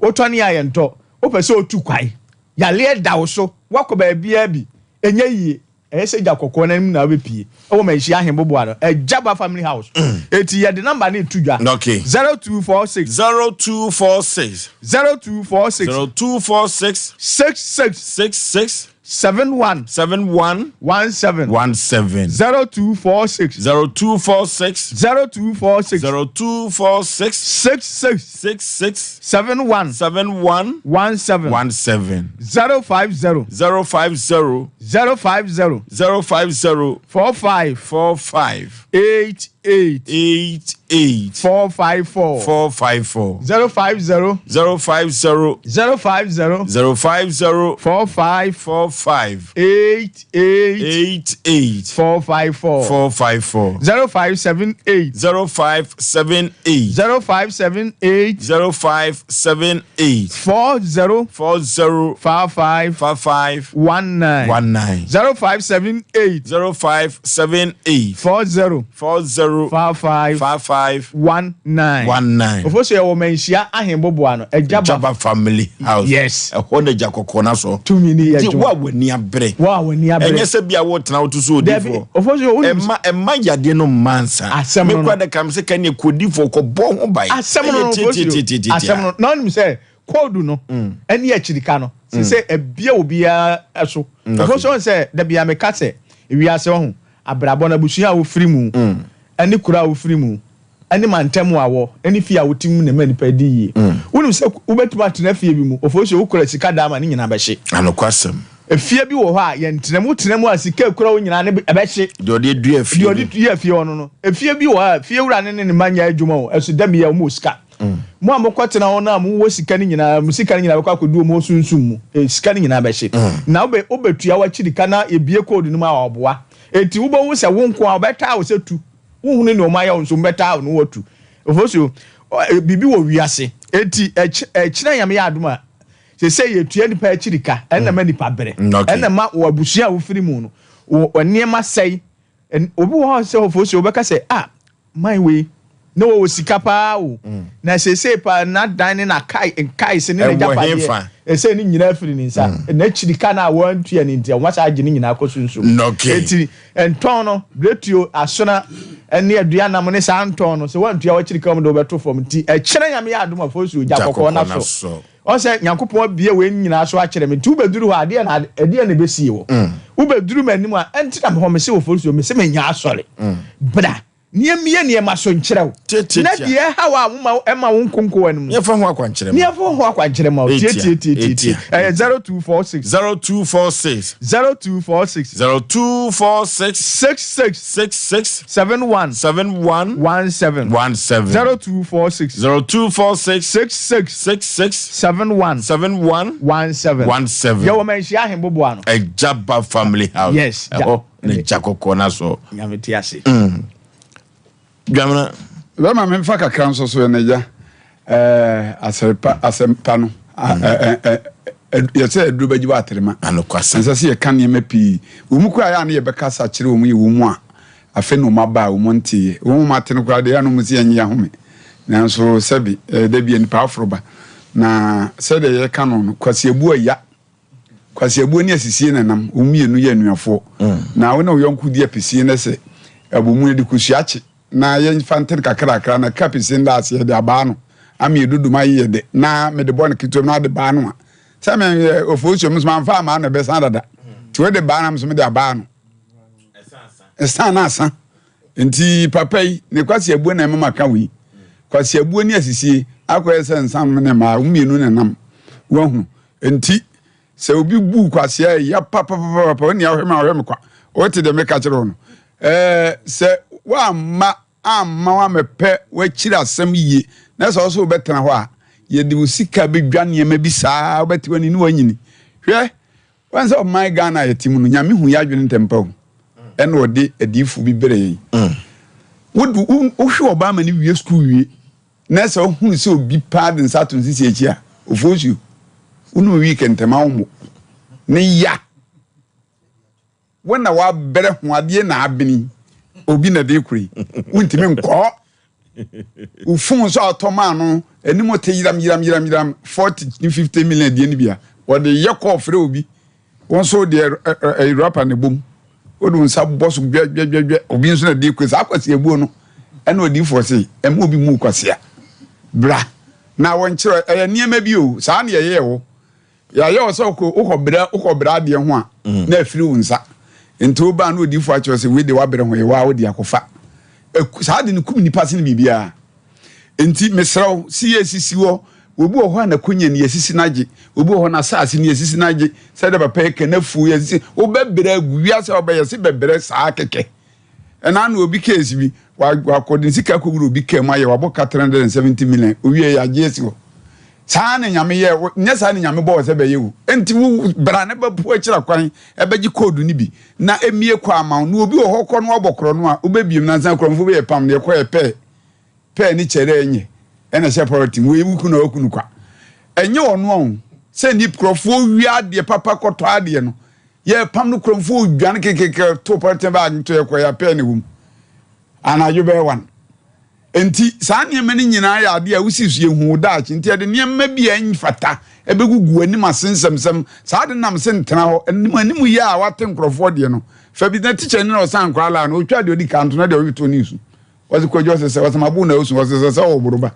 Wotɔne a yɛntɔ, wopɛ sɛ otu kwae, yareɛ da wo so, woakɔ baabiara bi, Ɛnyɛ yie. Ɛyɛ sɛ gya kɔkɔɔ no anim na wobɛpie wɔ Manhyia Ahemboboa no, Agyaba Family House. Enti yɛde number no reto dwa. Okay. 0246. 0246. 0246. 0246. 66. 66. 71. 71. 17. 17. 0246. 0246. 0246. 0246. 66. 66. 71. 71. 17. 17. 050. 050. 050. 050. 45. 45. 88. 88. 454. 454. 050. 050. 050. 050. 45. 45. 88. 88. 454. 454. 0578. 0578. 0578. 0578. 40. 40. 55. 55. 19. 19. 0578. 0578. 40. 40. 55. 55. 19. 19. Ofosu yɛ wɔ Manhyia Ahemboboa no. Agyaba. Agyaba Family House. Yes. Ɛhɔ na gya kɔkɔɔ no asɔ. Tumi ni yɛ Gye adwuma. wo a w'ani abere. Wo a w'ani abere. Ɛnyɛ sɛ bi a wotena woto so Dabi, odifoɔ. Ofosu yɛ wonim. Ɛma ɛma yadeɛ no mma nsa. Asɛm no Me kura no. de kam sɛ ka ne kodifoɔ kɔbɔ ho ban. Asɛm no no Ɛyɛ Ofosu. tiatiatiatiatia. Asɛm no na wonim sɛ koodu no ɛne akyirika no sɛ sɛ ɛbia obiara so. Ofosu ɔn sɛ dabi a meka sɛ ewiase ɔho abrabɔ no abusua a wofiri mu ɛne kuro a wofiri mu ne mantam a wɔ ne fie a wote mu na ɛma nnipa di yie. Wonim sɛ wobɛtumi atena fie bi mu, Ofosuo, wokura sika daa ma ne nyinaa bɛhye. Anokwasɛm. Efie bi wɔ hɔ a yɛntena mu, wotena mu a sika ekura wo nyinaa ne ɛbɛhye. Deɛ ɔde dua fie Deɛ ɔde dua fie hɔ no no. Efie bi wɔ hɔ a fie wura no ne ne mma nyɛ adwuma o, ɛso da biara wɔn wɔ sika. Mo a mokɔtena hɔ no a mowɔ sika no nyinaa, mo sika no nyinaa bɛkɔ akɔdu wɔn hɔ sunsum mu. Sika no nyinaa bɛhye. Na wobɛ wobɛtua w'akyiri ka na yɛbue code no mu a wɔboa. Enti wobɛhu sɛ wo nko ara wɔbɛtaa wo sɛ tu. Wohunu nea wɔayɛ wo nso, wɔbɛtaa wo na wɔatu. Ofosuo, biribi wɔ wiase. Enti ɛkyena Nyame yɛ adom a, seesei yɛtua nipa akyiri ka, ɛna ma nipa brɛ. Ɛna ma wɔ abusua a wofiri mu no, wɔ nneɛma sɛe. Obi wɔ hɔ sɛ Ofosuo, wobɛka sɛ, ah, man wei. Na wɔwɔ sika paa o. Na seesei paa n'adan ne n'akae nkaese ne Ɛwɔ n'agyapadeɛ hefa? ɛsɛ ne nyinaa firi ne nsa. N'akyiri ka no a wɔantua no nti, wɔasan agye ne nyinaa akɔ sunsum. Okay. Enti ntɔn no, biretuo, asona ne aduanam ne saa ntɔn no, sɛ woantua w'akyiri ka wɔn de wobɛto fam. Nti ɛkyena Nyame yɛ adom a Fosuo gya Gya kɔkɔɔ no kɔkɔɔ no aso. asɔ. Ɔn sɛ Nyankopɔn abue wei nyinaa so akyerɛ me, nti wobɛduru hɔ a, adeɛ na ɛdeɛn na ɛbɛsie wɔ? Wobɛduru m'anim a, ɛnti na mehɔ mese wɔ Fosuo, mese menyɛ asɔre. Bra. Nea mmue nneɛma so nkyerɛ wo. Tiatia. Na deɛ ɛhaw a woma ɛma wo nkonkoa no mu. Nea fa ho akwankyerɛ ma. Nea fa ho akwankyerɛ ma wo. Etia. Tiatiatiatia. Etia. Ɛyɛ 0246. 0246. 0246. 0246. 66. 66. 71. 71. 17. 17. 0246. 0246. 66. 66. 71. 71. 17. 17. Yɛwɔ Manhyia Ahemboboa no. Agyaba Family House. Yes. Ɛhɔ. Ne gya kɔkɔɔ no asɔ. Nyame te ase. Mm. Dwamena. Bɛma memfa kakra nso so ɛnɛ gya ɛɛ asɛmpa asɛmpa no yɛsɛ aduro bɛgye wɔ aterema. Anokwasɛm. Ɛnsɛ sɛ yɛka nneɛma pii. Wɔn mu koraa yɛ a ne yɛbɛkasa kyerɛ wɔn yɛ wɔn mu a afei na wɔn aba a wɔn nteeɛ. Wɔn mu ate no koraa deɛ ɛyɛ a na wɔn si yɛn ahome. Nanso sɛbi ɛɛ da bi nipa aforo ba. Na sɛdeɛ yɛka no no kwasi abu ɛya. Kwasiabuo ne asisie na nam, wɔn mmienu yɛ anuafoɔ. Na wo ne wo yɔnko di apisie na sɛ ɛbɔ mu yɛde kosua kye na yɛmfa nten kakrakra na ka apisie no da ase yɛde abaa no ama yɛdodom ayɛ yɛ dɛ na mede bɔ no ketewa mu na wode baa no a sɛ meyɛ ofosuo me nso mamfa amaa no ɛbɛsan dada nti wode baa no nso mede abaa no ɛsan na asa nti papa yi ne kwasiabuo na ɛma maka wei kwasiabuo ne asisie akɔyɛ sɛ nsa nom ne mmaa wɔn mmienu na nam wahu Enti, sɛ obi bu kwasea a ɛya papapapapa, wo nea wohwɛ me a wohwɛ me kwa. Wote deɛ meka kyerɛ wo no. Ɛɛ, sɛ woamma amma woamɛpɛ w'akyiri asɛm yie, na sɛ wo so wobɛtena hɔ a, yɛde wo sika bɛdwa nneɛma bi saa, wobɛte w'ani ne woanyini. Hwɛ, wɔn sɛ ɔman Ghana a yɛte mu no, Nyame hu yɛ adwene ntɛmpa o, ɛna ɔde adiyifoɔ bi brɛ yɛn. Wode wohwɛ ɔbaa ma no wie sukuu wie, Na sɛ wohunu sɛ obi paa de nsa ato ne sisi akyi a, ofuo nsuo, wonom wii kɛntɛma wo mo ne ya. Wo na wabrɛ ho adeɛ na abene obi na de kure wontumi nkɔ. Wo fon nso a ɔtɔ maa no anim te yiram yiram yiram yiram 40 ne 50 million deɛ no bi a wɔde yɛ kɔɔ frɛ obi. Wo nso deɛ ɛyɛ rapa na ɛbom. Wode wo nsa bɔ so dwɛdwɛdwɛdwɛ. Obi nso na di kwe saa kwasi abuo no. Ɛna odiifoɔ se ɛma obi mu kwasia. Bra na wɔnkyerɛ ɛyɛ nneɛma bi o. Saa na yɛyɛɛ wo. Yɛayɛ wo sɛ wokɔ wokɔ brɛ wokɔ brɛ adeɛ ho a mm. na afiri wo nsa. Nti wobaa na odiifoɔ akyerɛ sɛ wei de wabrɛ ho yɛ waa wode akɔfa. Saa de no kum nipa sene biribiara. Enti mesrɛ wo, si yɛ sisi hɔ. Obi wɔ hɔ a n'akonya ni, yɛasisi no agye. Obi wɔ hɔ n'asase ni, yɛasisi no agye. Sɛdeɛ papa yi ka, n'afuo yɛasisi. Wobɛbrɛ agu wiase a wobɛyɛ se bɛbrɛ saa kɛkɛ. Ɛna ano obi case bi, wakɔ de ne sika akɔwura obi kaa mu ayɛ, wabɔ ka 370 million, owie yɛagye asi hɔ. Saa na Nyame yɛ, nyɛ saa na Nyame bɔɔ sɛ bɛyɛ o. Enti wo bra ne bɛpo akyira kwan, ɛbɛgye koodu no bi, na emie kɔ ama wo. Na obi wɔ hɔ kɔ no wabɔ korɔ no a, wobɛbiem nansa korɔmfo bɛyɛ pam, deɛ kɔ yɛ pɛɛ. Pɛɛ ne kyɛrɛ ɛnyɛ ɛna ɛhyɛ pɔlɔtin wei wo kunu na waku no kwa ɛnyɛ ɔno a o sɛ ni kurɔfoɔ wia adeɛ papa kɔtɔ adeɛ no yɛ pam no kurɔfoɔ dwane kekeke to pɔlɔtin baag to yɛ kɔ yɛ pɛɛ ne wom anadwo bɛyɛ wan nti saa nneɛma no nyinaa yɛ adeɛ a wosi so yɛhu wo daakye nti ɛde nneɛma bi a ɛmfata ɛbɛgugu anim ase nsɛmsɛm saa de nam se ntena hɔ anim anim yɛ a wate nkurɔfoɔ deɛ no fa bi na tikya ni na ɔsan nkora laa no ɔtwa deɛ ɔdi kan to na deɛ ɔyɛ to ne nsu Ɔse Kwadwo ɔse sɛ ɔse mabo na osu ɔse sɛ sɛ ɔwɔ ba.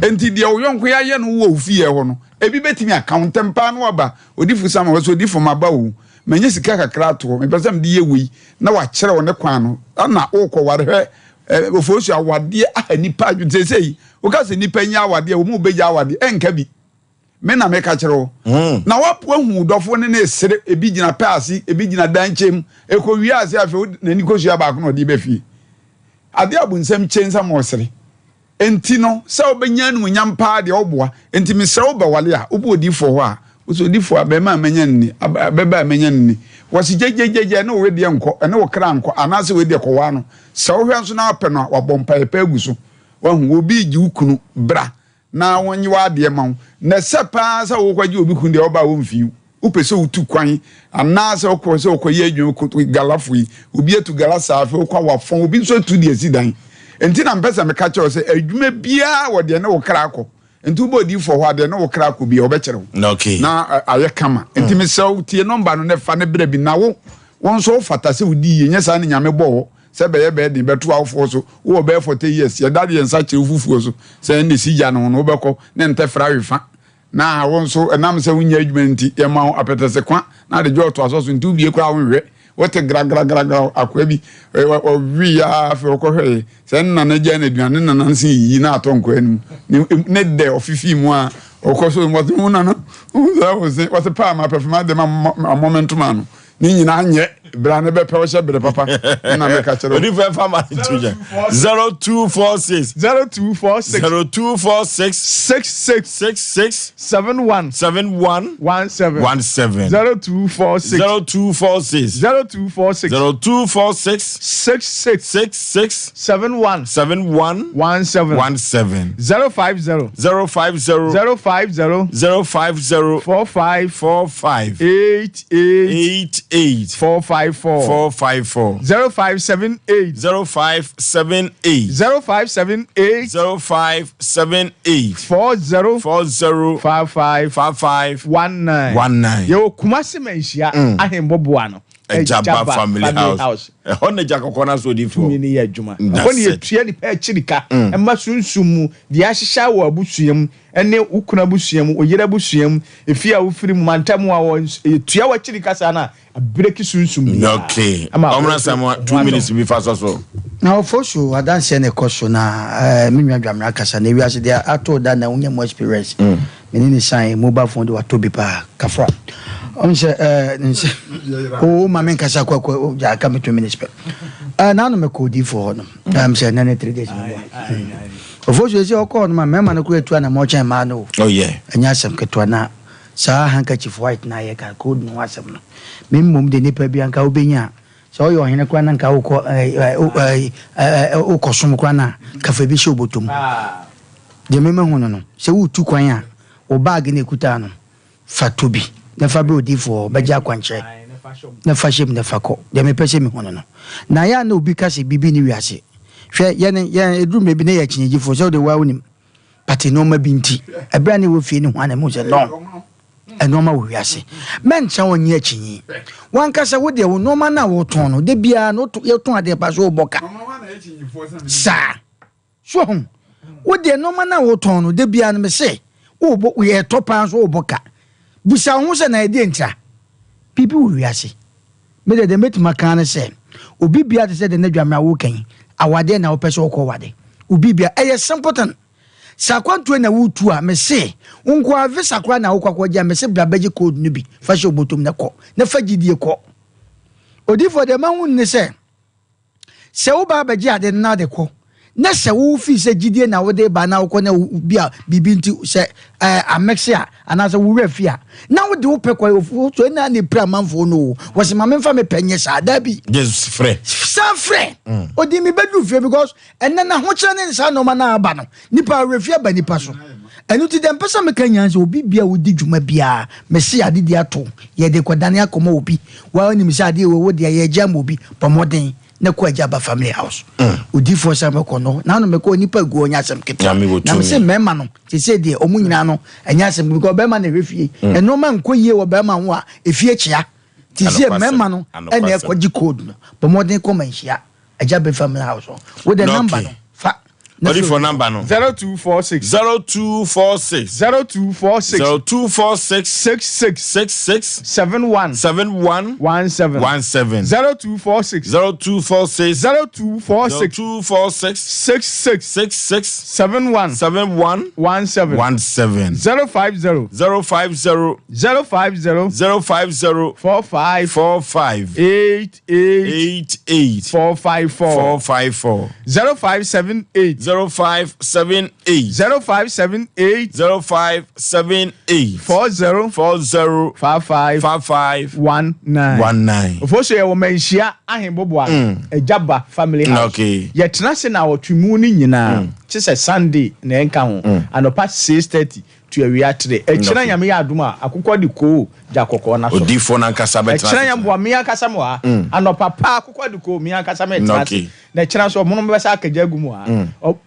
Enti deɛ wo yɔnko yɛ ayɛ no wɔ wo fie hɔ no ebi bɛtumi aka wo ntɛm paa na waba odifo Samuel ɔse odifo maba o manya sika kakra ato hɔ mepɛ sɛ mede yɛ wei na wakyerɛ wo ne kwan no ɛna wokɔ ware hwɛ ofosu awadeɛ aha nipa adwene seesei woka sɛ nipa nya awadeɛ wɔn mu bɛgya awadeɛ ɛnka bi. Me na meka kyerɛ wo. Na woapo ahu wo dɔfo ne ne sere, ebi gyina pɛ ase, ebi gyina dan kyɛm. Ekowie ase afei n'ani kosua baako na ɔde ba fie. Ade a bonsam kye nsa ma ɔsere. Enti no, sɛ wobɛnya animuonyam paa deɛ woboa. Enti mesrɛ wo bɛwale a, wobɔ odiyifoɔ hɔ a, wosɛ odiyifoɔ abarimaa a manya no ni, ababaa a manya no ni. Wɔse gyegyeegyegye, ɛne wo wedeɛ nkɔ, ɛne wo kra nkɔ, anaasɛ wei deɛ kɔwaa no. Sɛ wohwɛ nso na wopɛ no a, wabɔ mpaeɛ pa agu so. Wahu, obi regye wo kunu, bra. na wɔnye w'adeɛ ma wo. Na ɛsɛ paa sɛ wokɔgye obi kunu deɛ ɔba a ɔmfii wo. Wopɛ sɛ wotu kwan anaasɛ wokɔ sɛ wokɔyɛ adwuma kɔ galafo yi. Obi atu gala saa afei wokɔ a wafɔn, obi nso atu de asi dan. Enti na mepɛ sɛ meka kyerɛ wo sɛ adwuma biara wɔ deɛ ne wo kra kɔ. Nti wobɔ odiyifoɔ hɔ a deɛ ne wo kra kɔ biara ɔbɛkyerɛ wo. Okay. Na ayɛ kama. Nti mesrɛ wo tie nɔmba no na fa no brɛ bi na wo wo nso wofata sɛ wodi yie nyɛ saa ne Nyame bɔɔ wo sɛ bɛyɛ bɛyɛ den bɛto awofoɔ so wowɔ bɛyɛ 40 years yɛda de yɛn nsa kyerɛ wo fufuo so sɛ ɛnna si gya no ho no wobɛkɔ ne ntɛfrɛ awe fa Na wo nso, ɛnam sɛ wonyɛ adwuma nti, yɛma wo apɛtɛse kwa na ade dwɔɔto asɔ so nti wobie koraa wonhwɛ. Wote gragragragraw, akoa bi, ɔwee ara afei ɔkɔhwɛe sɛ ne nana gyae no aduane, ne nana no se yiyi na atɔ nkoa no mu. Ne, ne dɛ ɔfifii mu a ɔkɔ so, wɔse wo nana, wo sɛ wo se, wɔse paa ma pɛfɛm ade ma mmɔ me ntoma ano. Ne nyinaa nyɛ bra ne bɛpɛ ɔhyɛ bere papa na meka kyerɛ wo. Onipa ɛfa ma ne to gya. 0246. 0246. 0246. 66. 66. 71. 71. 17. 17. 0246. 0246. 0246. 0246. 66. 66. 71. 71. 17. 17. 050. 050. 050. 050. 45. 45. 88. 88. 454. 454. 0578. 0578. 0578. 0578. 40. 40. 55. 55. 19. 19. Yɛwɔ Kumasi Manhyia Ahemboboa no. Agyaba Family House. Ɛhɔ na gya kɔkɔɔ no aso odiifoɔ. Tumi no yɛ adwuma. Ɛhɔ na yɛtua nipa akyiri ka. Ɛma sunsum mu deɛ ahyehyɛ wɔ abusua mu ne wo kunu abusua mu, wo yere abusua mu, efie a wofiri mu, mantam a wɔ yɛtua w'akyiri ka saa no a, abreki sunsum biara. Okay. Ama Ɔmra wo nso Samoa, wo ho two atɔ minutes wo. bi fa sɔ so. Na ɔfo so adanseɛ na ɛkɔ so na eh, me nua Dwamena kasa na ewiase deɛ ato da na wonya mu experience. Me ne ne san mobile phone de watɔ bi paa kafra. Ɔn sɛ eh, ne nsɛ o ma me nkasa kwa kwa o gya aka me 2 minutes pɛ. Eh, na ano mekɔ odiifoɔ hɔ no. Ɛm sɛ nɛ ne 3 days me boa. Ɔfo so esi ɔkɔɔ no ma mmarima no kora atu anamɔ kyɛn mmaa no o. Oh yeah. Ɛnyɛ asɛm ketewa na saa handkerchief white na yɛ ka code no ho asɛm no. Me mmom de nipa bi anka wobɛnya a sɛ ɔyɛ ɔhene koraa na nka wokɔ wokɔ som koraa na kafa bi hyɛ obotom. Deɛ me mahu no no sɛ woretu kwan a wo bag na ekuta no fa tɔ bi na fa brɛ odiyifoɔ hɔ bɛgye akwankyerɛ na fa hyɛ mu na fa kɔ. Deɛ mepɛ sɛ mehu no no. Na ɛyɛ a na obi ka sɛ biribi nni wiase. Hwɛ, yɛn, yɛn, ɛduru mmerɛ bi na yɛyɛ akyinnyegyefoɔ, sɛ wode wo ara wonim. But nneɛma bi nti, ɛberɛ a na ɛwɔ fie no ho a na mehu sɛ no, nneɛma wɔ wiase. Mɛntra hɔ nnye akyinnye. W'ankasa wo deɛ, wo nneɛma no a wotɔn no, da biara no, yɛtɔn adeɛ pa so wobɔ ka. Saa. So wahu? Wo deɛ nneɛma no a wotɔn no, da biara no mese wobɔ yɛtɔ paa nso wobɔ ka. Bisa wo ho sɛ na ɛdeɛ ntira? Biribi wɔ wiase. Me deɛ deɛ mɛtumi aka ne sɛ obi biara te sɛ deɛ n'adwamena woka yi, awadeɛ na wopɛ sɛ wokɔ wade. Obi biara, ɛyɛ simple thing. Sɛ akwantuo na wotu a, mese wo nko ara visa koraa na wokɔ akɔgye a, mese bra bɛgye code no bi fa hyɛ wo bɔtɔm na kɔ, na fa gyidie kɔ. Odiyifoɔ deɛ mahu ne sɛ, Sɛ woba abɛgye ade no na wode kɔ, na sɛ wo feel sɛ gyidie na wode ba na wokɔ na bi a biribi nti sɛ ɛɛ amɛkse a anaasɛ wo werɛ fi a na wode wo pɛ kɔ so ɛna na ɛpira amanfoɔ no o wɔsi ma memfa me pɛ nyɛ saa daabi. Just frɛ. San frɛ. Odi mi bɛduru fie because ɛnɛ n'ahokyerɛ ne saa nneɛma no aba no nipa awerɛfi aba nipa so. Ɛno nti deɛ mpɛ sɛ meka nyinaa sɛ obi bia wodi dwuma biara mese ade di ato yɛde kɔdane akɔma obi Wa nim sɛ adeɛ wei wo deɛ yɛgye ama obi bɔ mmɔden na kɔ agya ba family house odiifoɔ sɛ mɛkɔ no na ano mɛkɔ nipa gu ɔnyɛ asɛm ketewa na mesɛ mmarima no te sɛ deɛ ɔmo nyinaa no ɛnyɛ asɛm because bɛrima na ɛhwɛ fie nneɛma nkɔ yie wɔ bɛrima ho a efie kyea te sɛ mmarima no ɛna ɛkɔgye code no bɔ mmɔden kɔ ma nhyia Agya bɛ family house hɔ. Wo de number no fa. Ɔdi number no. 0246. 0246. 0246. 0246. 66. 66. 71. 71. 17. 17. 0246. 0246. 0246. 0246. 66. 66. 71. 71. 17. 17. 050. 050. 050. 050. 45. 45. 8. 8 8 4 5 4 4 5 4 0 5 7 8 0 5 7 8 0 5 7 8 0 5 7 8 4 0 4 0 5 5 5 5 1 9 1 9. Ofosu yɛ wɔ Manhyia Ahenboboa Agyaba Family House. Okay. Yɛtena ase naawɔtwe mu no nyinaa kye sɛ Sunday na ɛnka ho. Anɔpa 6:30 To awia tere. Ɛkyena Nyame yɛ adom a, akokɔ de koo gya kɔkɔɔ no asɔ. Odiyifoɔ no ankasa bɛtena ase Ɛkyena Nyame boa, me ankasa mewɔ ha. Anɔpa paa akokɔ de koo, me ankasa mɛtena ase. Na ɛkyena nso ɔmo no bɛsa akagya agu mu ha.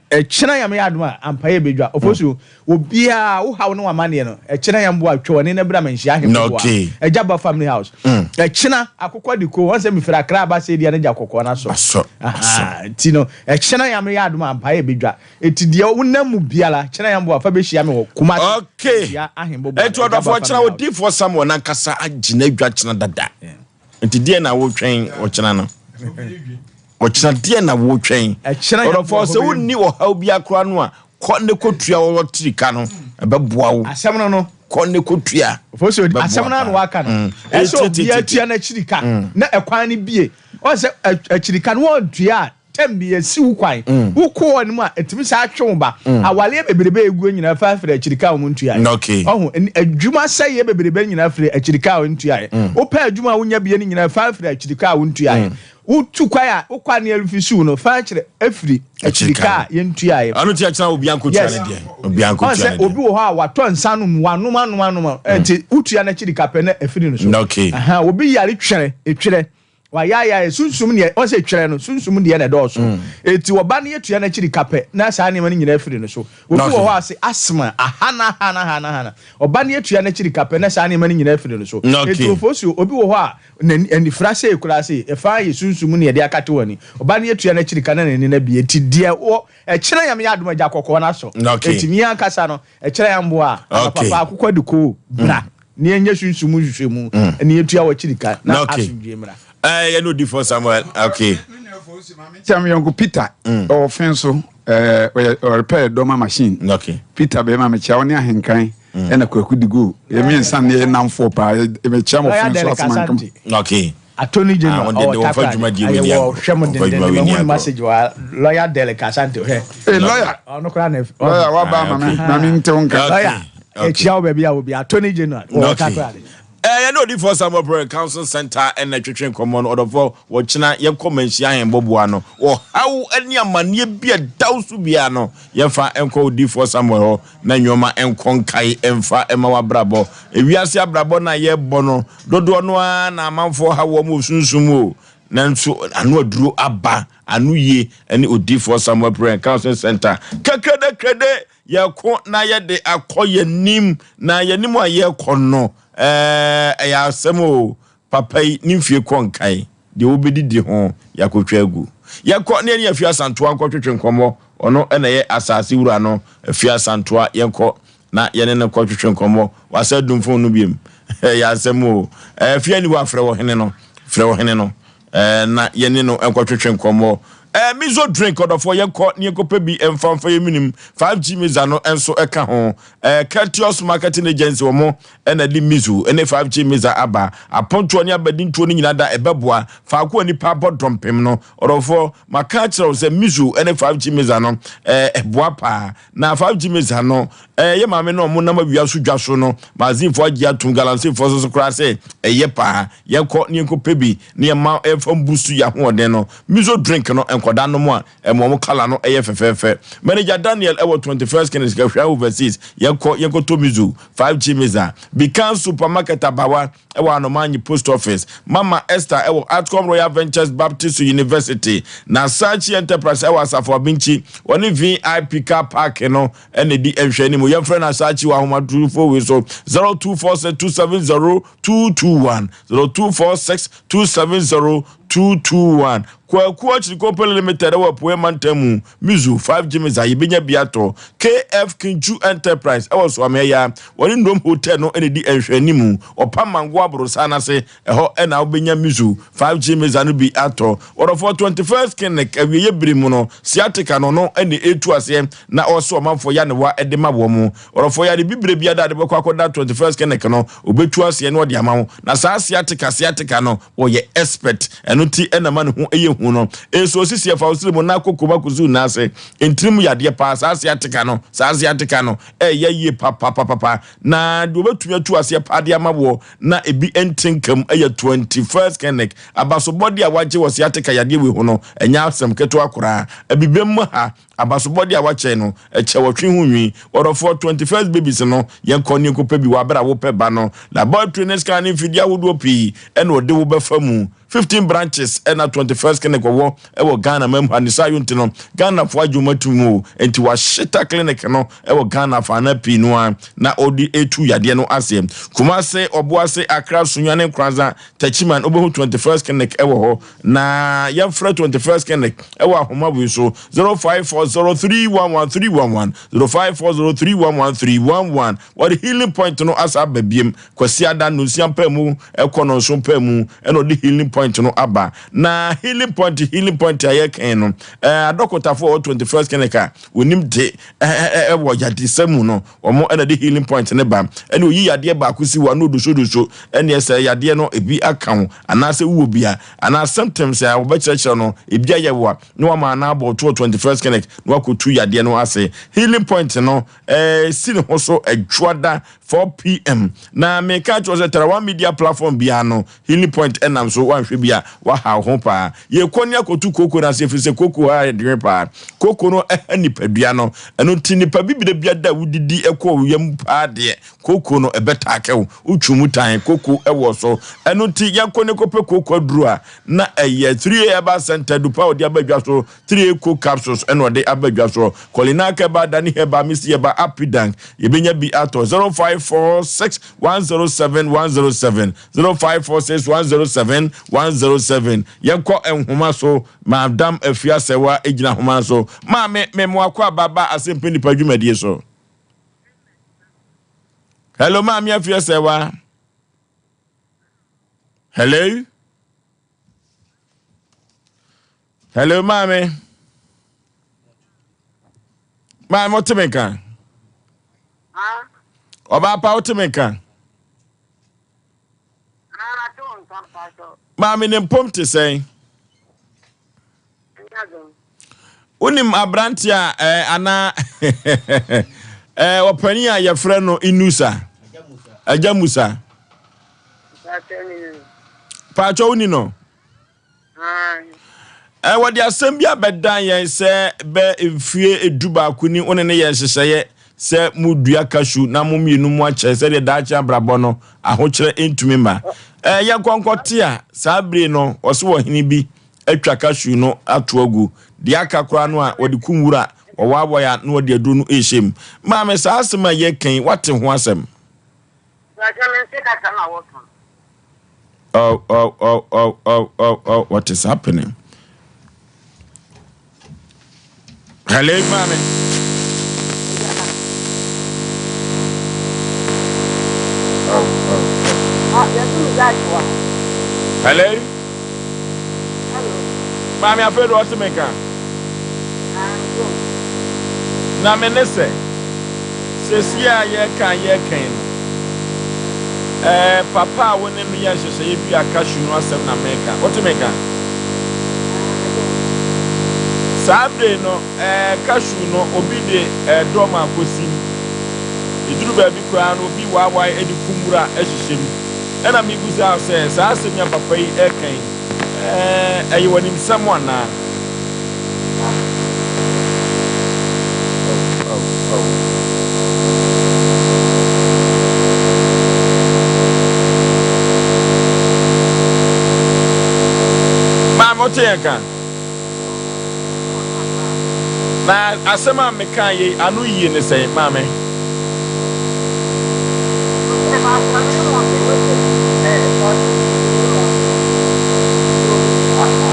Ɛkyena Nyame yɛ adom a ampa yɛ bɛdwa. Ofosu, obiara wo haw ne w'amanneɛ no, ɛkyena yɛn boa twa w'ani na bra manhyia ahemfo boa. Agya ba family house. Ɛkyena akokɔ de ko, wɔn sɛ mefiri Accra aba sɛ deɛ ne gya kɔkɔɔ no asɔ. Asɔ, asɔ. Nti no, ɛkyena Nyame yɛ adom a ampa yɛ bɛdwa. Eti deɛ wonam mu biara, kyena yɛn boa fa bɛhyia me wɔ Kumasi. Okay. Manhyia ahemfo boa Eti no, Agya ɔdɔfoɔ ba kyena family house. odiyifoɔ Samuel n'ankasa agyina dwa kyena dada. Nti deɛ na wotwɛn ɔkyena no? Ɔkyena deɛ na wotwɛn? Ɔdɔfoɔ sɛ wonni ɔhaw bi akora no a, kɔ ne kɔtua wɔwɔ tiri ka no, ɛbɛboa wo. Asɛm no no. Kɔ ne kɔtua. Foso asɛm no ano waka no. Ɛsɛ obiara tua n'akyiri ka na ɛkwan no bie. Ɔn sɛ akyiri ka no wɔntua a Tɛm bi yɛsi wo kwan, wo kɔ hɔ nom a, ɛtumi saa twe wo ba. Awaleɛ bebrebe a ɛguo nyinaa fa firi akyirika a wɔn ntuaeɛ. Ɔho, adwuma sɛeɛ bebrebe nyinaa firi akyirika a wɔn ntuaeɛ. Wo pɛ adwuma a wonya bie no nyinaa fa firi akyirika a wɔn ntuaeɛ. Wo tu kwan a, wo kwan ne alufi siw no fa kyerɛ firi akyirika a yɛn ntuaeɛ. Ɔno ti akyerɛ obi ankotua ne deɛ. Obi ankotua ne deɛ. Obi wɔ hɔ a watɔ nsa nom, wanom anom anom, nti wotua n'akyirika pɛ na afiri no so. Obi yare twɛrɛ, etwerɛ. Wayaayae, sunsum deɛ, wɔn sɛ twerɛ no, sunsum deɛ na ɛdɔɔso. Eti ɔba no yɛtua n'akyiri ka pɛ, na saa nneɛma no nyinaa firi no so. Obi wɔ hɔ a se asthma, ahana ahana ahana ahana. Ɔba no yɛtua n'akyiri ka pɛ, na saa nneɛma no nyinaa firi no so. Eti ofosuo, obi wɔ hɔ a n'ani, anifira sei koraa sei, ɛfa yɛ sunsum na yɛde akate wɔn ani. Ɔba no yɛtua n'akyiri ka na n'ani no abue. Eti deɛ wɔ, ɛkyena Nyame yɛ adom a, gya kɔkɔɔ no asɔ. Eti me ankasa no, ɛkyena yɛn mmoa a, anɔpa pa akokɔ de koo, bra. Na yɛnyɛ sunsum mu nhwehwɛmu mm. na yɛtua w'akyiri ka na okay. asomdwoe mmra. Eh, yɛne odifoɔ Samuel okay. Kyɛm yɔnko Peter mm. ɔwɔ fen so eh, ɔyɛ ɔrepɛ dɔma machine. Okay. Peter bɛrima mekyia wo ne ahenkan mm. ɛna kwaku di go yɛmi nsa ne yɛ namfoɔ paa mekyia mo fen so asoma nkam. Okay. Attorney General ah, ɔwɔ Takoradi ayɛ wɔ hwɛ mo dendenden ma hu message wa lawyer Derek Asante hwɛ. Ee lawyer ɔno koraa na lawyer wa ba ma mi ma mi ntew nka. Lawyer ekyia wo baabi a wo bi Attorney General wɔ Takoradi. Ɛyɛ ne odifoɔ Samuel Prayer Council Center ɛna twetwe nkɔmmɔ no ɔdɔfoɔ wɔkyena yɛkɔ manhyia ahembɔboa no ɔhaw ne amanneɛ bi a ɛda so biara no yɛmfa nkɔ odifoɔ Samuel hɔ na nneɛma nkɔ nkae mfa mma w'abrabɔ. Ewiase abrabɔ no a yɛrebɔ no, dodoɔ no ara na amanfoɔ ha wɔn wɔ sunsum mu o, nanso ano aduro aba, ano yie ne Odiyifoɔ Samuel Prayer and Counseling Center. Kɛkrɛdɛkrɛdɛ, yɛko na yɛde akɔ yɛn anim, na yɛn anim a yɛrekɔ no, ɛɛ, ɛyɛ asɛm o. Papa yi ne mfie kɔ nkan, deɛ wobɛdidi ho yɛakɔtwa agu. Yɛnkɔ ne yɛne Afia Asantoa nkɔtwetwe nkɔmmɔ, ɔno na ɛyɛ asase wura no, Afia Asantoa, yɛnkɔ na yɛne no nkɔtwetwe nkɔmmɔ. Wasa adum fon no biom, ɛyɛ asɛm o. Afia nni hɔ a, frɛ ɔhene no, frɛ ɔhene no na yɛne no nkɔtwetwe nkɔmmɔ. Mizo drink, ɔdɔfoɔ, yɛnkɔ ne yɛnkɔpɛ bi mfa mfa yɛn menim. 5G Miza no nso ka ho. Courteous Marketing Agency, wɔn na ɛde Mizu ne 5G Miza aba. Apontoɔ ne abadintoɔ no nyinaa da ɛbɛboa faako a nnipa abɔ dɔmpem no. Ɔdɔfoɔ, maka akyerɛ wo sɛ Mizu ne 5G Miza no, ɛboa paa. Na 5G Miza no, yɛ maame no a wɔnam awia so dwa so no, Mazinfoɔ agye atom, Galamseyfoɔ nso so koraa sɛ ɛyɛ paa. Yɛnkɔ na yɛnkɔpɛ bi na yɛmma ɛmfa mbusu yɛn ahoɔden no. Mizo drink no, nkwadaa nom a, Ɛma wɔn colour no yɛ fɛfɛɛfɛ. Manager Daniel wɔ 21st Kennedy Hwɛ Overseas. Yɛnkɔ yɛnkɔtɔ Mizu, 5G Miza. Bikan Supermarket Abawa wɔ Anomanyi Post Office. Mama Esther wɔ Atcom Royal Ventures Baptist University. Na Sachi Enterprise wɔ Asafo Abinkyi. Wɔne VIP Car Park no na ɛdi nhwɛanim. Yɛmfrɛ no Asachi wɔ ahomatorofo wei so 0246 270 221 0246 270 221 Kwaku Akyiri Company Limited wɔ Apueɛ Mantam mu, Mizu, 5 Jimmy's a yɛbɛnya bi atɔ, KF Kinchu Enterprise wɔ Soameaya, wɔne Nnom Hotel no na ɛdi nhwɛanimu, Ɔpa Mango Aborosan no ase, ɛhɔ na wobɛnya Mizu, 5 Jimmy's no bi atɔ. Wɔdɔfoɔ 21st Clinic awieeɛ bere mu no, sciatica no no na ɛretu aseɛ na ɔrese ɔmanfoɔ yanewa de ma wɔn. Ɔdɔfoɔ yare bibire biara a de bɛkɔ akɔda 21st Clinic no, ɔbɛtu aseɛ na ɔde ama wo. Na saa sciatica sciatica no, Ɔyɛ expert ɛno nti na ma ne ho yɛ hu no. Nso osisi ɛfa wo siri mu na koko ba kusu nna ase. Ntini mu yadeɛ paa saa sciatica no saa sciatica no ɛyɛ yie papapapapa na deɛ ɔbɛtumi atu aseɛ paa de ama woɔ na ebi nte nka mu ɛyɛ 21st clinic. Abasobɔdeɛ a wagye wɔ sciatica yadeɛ wei ho no ɛnyɛ asɛm ketewa koraa. Abibem mu ha. Abasobɔdeɛ a wakyɛ no, ɛkyɛ wɔtwe ho nwi. Ɔdɔfoɔ, 21st Babies no, yɛnkɔ ne yɛnkɔpɛ bi wɔ aberɛ a wopɛ ba no. Laboratory ne scan ne mfidie ahodoɔ pii na ɔde wo bɛfa mu. 15 branches na 21st Clinic wɔwɔ wɔ Ghana man mu ha. Ne saa yɔ nti no, Ghanafoɔ agye wɔn atum o. Nti wɔahyeta clinic no wɔ Ghana afaana pii no ara na ɔde retu yadeɛ no aseɛ. Kumase, Ɔboase, Accra, Sunyani, Nkoranza, Techiman, wobɛhu 21st Clinic wɔ hɔ. Na yɛmfrɛ 21st Clinic wɔ ahoma wei so 0540311311, 0540311311. Wɔde healing point no asa aba biem. Kwasiada nnonsia mpaamu kɔ nnɔnson mpaamu na ɔde healing point no aba. Na healing point healing point a yɛka yi no, eh, adɔkotafo a wɔwɔ 21st Clinic a wɔnim de eh, eh, wɔ yadesa mu no, wɔn na de healing point no ba. Ɛna oyi yadeɛ baako si hɔ a na odosodoso, ɛneɛ sɛ yadeɛ no ebi aka wo anaasɛ wowɔ bi a, anaa symptoms a wɔbɛkyerɛkyerɛ no ebi ayɛ wo a, na wama anaa abɔ toɔ 21st Clinic na wakɔtu yadeɛ no ase. Healing point no eh, si ne ho so adwoada 4pm na meka kyerɛ sɛ Tarawa media platform biara no Healing Point ɛnam so wanhwɛ bi a wahaw ho paa. Yɛkɔ ne akɔtu kooko no ase ɛfiri sɛ kooko ha yɛ dwen paa. Kooko no ɛha nipadua no ɛno nti nipa bibire bia da wodidi ɛkɔ wo yam paa deɛ kooko no ɛbɛtaakɛ wo wotwi mu tan kooko ɛwɔ so ɛno nti yɛnkɔ ne kɔpɛ kooko aduro a na ɛyɛ 3A Herbal Center dupa a ɔde aba dwa so 3A Coke Capsules ɛna ɔde aba dwa so Kɔlinak Herbal Dani Herbal Misty Herbal Apidank yɛbɛnya bi atɔ 0546 107 107 0546 107 107 Yɛnkɔ nhoma so Madam Afia Sɛwa gyina nhoma so Maame Memoakɔ aba ba Asɛmpa Nipa dwumadie so Hello Maame Afia Sɛwa Hello Hello maame. Maame wote me nka? Ɔbaa pa wote me nka? Maame ne mpom te sɛn? Wonim aberante a eh, anaa eh, ɔpanin a yɛfrɛ no Inusa? Agya Musa. Paatwa woni no? Ɛ, wɔde asɛm bi abɛdan yɛn sɛ bɛ mfie 11 ni wo ne no yɛ nhyehyɛeɛ sɛ modua cashew na mo mmienu mo akyɛ sɛdeɛ daakye abrabɔ no ahokyerɛ ntumi mma. Ɛ, yɛnkɔ nkɔte a saa bere no ɔse ɔhene bi atwa cashew no ato agu. Deɛ aka koraa no a wɔde kum wura, wɔwaawɔe a na wɔde aduro no rehyɛ mu. Maame, saa asɛm a yɛreka yi, woate ho asɛm? Oh, oh, oh, oh, oh, oh, oh, what is happening? Hello, mommy. Oh, oh, oh. Hello? Hello. Maame afei de ɔte me nka. Na me ne sɛ. Seesei a yɛreka a yɛreka yi no, ɛɛ, papa a wo ne no yɛ nhyehyɛeɛ dua cashew no asɛm na mereka. Wote me nka? Saa bere no, ɛɛ, cashew no, obi de ɛɛ, dɔm akɔsi mu. Ɛduru baabi koraa no, obi waawae de kum wura hyehyɛ mu. Ɛna mebisa wo sɛ, saa asɛm yi a papa yi reka yi, Ɛɛ, ɛyɛ w'animsɛm anaa? Oh, oh, oh. Maame, wote yɛn ka? Na asɛm a meka yi, ano yie ne sɛn, maame?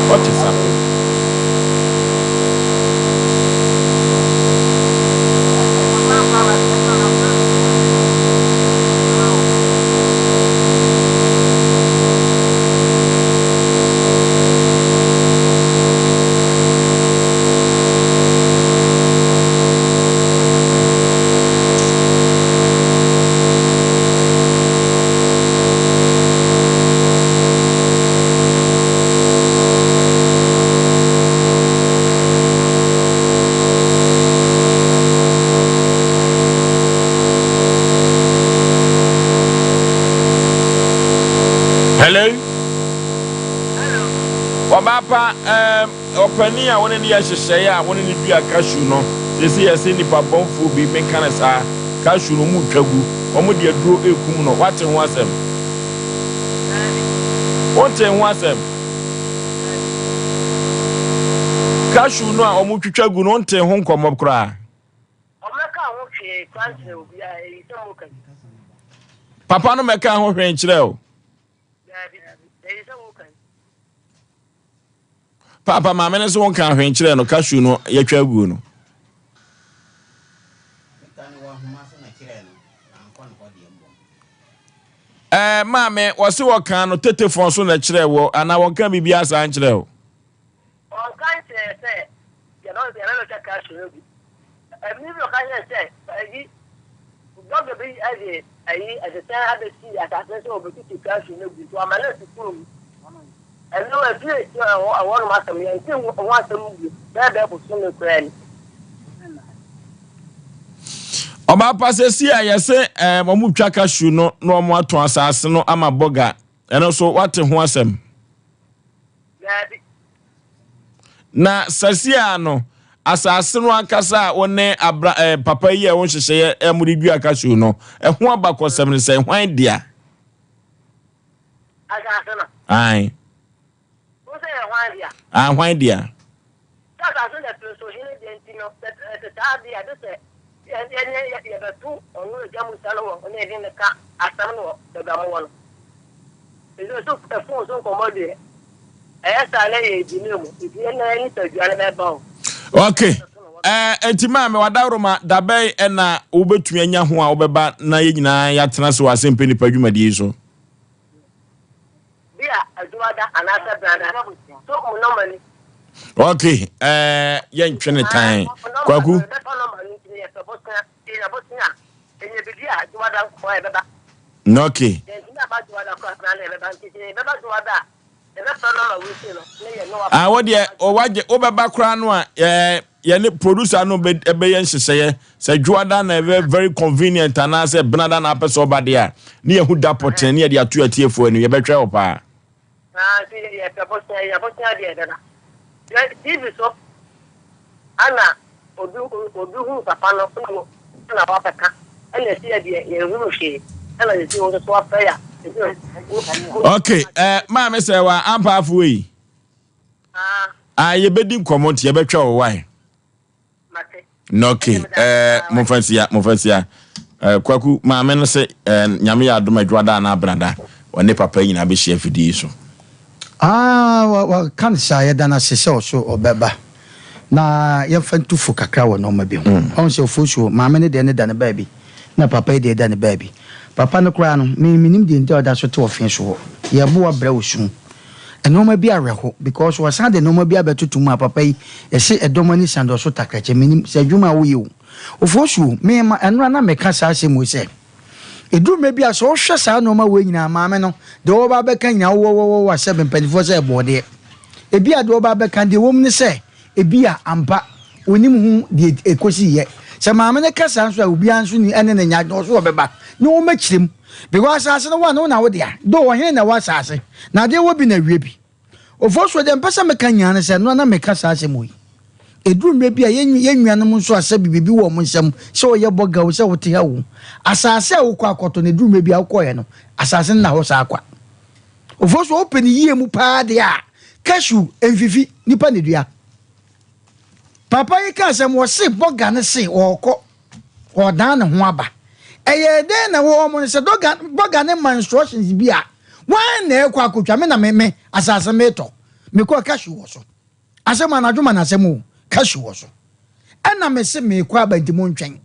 What is happening? Hello? Hello. Ọba pa, um, ɔpanin a wo ne no yɛ nhyehyɛeɛ a wo ne no dua cashew no, seesei yɛse nnipa bɔnfoɔ bi, menka no saa, cashew no wɔretwa gu, wɔde aduro rekum no, woate ho asɛm? Wontee ho asɛm? Cashew no a wɔtwitwa gu no, wontee ho nkɔmmɔ koraa? Ɔmmɛkaa ho hwee koraa nkyerɛɛ obiara, eyi sɛ moka yi. Papa no mmɛkaa ho hwee nkyerɛɛ wo? Daabi, eyi sɛ moka yi. Paapa maame no sɛ wonkaa hwee nkyerɛɛ no, cashew no yɛtwa aguo no. Ɛɛ maame, wɔse wɔkaa no tetefon so na ɛkyerɛɛ wɔ anaa wɔnkaa biribiara saa nkyerɛɛ wo? Ɔnka nkyerɛɛ sɛ yɛbɛbɛtwa cashew no bi. Ɛmere bi ɔka kyerɛɛ sɛ ayi dɔkta bi de ayi ɛsesɛn abɛsi asase no sɛ ɔbɛtutu cashew no agu nti wama no asi kurom. Ɛno ɛfiri akyire a ɛwɔ ɛhɔnom asɛm yɛnte ho asɛm bio bɛyɛ bɛyɛ bosome koraa ni. Ɔbaa pa sɛsi a yɛse ɛɛ wɔn twa cashew no na wɔn atɔn asase no ama bɔga ɛno nso wate ho asɛm? Daabi. Na sɛsi a no asase no ankasa a wo ne abra ɛɛ papa yi a ɛwɔ nhyehyɛeɛ a wɔde dua cashew no ɛho abakɔsɛm no sɛ hwan dea? Asase no. Ae. Wo sɛ yɛ hwan dea? Ae, hwan dea? Sɛ asase no ɛfiri so hene deɛ nti no, sɛ ɛte saa deɛ a, gye sɛ yɛne yɛbɛto ɔno agya Musa no wɔ ne yɛde no ka asɛm no wɔ baabi a mowɔ no. Ɛsɛ so ɛfon so nkɔmmɔ deɛ, ɛyɛ saa na yɛ delay mu, nti yɛn na yɛn nipadua no bɛba o. Ok, ɛɛ nti maame wadaworoma dabɛn ɛna wobɛtumi anya ho a wobɛba na yɛn nyinaa yɛatena ase wɔ asɛmpɛ nipa dwumadie yi so? Bi a adwuma da anaasɛ brada so mo nɔma ni. Ok, ɛɛ yɛntwe ne tan. Kwaku. Bɛfa nɔma no nti yɛpɛ bosea, yɛnya bosea a, ɛnyɛ biribi a adwuma da nko a yɛbɛba. Ok. Yɛntumi aba adwuma da koraa na yɛbɛba nti sɛ yɛbɛba adwuma da a, Ah, wo deɛ wagye wobɛba koraa no a ɛɛ yɛne producer no bɛyɛ nhyehyɛeɛ sɛ dwoada na ɛbɛ very convenient anaasɛ benada na apɛ sɛ ɔba deɛ a ne yɛhu da pɔtɛn ne yɛde ato atiefoɔ anim yɛbɛtwɛn wo paa. TV so Ana obi obi huu papa no na na wabɛka ɛna ɛsi yɛ deɛ yɛn hunu hwee ɛna yɛsi wo nso so afrɛ ya ok eh, maame sɛ wa ampa afo yi ah yɛbɛdi nkɔmmɔ nti yɛbɛtwa wo wae No okay eh, momfa nsia momfa nsia eh, kwaku maame no se eh, nyame yɛ adom adwoada anaa abenada ɔne papa yi nyinaa bɛhyia afidie yi so. Ah, waka no saa, yɛda no ase sɛ ɔso ɔbɛba na yɛmfa ntu fo kakra wɔ nnoɔma bi ho. Ɔhu sɛ Ofosuo, maame no deɛ no da ne baabi, na papa yi deɛ da ne baabi. Papa no koraa no, me mennim deɛ nti a ɔda so te ɔfe so hɔ. Yɛboa brɛ wɔ sum. Nnoɔma bi awerɛho because wɔsan de nnoɔma bi abɛtoto mu a papa yi yɛse ɛdɔm ani san dɔ so takrakyɛ menim sɛ adwuma a woyɛ o. Ofosuo, me ma ɛnora na meka saa asɛm wei sɛ ɛduru mmerɛ bi a sɛ wohwɛ saa nnoɔma wei nyinaa maame no deɛ ɔba abɛka nyinaa wowɔwɔwɔwɔ sɛ mpanimfoɔ sɛ ɛbɔɔdeɛ. Ebi a deɛ ɔba abɛka deɛ ɛwɔ mu ne sɛ ebi a ampa onim ho deɛ ɛkɔsi yɛ. Sɛ maame no ka saa nso a obiara nso ni ɛne ne nya adwene ɔso ɔbɛba na wɔmmɛkyerɛ mu because asase no one wo na wo dea though ɔhene na ɛwɔ asase na adeɛ wɔ bi na awie bi. Ofosuo deɛ mpɛ sɛ meka nyinaa ne sɛ ɛno na meka saa asɛm wei. Ɛduru mmerɛ bi a yɛn yɛn nuanom nso a sɛbi biribi wɔ wɔn nsam sɛ ɔyɛ bɔga o sɛ wote ha o asase a wokɔ akɔtɔ no ɛduru mmerɛ bi a wokɔeɛ no asase no na hɔ saa kwa. Ofosuo wopɛ ne yie mu paa deɛ a cashew mfifi nipa na dua. Papa yi ka asɛm wɔse bɔga no se ɔɔkɔ ɔɔdan ne ho aba. Ɛyɛɛ dɛn na wɔn no sɛ dɔga bɔga no ma instructions bi a wan na ɛkɔ akotwa me na me me asase metɔ mekɔ cashew wɔ so. Asɛm anadwo ma n'asɛm o cashew wɔ so. Ɛna mese mekɔ aba nti montwɛn.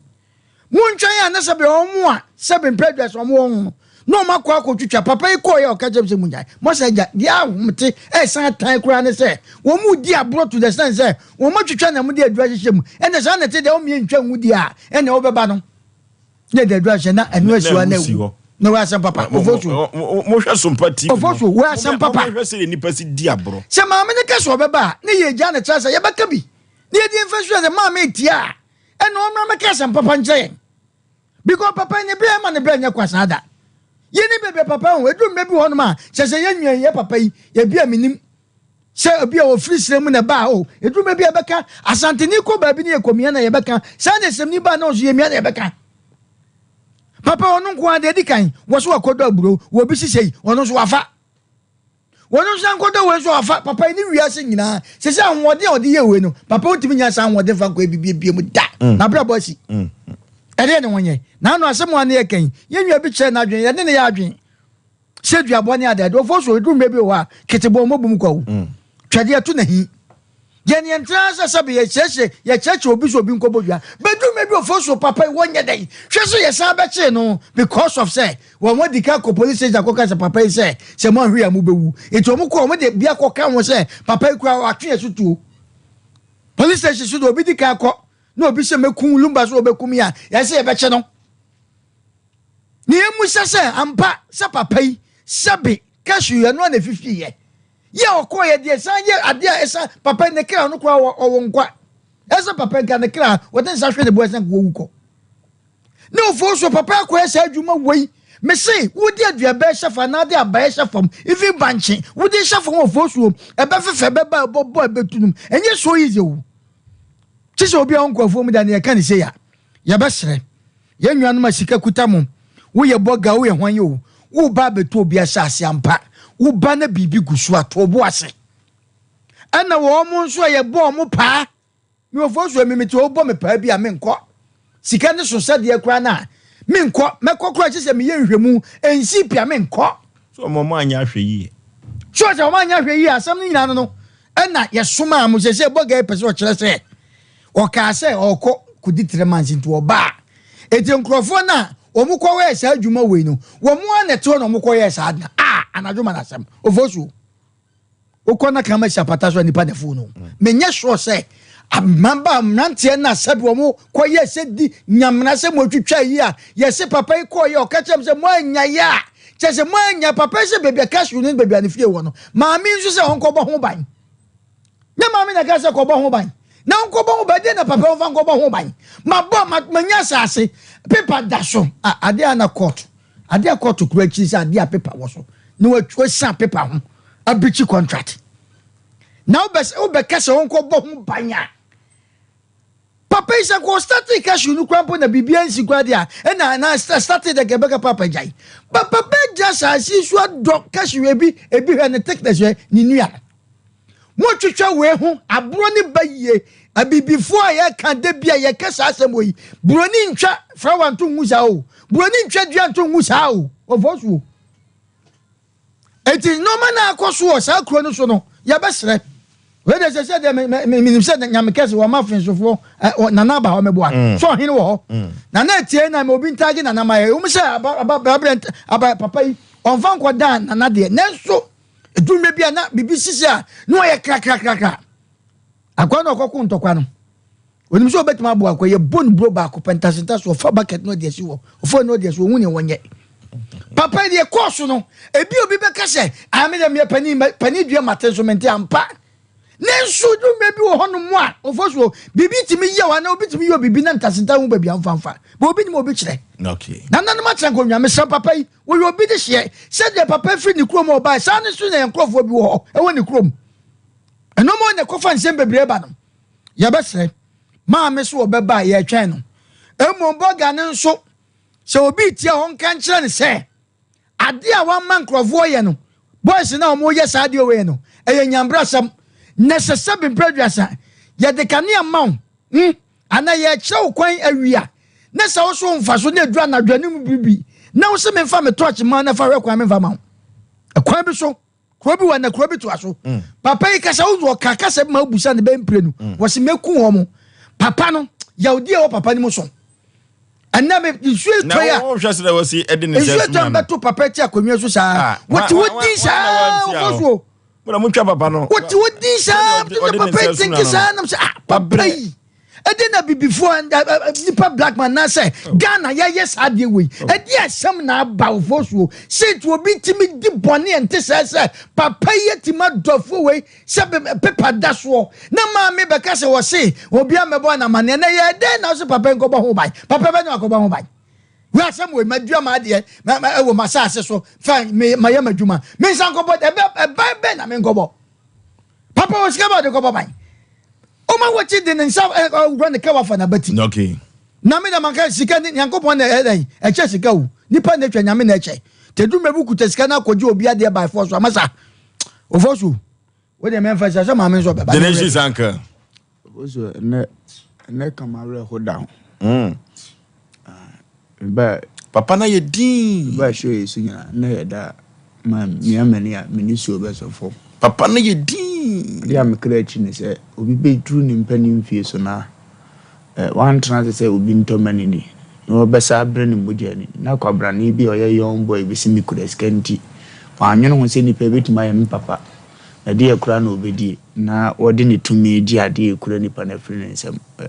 Montwɛn a na sɛbe wɔn a sɛbe mpɛ aduasa wɔn wɔ ho no, na wɔn akɔ akɔtwitwa. Papa yi kɔeɛ a ɔka kyerɛ me sɛ monnyae. Moasa agya, deɛ ahomete ɛresan tan koraa ne sɛ wɔn redi aborɔ to the extent sɛ wɔn atwitwa na wɔde aduro ahyehyɛ mu. Ɛnna saa na ɛte deɛ wɔn ntwa ngu deɛ a ɛnna wɔbɛba no na ɛde aduro ahyehyɛ na ɛno asi hɔ na awu. Na wɔ asɛm papa. Ofosuo. Mohwɛ Sompa TV no. Ofosuo wɔ asɛm papa. Mohwɛ sɛ nnipa si di aborɔ. Sɛ maame no ka sɛ ɔbɛba a, ne yɛ gya ne tra sɛ yɛbɛka bi. Ne yɛdi mfa sua sɛ maame tia a, ɛna ɔmmra mmɛka asɛm papa nkyerɛ yɛn because papa yi ne berɛ ma ne berɛ nyɛ kwa saa da yɛni baabi a papa ho ɛduru mmerɛ bi wɔ hɔnom a kyɛ sɛ yɛn nua yi yɛ papa yi yɛbi a menim. Sɛ obi a ɔfiri serɛ mu na ɛbaa o, ɛduru baabi a yɛbɛka, Asanteni kɔ baabi no yɛkɔmia na yɛbɛka, saa na Ɛsɛmni baa na ɔnso yɛmia na yɛbɛka. Papa ɔno nko ara deɛ ɛdi kan, wɔ so wakɔdɔ aburo, wɔ obi sisɛ yi, ɔno nso wafa. Wɔn nso ankɔdɔ wei nso wafa. Papa yi ne wiase nyinaa, sɛ sɛ ahoɔden a ɔde yɛ wei no, papa wontumi nya saa ahoɔden fa nkɔ ebi mu da. N'abrabɔ asi. Ɛdeɛ ne wɔnyɛ. N'ano asɛm a ne yɛ kan, yɛn nua bi kyerɛ n'adwene, yɛne ne yɛ adwene. Sɛ duabɔ ne adeade, ɔfɔ so ɛduru mmerɛ bi wɔ hɔ a, ketebɔ mmɔ bum kwa o. Twɛdeɛ to n'ahi. Yɛn yɛn tena sɛ sɛbe yɛkyerɛkyerɛ yɛkyerɛkyerɛ obi sɛ obi nkɔbɔ dua. Bɛduru mmerɛ bi ɔfɔ so papa yi wɔnyɛ dɛn. Hwɛ sɛ yɛsan bɛkyee no because of sɛ wɔn adi kan kɔ police station akɔka sɛ papa yi sɛ sɛ mo anhwɛ a mobɛwu. Nti wɔn kɔ wɔn de bi akɔka ho sɛ papa yi koraa watwe yɛn so tuo. Police station so de obi di kan kɔ na obi sɛ mɛkum Lumba so ɔbɛkum yi a yɛn sɛ yɛbɛkye no. Na yɛmmisa sɛ, Ampa sɛ papa yi, sɛbe, cashew, ɛno ara na ɛfifiiɛ? Yɛ a ɔkɔeɛ deɛ, san yɛ adeɛ a ɛsa papa yi ne kra no koraa ɔwɔ nkwa. Ɛsɛ papa yi nka ne kra, wɔde nsa hwe ne bo ɛsɛ nka wɔwu kɔ. Ne ofuo so papa akɔyɛ saa adwuma wei. Mese, wode aduaba hyɛ fam anaa de abaeɛ hyɛ fam, even bankye, wode hyɛ fam wɔ ofuo so, ɛbɛfefɛ, ɛbɛba, ɛbɔbɔ, ɛbɛtunum. Ɛnyɛ so easy o. Kye sɛ obi a ɔnkɔ afuo mu da ne yɛka ne sei a, yɛbɛsrɛ. Yɛn nuanom a sika kuta mo, woyɛ bɔga o, woyɛ hwan o, woreba abɛtɔ obi asase ampa, woba na biribi gu so a, to wo bo ase. Ɛna wɔn nso a yɛbɔ wɔn paa, me wɔfoɔ so mi mete hɔ wobɔ me paa bi a menkɔ. Sika ne so sɛdeɛ koraa no a, menkɔ. Mɛkɔ koraa kyɛ sɛ meyɛ nhwɛmu, ɛnsii pii a menkɔ. So wɔn anyɛ ahwɛ yie? So sɛ wɔn anyɛ ahwɛ yie asɛm no nyinaa no no, ɛna yɛsomaa mo sɛ sɛ bɔga yi pɛ sɛ ɔkyerɛ sɛ ɔkaa sɛ ɔkɔ kɔdi three months nti ɔbaa eti nkurɔfoɔ no a wɔn kɔyɛɛ saa adwuma wei no wɔn ara na ɛte hɔ na wɔn kɔyɛɛ saa adena a anadwo ma n'asɛm ofosuo wokɔ na kama si apata so a nipa na ɛfo no menyɛ sure sɛ mmabaa mmeranteɛ no a sɛbi wɔn kɔyɛ sɛ di nyamena sɛ mo atwitwa yi a yɛse papa yi kɔɔyɛ ɔka kyerɛ m sɛ mo anya yɛ a kyɛ sɛ mo anya papa yi sɛ baabi a cashew no ne baabi a ne fie wɔ no maame nso sɛ ɔnkɔbɔ ho ban nyɛ maame na ɛka sɛ kɔbɔ ho ban na ɔnkɔbɔ ho ban deɛ na papa ɔmfa nkɔbɔ ho ban mabɔ manya asase pepa da so a adeɛ a na court adeɛ a court kura akyiri sɛ adeɛ a pepa wɔ so na wasan pepa ho abirikyi contract na wobɛka sɛ ɔnkɔbɔ ho ban a papa yi sɛ kɔ starting cashew no kura mpo na biribi ansi kura deɛ a ɛna na starting dɛ kɛbɛka papa gyae ba papa gya asase so adɔ cashew ebi ebi hwɛ ne thickness hwɛ ne nua no motwitwa wei ho aborɔ ne ba yie abibifoɔ a yɛka da bi a yɛka saa asɛm wɔ yi buroni ntwa flower nto ngu saa o buroni ntwa dua nto ngu saa o ɔfɔ so Enti nneɛma no a akɔ so wɔ saa kuro no so no, yɛbɛsrɛ. Wei deɛ sɛ sɛ deɛ menim sɛ nyame kɛse wɔ ma fensofoɔ nana aba hɔ meboa mm. sɛ ɔhene wɔ hɔ mm. nana atie na ma obi ntaage nana ma yɛ ɛwom sɛ aba aba papa yi ɔmfa nkɔdaa nana deɛ nanso ɛduru bi a na biribi sisi a na ɔyɛ krakrakrakra akoa na ɔkɔko ntɔkwa no Onim sɛ obetumi aboa akɔ. Yɛbɔ no buro baako pɛ ntasentaso, ɔfa bucket na ɔde asi hɔ, ɔfa na ɔde asi hɔ, ohun nea wɔnyɛ. Papa yi deɛ kɔɔ so no, ebi obi bɛka sɛ, ah me deɛ meyɛ panin, panin dua mate nso mente ampa. Nanso dwuma bi wɔ hɔnom a, ɔfɔ so biribi tumi yɛ wo anaa obi tumi yɛ obibi na ntasenta ho baabi amfamfa. Bɛ obi nim obi kyerɛ. Okay. Nananom akyerɛ nkonnwa, mesrɛ papa yi, wɔyɛ obi de hyeɛ. Sɛdeɛ papa firi ne kurom a ɔbae, saa no nso na yɛn nkurɔfoɔ bi wɔ hɔ, ɛwɔ ne kurom. Ɛno ma na ɛkɔfa nsɛm bebree ba no. Yɛbɛsrɛ maame so ɔbɛba a yɛretwɛn no. Mmom bɔga no nso, sɛ obi retia hɔ nka nkyerɛ no sɛ adeɛ a wama nkurɔfoɔ yɛ no, boys no a wɔyɛ saa adeɛ wei no, ɛyɛ nyambrasɛm. Na ɛsɛ sɛ bemprɛ aduasa yɛde kanea ma wo hmm, anaa yɛrekyerɛ wo kwan awia na sɛ wo so mfa so na ɛduru anadwo anim biribi na wo sɛ memfa me torch ma na fa hwɛ kwan memfa ma wo. Ɛkwan bi so Kuro bi wɔ na kuro bi toa so. Mm. Papa yi kasa wo ɔka kasa bi ma wobusa ne bɛn mprenu. Mm. Wɔsi meku wɔn mo. Papa no yawdi a ɛwɔ papa no mu so. Ɛnna mi nsuo etɔ ya. Na wɔhwɛ sɛ wɔsi ɛde ne nsa suma no. Nsuo etɔ mbɛto papa ti akonnwa so saa. Ah, wɔte wo din saa wɔfɔ so. Mo na mo twa papa no. Wɔte wo din saa papa yi tinki saa nam sɛ ah papa yi. Ɛdeɛ na bibifoɔ nipa black man na sɛ oh. Ghana yɛyɛ saa adeɛ wei oh. ɛdeɛ asɛm na aba wofoɔ soɔ sɛ nti obi tumi di bɔne ɛnte sɛ sɛ papa yi atumi adɔfoɔ wei sɛ pepa da soɔ na maame bɛka sɛ wɔse obi amɛbɔ anamaneɛ na yɛ dɛn na sɛ papa yi nkɔbɔ ho ban papa bɛ ne wakɔbɔ ho ban wei asɛm wei madua ma adeɛ ɛwɔ m'asase so fa mayɛ m'adwuma mensa nkɔbɔ ɛbɛn bɛn na menkɔbɔ. Papa wɔ sika bɛ ɔde kɔbɔ ban. Ɔma wɔkyi de ne nsa ɔwura ne ka wafa n'abati. Okay. Na me na maka sika ne Nyankopɔn na ɛyɛ dɛn ɛkyɛ sika o. Nipa na etwa Nyame na ɛkyɛ. Tedu mɛbu kuta sika na akɔgye obi adeɛ by force amasa. Ofosu. Wo deɛ mɛmfa sika sɛ maame nso ɔbɛba. Genesis uncle. Ofosu ɛnɛ ɛnɛ kama awerɛho da ho. Mm. Ba papa na yɛ din. Ba show yi so nyina na yɛ da ma mia m'ani a me nisuo bɛsɔ fam. Papa no yɛ din. Adeɛ a me kra akyi ne sɛ obi bɛduru ne mpanin mfie so na eh, wantena ase sɛ obi ntɔ ma ne ni na ɔbɛsa abrɛ ne mogya ani na kwabrane bi a ɔyɛ young boy bi se me kura sika nti wannwene ho sɛ nipa bɛtumi ayɛ me papa na deɛ koraa na ɔbɛdie na wɔde ne tumi gye adeɛ a ɛkura nipa no afiri ne nsam eh,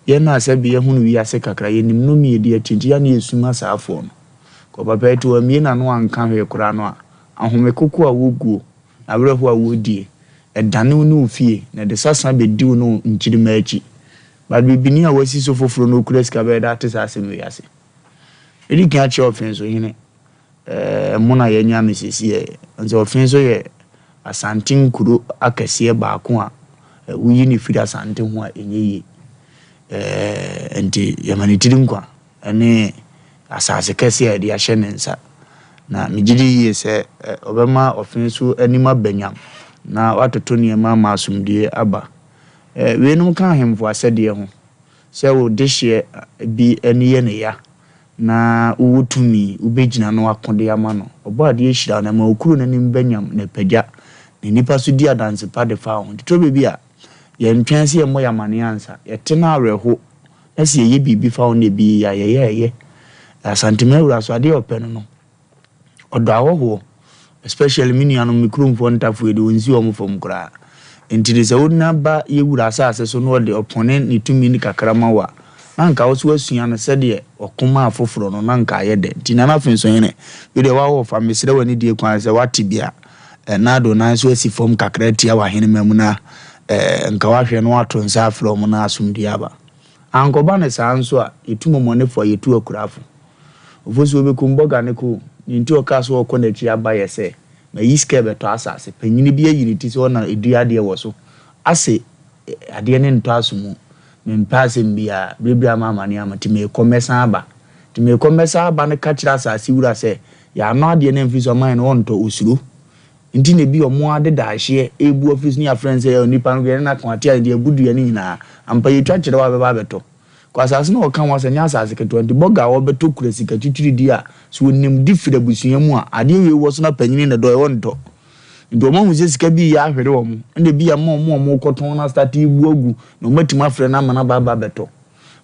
Yɛn a sɛbe yɛahunu wiase kakra, yɛnim nnome a ɛdi akyi nti, yɛ a na yɛsum asaafoɔ no. Kɔ papa yi to wammue n'ano anka hwee koraa no a, ahomekoko a woguo, na awerɛhoɔ a wodie, ɛdane wo ne wo fie, na ɛde sasa bɛdi wo ne wo nkyirimma akyi. But bibini a wasi so foforɔ na ɔkura sika bɛyɛ dɛ ate saa asɛm wei ase? Mɛdi kan akyerɛ Ɔfensohene Ɛɛ mo na yɛanya no seesei. Nti Ɔfe nso yɛ Asante nkuro akɛseɛ baako a woyi no firi Asante ho a ɛnyɛ yie. Ɛɛ nti yɛma ne tiri nkwa ne asase kɛseɛ a yɛde ahyɛ ne nsa. Na megye di yie sɛ ɔbɛma Ɔfe nso anim aba nyam na watoto nneɛma ama asomdwoeɛ aba. Ɛɛ weinom ka ahemfo asɛdeɛ ho sɛ wo dehyeɛ bi ani yɛ ne ya Na wowɔ tumi, wobɛgyina na woako de ama no. Ɔbɔadeɛ hyira wo, na ɛma wo kuro no anim ba nyam, na ɛpagya, na nnipa nso di adanse pa de fa wo ho. Nti tɔ baabi a, yɛntwɛn sɛ yɛmmɔ yɛn amaneɛ ansa. Yɛte no awerɛho, na sɛ yɛyɛ biribi fa ho na ebi yɛ yie a, yɛyɛ a ɛyɛ. Asantehene Awura nso, adeɛ a ɔpɛ no no, Ɔdɔ ahɔhoɔ especially me nuanom me kuromfoɔ ntafo yi de ɔnsi wɔn fam koraa. Nti no sɛ wonya ba yɛ wura asase so na ɔde ɔpɔne ne tumi no kakra ma wo a, na anka wo nso woasua no sɛdeɛ ɔko ma afoforɔ no na anka ayɛ dɛ. Nti Nana Afensohene, wei deɛ woawɔ fa mesrɛ w'anidie kwan sɛ woate bi a, na ade wo nan nso asi fam kakra atia w'ahenemma mu na nka woahwɛ na woato nsa afrɛ wɔn na asomdwoeɛ aba. Ankɔba no saa nso a, yɛtu mɔmɔnefo a yɛtu akurafo. Ofosuo bɛkum bɔga no ko. Deɛ nti ɔkaa sɛ ɔrekɔ n'akyi aba yɛ sɛ, mayi sika rebɛtɔ asase. Panyini bi ayi ne ti sɛ ɔna ɛdua adeɛ wɔ so. Ase adeɛ no ntɔ aso mu. Mempɛ asɛm biara. Berɛ biara ma amane ama nti merekɔ mɛsan aba. Nti merekɔ mɛsan aba no ka kyerɛ asase wura sɛ, yɛanɔ adeɛ no amfiri so ama yɛn no ɔntɔ, ɔsuro. Nti na ebi ɔmo ara de daahyeɛ rebu afiri so ne yɛafrɛ no sɛ onipa no yɛne no ako ate a nti yɛabu dua no nyinaa. Ampa yɛtwa kyerɛ wo a bɛba abɛtɔ. Kɔ asase no a ɔka ho asɛm nyɛ asase ketewa nti bɔga a ɔbɛtɔ kura sika twitwiridie a sɛ ɔnim de firi abusua mu a adeɛ wei wɔ so na panyini na dɔ ɛ ɔntɔ. Nti ɔmo ahu sɛ sika bi reyɛ ahwere ɔmo ɛna ebi ama ɔmo a ɔmo rekɔtɔn no astate rebu agu na ɔmo atumi afrɛ no ama no aba aba abɛtɔ.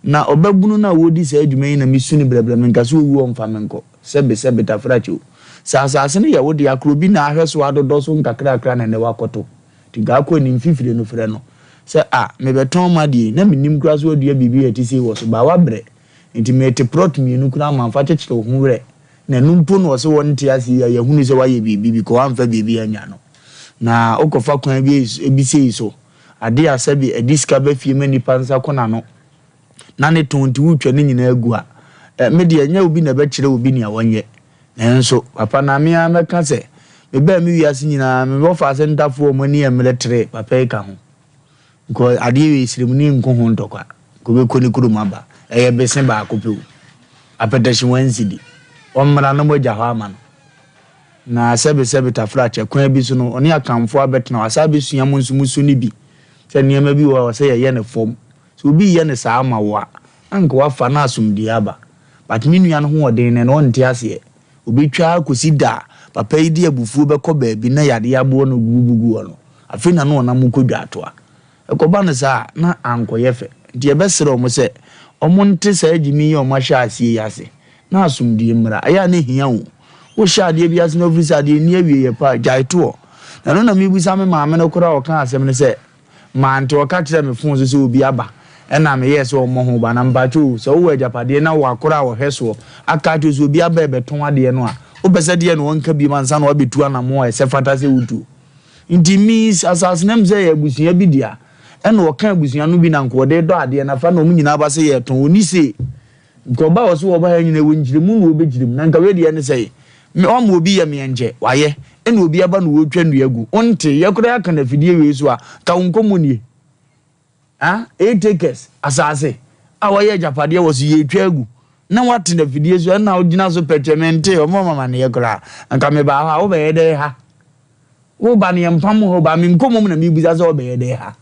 Na ɔbabunu no a ɔredi saa adwuma yi na mesu no brɛbrɛ menka sɛ ɔwu a ɔmfa me nkɔ. Sɛbe sɛbe tafrakye o. Sɛ asase no yɛ wo dea koro bi na ahwɛ so adodɔ so nkakrakra na ɛnnɛ woakɔto. Nti nka akɔ anim fifire no frɛ no sɛ ah mebɛtɔn m'adeɛ yi na mennim koraa sɛ woadua biribi a ɛte sei wɔ so baa woabrɛ nti mete prɔt mmienu koraa ma mfa kyekyere wo ho werɛ na ɛno mpo na ɔse wɔnte ase yi a yɛahunu sɛ woayɛ biribi because woamfa biribi annya no na wokɔfa kwan bi bi sei so adeɛ a sɛbe ɛde sika ba fie ma nnipa nsa ko n'ano na ne tɔn nti wotwa ne nyinaa gu a, eh, me deɛ ɛnyɛ obi na ɛbɛkyerɛ obi nea wɔnyɛ. Nanso, papa na me ara mɛka sɛ, mebaa me wiase nyinaa, me wɔfaase ntafoɔ a wɔn ani yɛ mmerɛ tere papa yi ka ho. Nka adeɛ wei sremuni nko ho ntɔkwa, nka ɔbɛkɔ ne kurom aba. Ɛyɛ bese baako pɛ o. Apɛtɛhye wansidi. Ɔmmra na moagya hɔ ama no. Na sɛbesɛbe tafrakyɛ, kwan bi so no, ɔne Akanfoɔ abɛtena hɔ, asan abɛsua mo nso mo su no bi, sɛ nneɛma bi wɔ hɔ a ɛwɔ sɛ yɛyɛ no fam. Sɛ obi reyɛ no saa ma wo a, na anka wafa na asomdwoeɛ aba. But me nua no ho ɔden no, ɛno ɔnte aseɛ. Ɔbɛtwa ara kɔsi da a papa yi de abufuo bɛkɔ baabi na yadeɛ aboɔ no gugugugu hɔ no, afei na na ɔnam rekɔ dwaatoa. Ɛkɔba no saa a, na ankɔyɛ fɛ. Nti yɛbɛsrɛ wɔn sɛ wɔnte saa gyimi yi a wɔahyɛ aseɛ yi ase, na asomdwoeɛ mmra. Ɛyɛ a na ɛhia o. Wohyɛ adeɛ bi ase na wofiri sɛ adeɛ nni awieeɛ pa a, gyae toɔ. Na ɛno na mebisa me maame no koraa a ɔkaa asɛm no sɛ, Mante ɔka kyerɛɛ me fon so sɛ obi aba ɛna meyɛɛ sɛ ɔmmɔ ho ba na mpakyɛ o sɛ wowɔ agyapadeɛ na wowɔ akora a wɔhwɛ soɔ aka akyerɛ wo sɛ obi aba ɛbɛtɔn adeɛ no a wopɛ sɛ deɛ na ɔnka biom ansa na wabɛtu anamɔn a ɛsɛ fata sɛ wotuo nti means asase no ɛm sɛ ɛyɛ abusua bi dea ɛna ɔka abusua no bi na nka ɔde dɔ adeɛ no afa na ɔmo nyinaa ba sɛ yɛtɔn ɔni se Nka ɔba a ɔse ɔba ha nyina wɔ nkyerɛmu na ɔbɛkyerɛ mu na nka wei deɛ ne sɛe me ɔma obi yɛ meɛ nkyɛ wayɛ. Ɛna obi aba na ɔretwa nnua gu. Wonte, yɛ koraa yɛaka no afidie wei so a, ka wo nkɔmmɔ nie. Ah, 8 acres asase a wɔyɛ agyapadeɛ wɔ so yɛretwa agu. Na woate no afidie so ɛna wogyina so pɛkyɛ mente, ɔmo ma amaneɛ koraa. Anka mebaa hɔ a, wobɛyɛ dɛn ha? Woba no yɛmpam hɔ ba, me nkɔmmɔ mu na mebisa sɛ wobɛyɛ dɛn ha?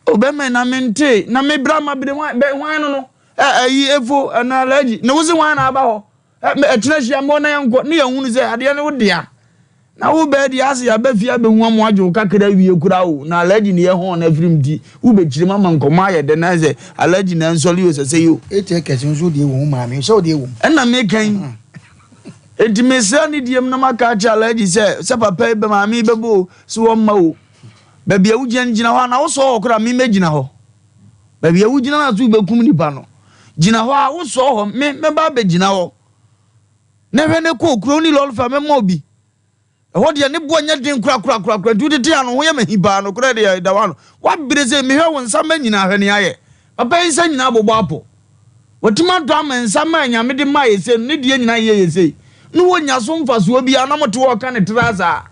O bɛmɛ na mente, na me bra ma bere hwan, bɛ hwan no no? Ɛ ayi efo ɛna alhaji, na wo se hwan na aba hɔ? Ɛkyena hyia mmɔ na yɛnkɔ ne yɛhunu sɛ adeɛ no wo dea. Na wo bɛɛ deɛ ase yɛaba fie abɛhu ama wagye wo kakra awie koraa o. Na Alhaji ne yɛhɔn no afiri mu nti wobɛkyiri mu ama nkɔmmɔ ayɛ dɛ na sɛ Alhaji na ɛnsɔre o sɛsɛ yi o. Eti ɛkɛse nso wo deɛ wɔ mu maame sɛ wo deɛ wɔ mu. Ɛna meka yi. Enti mesrɛ ne diem na maka akyerɛ Alhaji sɛ sɛ papa yi bɛ maame yi bɛbɔ o sɛ wɔmma o. Baabi a wogyina no gyina hɔ a na wosɔɔ hɔ koraa me mɛgyina hɔ. Baabi a wogyina no a sɛ wobɛkum nipa no, gyina hɔ a wosɔɔ hɔ, me mɛba abɛgyina hɔ. Na hwɛ ne kɔ kuro ne lɔre fa mɛma obi. Ɛhɔ deɛ ne boɔ nyɛ den korakorakorakora nti wotete ano ho yɛ mahi paa nokorɛ deɛ ɛda hɔ ano. Wabere sɛ mehwɛ wo nsa mma nyinaa hwɛ nea ayɛ. Papa yi nsa nyinaa bobɔ apɔ. Watumi adɔ ama nsa mma a Nyame de maa yɛ sei no ne deɛ nyinaa yɛ yɛ sei. Ne wɔnya so mfasoɔ biara na mote hɔ ɔka ne tra saa.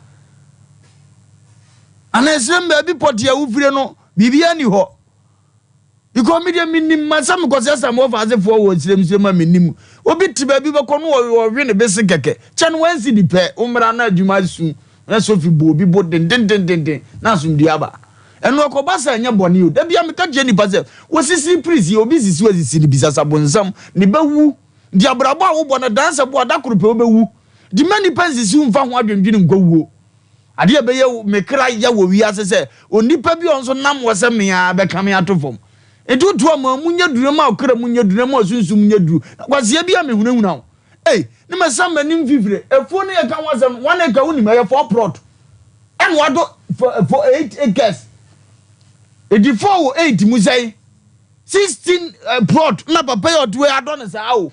Anaa ɛsrɛm baabi pɔtee a wofire no Biribiara nni hɔ. Because me deɛ menim ma sɛ mekɔsɛ sɛ mo ɔfaasefoɔ wɔ nsiremsirem a menim. Obi te baabi bɛkɔ no ɔwe ne bese kɛkɛ. Kyɛ no wansi di pɛ, wo mmra na adwuma su na sofi bɔ obi bo dendendendenden na asomdue aba. Ɛno ɛkɔba sɛ ɛnyɛ bɔne o. Da biara meka kyerɛ nnipa sɛ wɔsisiri pirisi, obi sisi wo asisi no bisa sɛ bonsam ne bɛwu. Nti abrabɔ a wobɔ no dansa bu a da koro pɛ wobɛwu. Nti mma nnipa nsisi wo mfa ho adwendwene nkɔ wuo. Adeɛ a ɛbɛyɛ me kra ya wɔ wiase sɛ onipa bi a ɔno nso nam hɔ sɛ me ara bɛka me ato fam. Enti wotu amaa mu nyɛ duru ma ɔkra mu nyɛ duru na ma ɔsunsum nyɛ duru. Na kwasea bi a mehunahuna wo. Ei, ne mɛsan m'anim fifire. Afuo no yɛka ho asɛm no, one acre wonim, ɛyɛ four plot. Ɛna wado for eight acres. Enti four wɔ eight mu sɛn? 16 eh, plot na papa yi ɔte wei adɔ no saa o.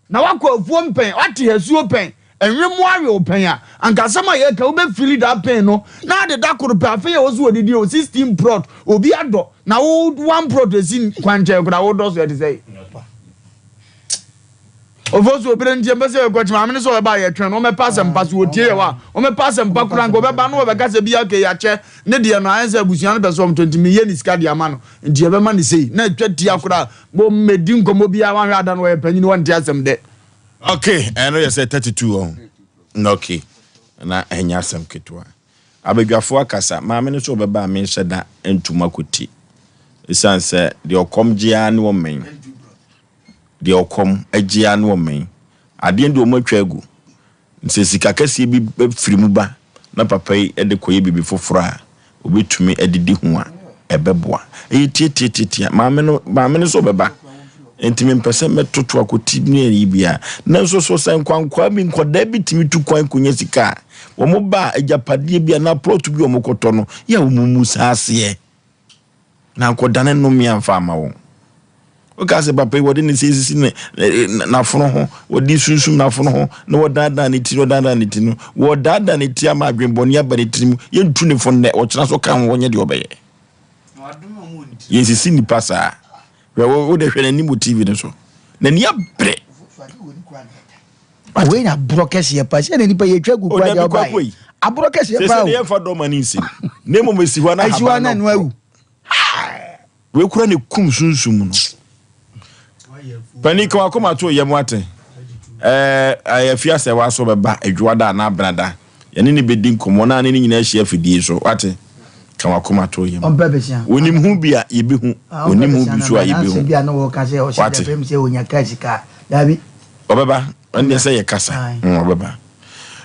Na woakɔ afuom pɛn, woate asuo pɛn, nwemmoa awe wo pɛn a, anka asɛm a yɛreka wobɛ fili that pain no na ade da koro pɛ afei a wɔsi wɔdidi o 16 prot obi adɔ na wo one prot esi kwankyɛn koraa wodɔ so ɛte sɛ ofo so obere nti ɛmpɛ sɛ yɛkɔ akyi maame no sɛ ɔbɛba a yɛtwɛn no ɔmɛpɛ asɛmpa so wɔtie yɛ hɔ a ɔmɛpɛ asɛmpa koraa nka ɔbɛba no wɔbɛka sɛ bi ake yɛakyɛ ne deɛ no ayɛ sɛ abusua no pɛ sɛ ɔmtɔ nti meyɛ ne sika de ama no nti yɛbɛma no sei na atwa tia koraa Mo mmedi nkɔmmɔ biara wanhwɛ ada no ɔyɛ panyin wɔnte asɛm dɛ. Ok ɛno yɛ sɛ 32 ɔho ok na ɛnyɛ asɛm ketewa abadwafoɔ akasa maame no sɛ ɔbɛba a menhyɛ da ntum akɔti ɛsiane sɛ deɛ ɔkɔm gye ara ne ɔmmɛn deɛ ɔkɔm gye ara ne ɔmmɛn adeɛ deɛ ɔmo atwa agu Sɛ sika kɛseɛ bi firi mu ba na papa yi de kɔyɛ biribi foforɔ a, ɔbɛtumi adidi ho a, ɛbɛboa. Ɛyɛ tiatiatiatia. Maame no, maame no nso ɔbɛba. Nti mempɛ sɛ mɛtoto akɔti ne ayi biara. Nanso so sɛ nkwankwaa bi, nkwadaa bi tumi tu kwan kɔnya sika a, wɔn ba a, agyapadeɛ bi anaa plɔt bi a wɔkɔtɔ no, yɛ a wɔmmu saa aseɛ. Na ankɔdane nnome amfa amma wɔn. Wokaa sɛ papa yi wɔde ne nsa esisi ne n'afono ho, wɔde sunsum n'afono ho, na wɔdaadaa ne ti na wɔdaadaa ne ti no, wɔdaadaa ne ti ama adwenbɔne aba ne tirim. Yɛntu ne fo nnɛ, ɔkyena so ka ho, wɔnyɛ deɛ ɔbɛyɛ. Yɛnsisi nnipa saa. Hwɛ wo de hwɛ n'anim wɔ TV no so. N'ani abere. Wei na aborɔ kɛseɛ paa sɛ na nipa yɛtwa gu kura deɛ ɔbaeɛ aborɔ kɛseɛ paa o. Sɛ sɛ yɛmfa dɔma ne nsi na mmom esi hɔ na ahaban no awu. Wei kura ne kum sunsum no. Pani ka wakoma to yam wate. Ɛɛ afi asɛ waso bɛba adwuada anaa abenada. Yɛne ne bɛdi nkɔmmɔ na ne ne nyinaa ahyia afidie so wate. Ka wakoma to yam. Onim ho bi a yɛbɛhu. Onim ho bi so a yɛbɛhu. Wate. Ɔbɛba. Ɛnneɛ sɛ yɛkasa. Ɔbɛba.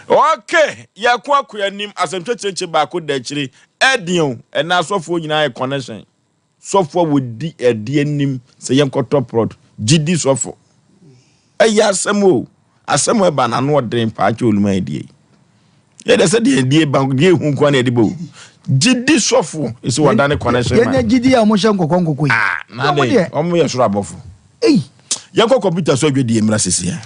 Okay, yɛko akɔ anim asɛm kyɛkyerɛkyerɛ baako da akyire. Ɛdeɛ o, ɛnɛ asɔfoɔ nyinaa yɛ connection. Sɔfo a wɔdi ɛde anim sɛ yɛnkɔtɔ plot, gyidi sɔfo. Ɛyɛ asɛm o, asɛm a ɛba n'ano ɔden paa kyɛ oluma yɛ deɛ yi. Yɛ deɛ sɛ deɛ deɛ ba deɛ ehu nko na yɛde bɔ o. Gyidi sɔfo esi wɔda ne connection man. Yɛnyɛ gyidi a wɔhyɛ nkɔkɔ nkɔkɔ yi. Ah, na de wɔn yɛ soro abɔfo. Ei. Yɛnkɔ kɔmputa so adwadie mmra sisi a.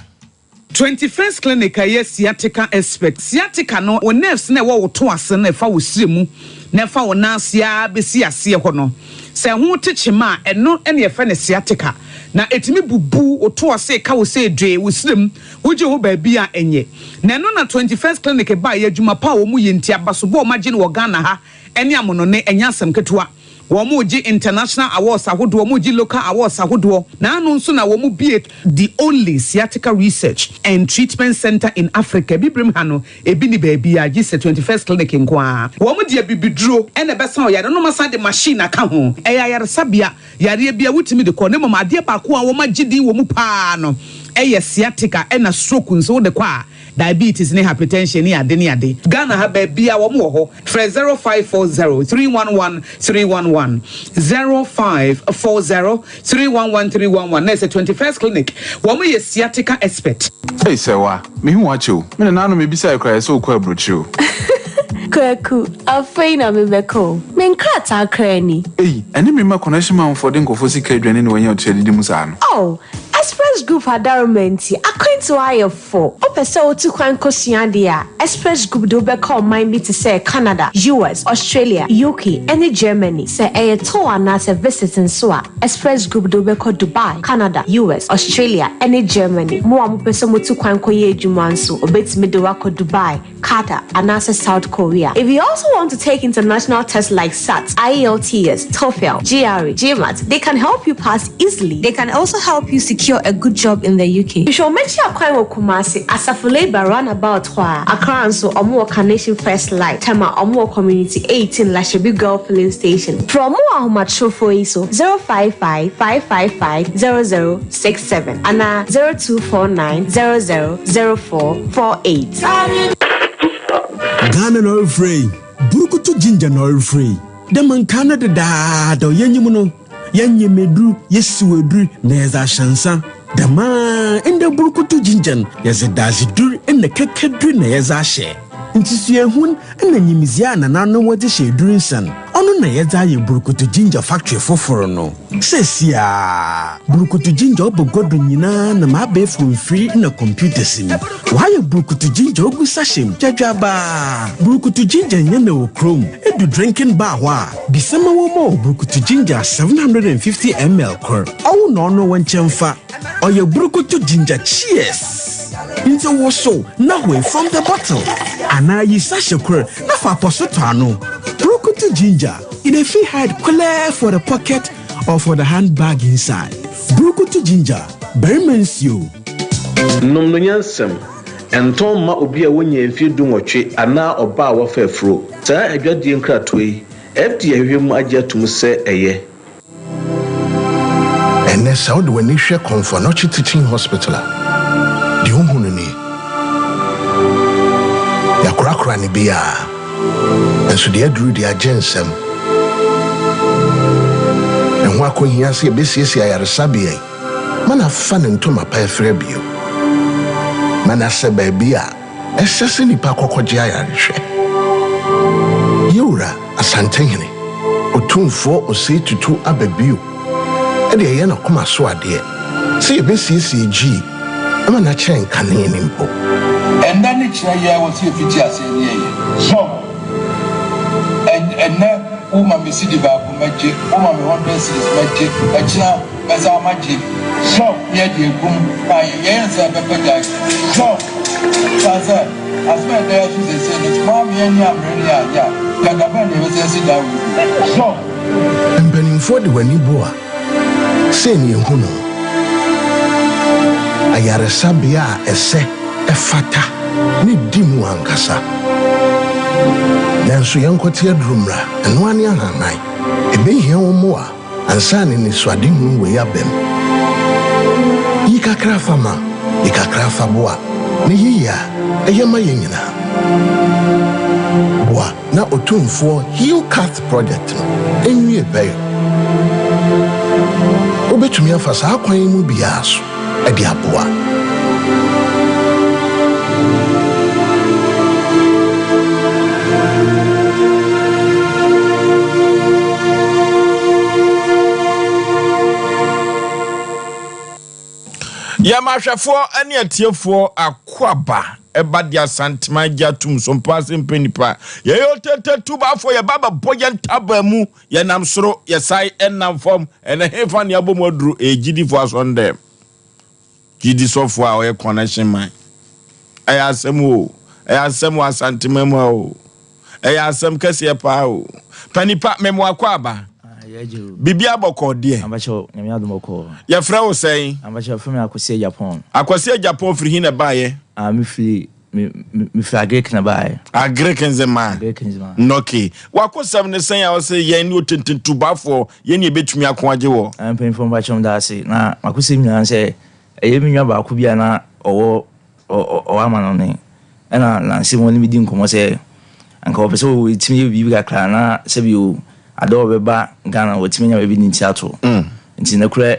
21st Clinic a ɛyɛ sciatica expert. Sciatica no, wo nerves no a ɛwɔ wo to ase no a ɛfa wo srɛ mu na ɛfa wo nan ase ara bɛsi aseɛ hɔ no. Sɛ ɛho te kyema a, ɛno na yɛfrɛ no sciatica. Na ɛtumi bubu wo to ɔse ka wo sɛ dwee wo serɛ mu, wogye wo ho baabi a ɛnyɛ. Na ɛno na 21st Clinic baeɛ, adwuma pa a wɔn yɛ nti, abasobɔ a wɔagye no wɔ Ghana ha ne amonɔne, ɛnyɛ asɛm ketewa. Wɔregye international awards ahodoɔ, wɔregye local awards ahodoɔ. Na ano nso na wɔbue the only sciatica research and treatment centre in Africa. Abibirem ha no, ebi nni baabiara gye sɛ 21st Clinic nko ara. Wɔde abibiduro na ɛbɛsa wo yareɛ na wɔasan de machine aka ho. Ɛyɛ ayaresabea, yareɛ biara wotumi de kɔ na mmom adeɛ baako a wɔagye din wɔ mu pa ara no yɛ sciatica ɛna stroke nso wode kɔ a, Diabetes ne hypertension ne ade ne ade. Ghana ha baabia wɔn wɔ hɔ. Frɛ 0540 311 311, 0540 311 311 na ɛsɛ 21st clinic. Wɔn yɛ sciatica expert. Ei Sɛwa, mehu wo akyɛ o. Me nananom mebisae koraa yɛ sɛ wokɔ aburokyire o. Kwaku, afei na mebɛkɔ o. Me nkrataa koraa ni. Ei, ɛne me mma connection manfoɔ de nkurɔfoɔ sika adwane na wɔanya ɔtua didi mu saa no. Oh, Express Group adaroma nti, akwantuo ayɛ fo. Wopɛ sɛ wotu kwan kosua adeɛ a, Express Group de wo bɛkɔ ɔman bi te sɛ Canada, US, Australia, UK, ne Germany. Sɛ ɛyɛ tour anaasɛ visit nso a, Express Group de wo bɛkɔ Dubai, Canada, US, Australia, ne Germany. Mo a mopɛ sɛ motu kwan kɔyɛ adwuma nso, wɔbɛtumi de wo akɔ Dubai, Qatar, anaasɛ South Korea. If you also want to take international tests like SAT, IELTS, TOEFL, GRE, GMAT, they can help you pass easily. They can also help you secure a good job in the UK. Hwehwɛ wɔn akyi akwan wɔ Kumasi, Asafo Labour roundabout hɔ ara. Accra nso, wɔn wɔ Carnation First Light, Tema, wɔn wɔ Community 18 Lashibi Girl Filling Station. Frɛ wɔn wɔ ahomatrofoɔ yi so, 055 555 0067 anaa 0249 00 0448. Ghana na ɔrefrɛ yi, Burukutu Ginger na ɔrefrɛ yi. Dɛ ma nkaa no dedaada ɔyɛ nyim no, yɛnyem edur, yesiw edur na yɛdze ahyɛ nsa. Dɛm ara ndɛ Burukutu Ginger no, yɛdze dadzedur na kɛkɛdur na yɛdze ahyɛ. Ntsi suahun na nyimdzee a nananom wɔdze hyɛ edur nsa no, ɔno na yɛdze ayɛ Burukutu Ginger factory fofor no. Seseiara, Burukutu Ginger ɔba gua do nyina nam abaɛfor mfir na computers mu. Wɔayɛ Burukutu Ginger ogu sachet mu dwadwaabaa. Burukutu Ginger nnyɛ na wɔ kurom. Edu drinking bar hɔ a, bisa ma wɔmma wo Burukutu Ginger 750 ml kor. Ɔwo na ɔno wo nkyɛn fa. Ɔyɛ Burukutu Ginger Cheers! Ntsi wosow na hoe from the bottle anaa yi sachet kor na fa apɔso tɔ ano. Burukutu Ginger, e dey fit hide clear for the pocket or for the handbag inside. Burukutu Ginger, barima nsuo. Nom no nyansam. Ɛntɔn mma obi a wanya mfeɛ dunwɔtwe anaa ɔbaa a wafa afuro. Saa adwadie nkratoɔ yi, FDA ahwehwɛ mu agye atom sɛ ɛyɛ. Ɛnnɛ, sɛ wode w'ani hwɛ Komfo Anokye Teaching Hospital a, deɛ wohu no nie. Yɛakorakora no biara, nanso deɛ aduru deɛ agye nsam. Ɛho akɔhia sɛ yɛbɛsiesie ayaresabea yi ma no afa ne ntoma pa afira bio, ma no asɛ baabi a ɛsɛ sɛ nnipa kɔkɔgye ayarehwɛ. Yɛwura Asantehene, Otumfoɔ Osei Tutu aba bio de ɛyɛ n'akoma so adeɛ sɛ yɛbɛsiesie Gyii ma no akyɛn kane no mpo. Ɛnnɛ ne kyerɛ yɛ wɔ sɛ yɛfiti aseɛ ne yɛyɛ. So ɛnnɛ wo ma me cedi baako mɛgye, wo ma me hundred cedis mɛgye, ɛkyena mɛsan magye. So ne yɛde agum na yɛyɛ sɛ ɛbɛpɛ gyae. So san sɛ asɛm a ɛda yɛ so seesei no sɛ moammea nni ammere ne yɛanyɛ a, nka da bɛn na yɛbɛsan asi dan wei bio. So. Mpanimfoɔ de w'ani bo a, sei na yɛhu no, Ayaresabea a ɛsɛ, ɛfata, ne di mu ankasa. Nanso yɛnkɔte aduru mmra, ɛno ara ne ahanhan. Ɛbɛhia wo mmoa ansa na anisoadehunu wei abam. Yi kakra fa ma, yi kakra fa boa, na yiye a, ɛyɛ ma yɛn nyinaa. Boa na Otumfoɔ Heal Cath Project no nwie pɛyɔ. Wobɛtumi afa saa kwan yi mu biara so de aboa. Yɛma ahwɛfoɔ ne atiefoɔ akwaaba ɛba de Asanteman agye atum so mpo ase mpɛ nipa. Yɛyɛ otete tubafoɔ yɛba bɛbɔ yɛn ntaban mu yɛnam soro yɛsae ɛnam fam ɛnɛ hefa ne abɔ mu aduru ɛyɛ gyidifoɔ asɔndɛm. Gyidi sɔfoɔ a ɔyɛ connection man. Ɛyɛ asɛm o ɛyɛ asɛm wɔ Asanteman mu ha o. Ɛyɛ asɛm kɛseɛ paa o. Panipa mem wakwaaba. Biribiara bɔkɔɔ deɛ. Abakyɛw, Nyame adom bɔkɔɔ. Yɛfrɛ wo sɛn? Abakyɛw, yɛfrɛ me Akwasi Agyapong. Akwasi Agyapong firi he na ɛbaeɛ? Ah, me firi, me, me, me firi Agric na ɛbaeɛ. Agric Nzema? Agric Nzema. Nɔke. W'akosɛm ne sɛn a wose yɛn ne otententubafoɔ, yɛn ne yɛbɛtumi ako agye wɔ? Ah, mpanyinfoɔ mpakyɛw meda ase. Na m'akosɛm nyinaa ne sɛ, ɛyɛ me nua baako bi a na ɔwɔ Ɔwɔ amanɔne. Ɛna nanse wɔne me di nkɔmmɔ sɛ anka wɔpɛ sɛ wɔtumi yɛ biribi kakra na sɛbi o ada wɔbɛba Ghana wɔtumi anya baabi de ne ti ato. Nti nokorɛ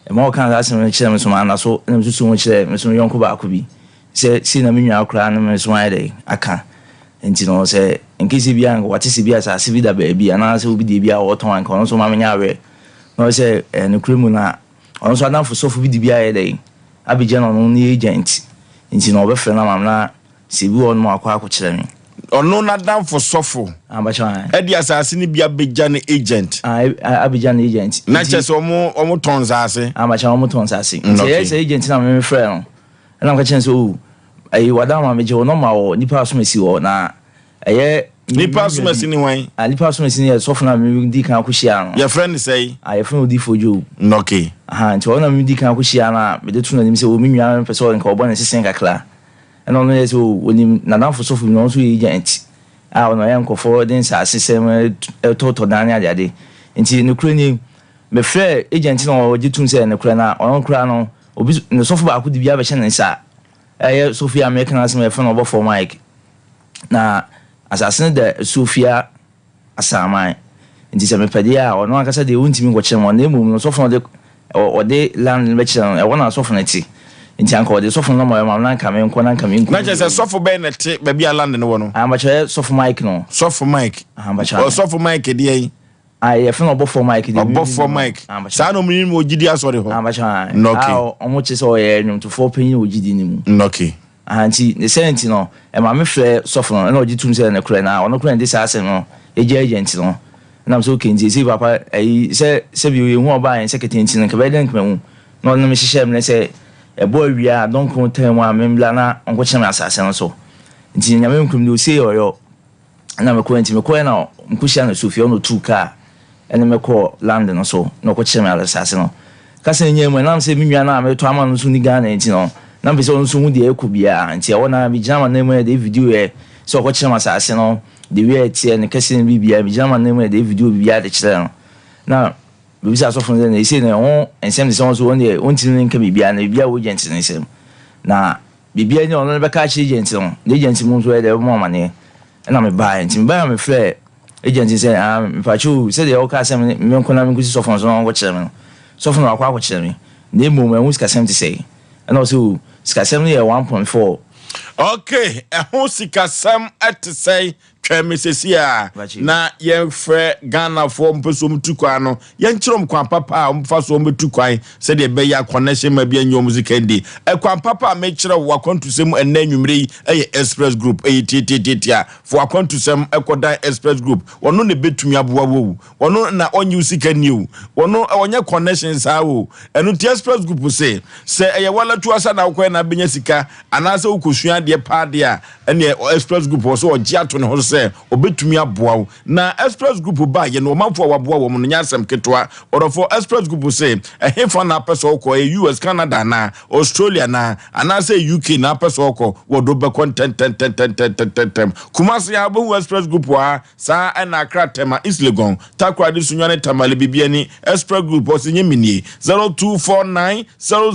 ɛma wɔkaa saa asɛm no kyerɛɛ me nso manna so na mesusu ho kyerɛɛ me nso me yɔnko baako bi sɛ sei na me nua koraa ne me nso ayɛ dɛn aka. Nti no sɛ nkese bi a anka wate sɛ bi asase bi da baabi anaasɛ obi deɛ bi a ɔretɔn anka ɔno nso ma menyɛ aware na ɔyɛ sɛ ɛyɛ nokorɛ mu na Ɔno nso adamfo sɔfo bi de bi ayɛ dɛn abegya no ɔno ne agent nti na ɔbɛfrɛ no ama me na sɛ ebi wɔ hɔ nom a wakɔ akɔkyerɛ me. Ɔno n'adamfo sɔfo Ah, mpakyɛw ae. de asase no bi abegya ne agent. Ah, abegya ne agent. Na kyerɛ sɛ ɔmo ɔmo tɔn nsaase. Ah, mpakyɛw ɔmo tɔn nsaase. Nti ɛyɛ sɛ agent na me mefrɛ no ɛna meka kyerɛ no sɛ oh ɛyi w'adamfo megye wo nɔma wɔ nipa asomasi hɔ na Ɛyɛ Nipa asomasi ne hwan? Ah, nipa asomasi no yɛ sɔfo no a me di kan akɔhyia no. Yɛfrɛ no sɛn? Ah, yɛfrɛ no Odiyifoɔ Job. Okay. Aha, nti ɔno na me di kan akɔhyia no a mede to n'anim sɛ, o me nua no pɛ sɛ nka ɔbɔ ne sesen kakra. Ɛna ɔno yɛ sɛ, o onim n'adamfo sɔfo bi na ɔno nso yɛ agent a ɔno ɔyɛ nkurɔfoɔ de nsaase sɛm totɔ dan ne adeade. Nti nokorɛ nie, mefrɛɛ agent no a ɔgye tom sɛ ɛyɛ nokorɛ na ɔno koraa no, obi, ne sɔfo baako de bi abɛhyɛ ne nsa. Ɛyɛ sɔfo yi a mereka n'asɛm yi, yɛfrɛ no ɔbɔfoɔ Mike. Na asase no da Asuofia Asaman. Nti sɛ mepɛ deɛ a, ɔno ankasa deɛ ɔntumi nkɔkyerɛ me hɔ, na mmom no sɔfo no de ɔde land no bɛkyerɛ no, ɛhɔ na sɔfo no te. Nti anka ɔde sɔfo no nɔma bɛma me na anka menkɔ na anka menkɔ. Na kyerɛ sɛ sɔfo bɛn na ɛte baabi a land no wɔ no? Ah, mpakyɛ ɛyɛ sɔfo Mike no. Sɔfo Mike. Ah, mpakyɛ. Ɔsɔfo Mike deɛ yi? Ah, yɛfrɛ no ɔbɔfoɔ Mike deɛ. Ɔbɔfoɔ Mike. Saa na wɔn nim wɔ gyidi asɔre hɔ. Ah, mpakyɛ ah. Nɔke. Ah, wɔn kyerɛ sɛ ɔyɛ nnwomtofoɔ panyin wɔ gyidi no mu. Nɔke. Aha nti, ne saa nti no, ɛma me frɛ sɔfo no, ɛna ɔgye tom sɛ nokorɛ, na ɔno koraa na ɛde saa asɛm no gya agya nti no, ɛna mesɛ okay, nti ɛsei papa, ayi, sɛ, sɛbi yɛhu ɔbaa yɛn sɛ kɛtɛ nti no, nka ɛbɛyɛ dɛn nka mahu? Na ɔne me hyehyɛɛ mene sɛ, ɛbɔ awia a, dɔnkron time a membla na ɔnkɔkyerɛ me asase no so. Nti Nyame nkurim deɛ ɔsie yɛ ɔyɔ. Ɛna mekɔɛ nti mekɔɛ na mekɔhyia no Sofia ɔna ɔtuu kaa ɛne me kɔɔ land no so na ɔkɔkyerɛ me asase no. Kasa no nyaa mu ɛnam sɛ me nua no a meretɔ ama no nso nni Ghana nti no na mepɛ sɛ ɔno nso hu deɛ ɛrekɔ biara nti ɛhɔ no ara megyina m'anan mu yɛde video yɛ sɛ ɔkɔkyerɛ me asase no the way ɛteɛ ne kɛseɛ ne biribiara megyina m'anan mu yɛde video biribiara de kyerɛ no na mebisa asɔfo no sɛ na ɛsei no ɛho nsɛm te sɛ wɔn nso wɔn deɛ wɔntumi nka biribiara na biribiara wɔ agent no nsam na Biribiara ni a ɔno no bɛka akyerɛ agent no, na agent mu nso ɛyɛ dɛ ɛbɛbɔ mo amaneɛ. Ɛna mebaeɛ, nti mebaeɛ na mefrɛɛ agent no sɛ, ah, mepakyɛ o, sɛdeɛ wokaa sɛ me menkɔ na menkɔsi sɔfo no so na ɔnkɔkyerɛ me no, sɔfo no wakɔ akɔkyerɛ me, na mmom ɛho sikasɛm te sɛn? Ɛna ɔse o, sikasɛm no yɛ 1.4. Ok, ɛho sikasɛm te sɛn? Twɛn me sɛsi a na yɛnfrɛ Ghanafoɔ ɔmo pɛ sɛ ɔmo tu kwan no, yɛnkyerɛ ɔmo kwan papa a ɔmo fa so ɔmo bɛtu kwan sɛdeɛ ɛbɛyɛ a connection ma bi anyɛ ɔmo sika ndi. Ɛkwan papa a mekyerɛ wo w'akwantusɛm mu ɛnnɛ anwummerɛ yi ɛyɛ Express Group. Ɛyɛ tiatiatiatia. Fa w'akwantusɛm kɔ dan Express Group. Ɔno na ɛbɛtumi aboa wo o. Ɔno na ɔnnye wo sika nni o. Ɔno ɔnyɛ connection saa o. Ɛno nti Express Group se, sɛ ɛyɛ walatu asa na wokɔyɛ na abɛnya sika anaasɛ wokɔsua adeɛ paa deɛ a, ɛneɛ Express Group wɔ so ɔgye ato ne ho so sɛ ɔbɛtumi aboa wo. Na Express Group baeɛ no, ɔmanfoɔ a waboa wɔn no nyɛ asɛm ketewa. Ɔdɔfoɔ, Express Group se, ɛhefa na apɛ sɛ wokɔ? Ɛyɛ US, Canada anaa? Australia anaa? Anaasɛ UK na apɛ sɛ wokɔ? Wɔde wo bɛkɔ ntɛntɛntɛntɛntɛntɛntɛm. Kumasi a, wobɛhu Express Group wɔ ha. Saa ara na Accra, Tema, East Legon, Takoradi, Sunyani, Tamale, Bibiani, Express Group, ɔse nye me nie, 0249 000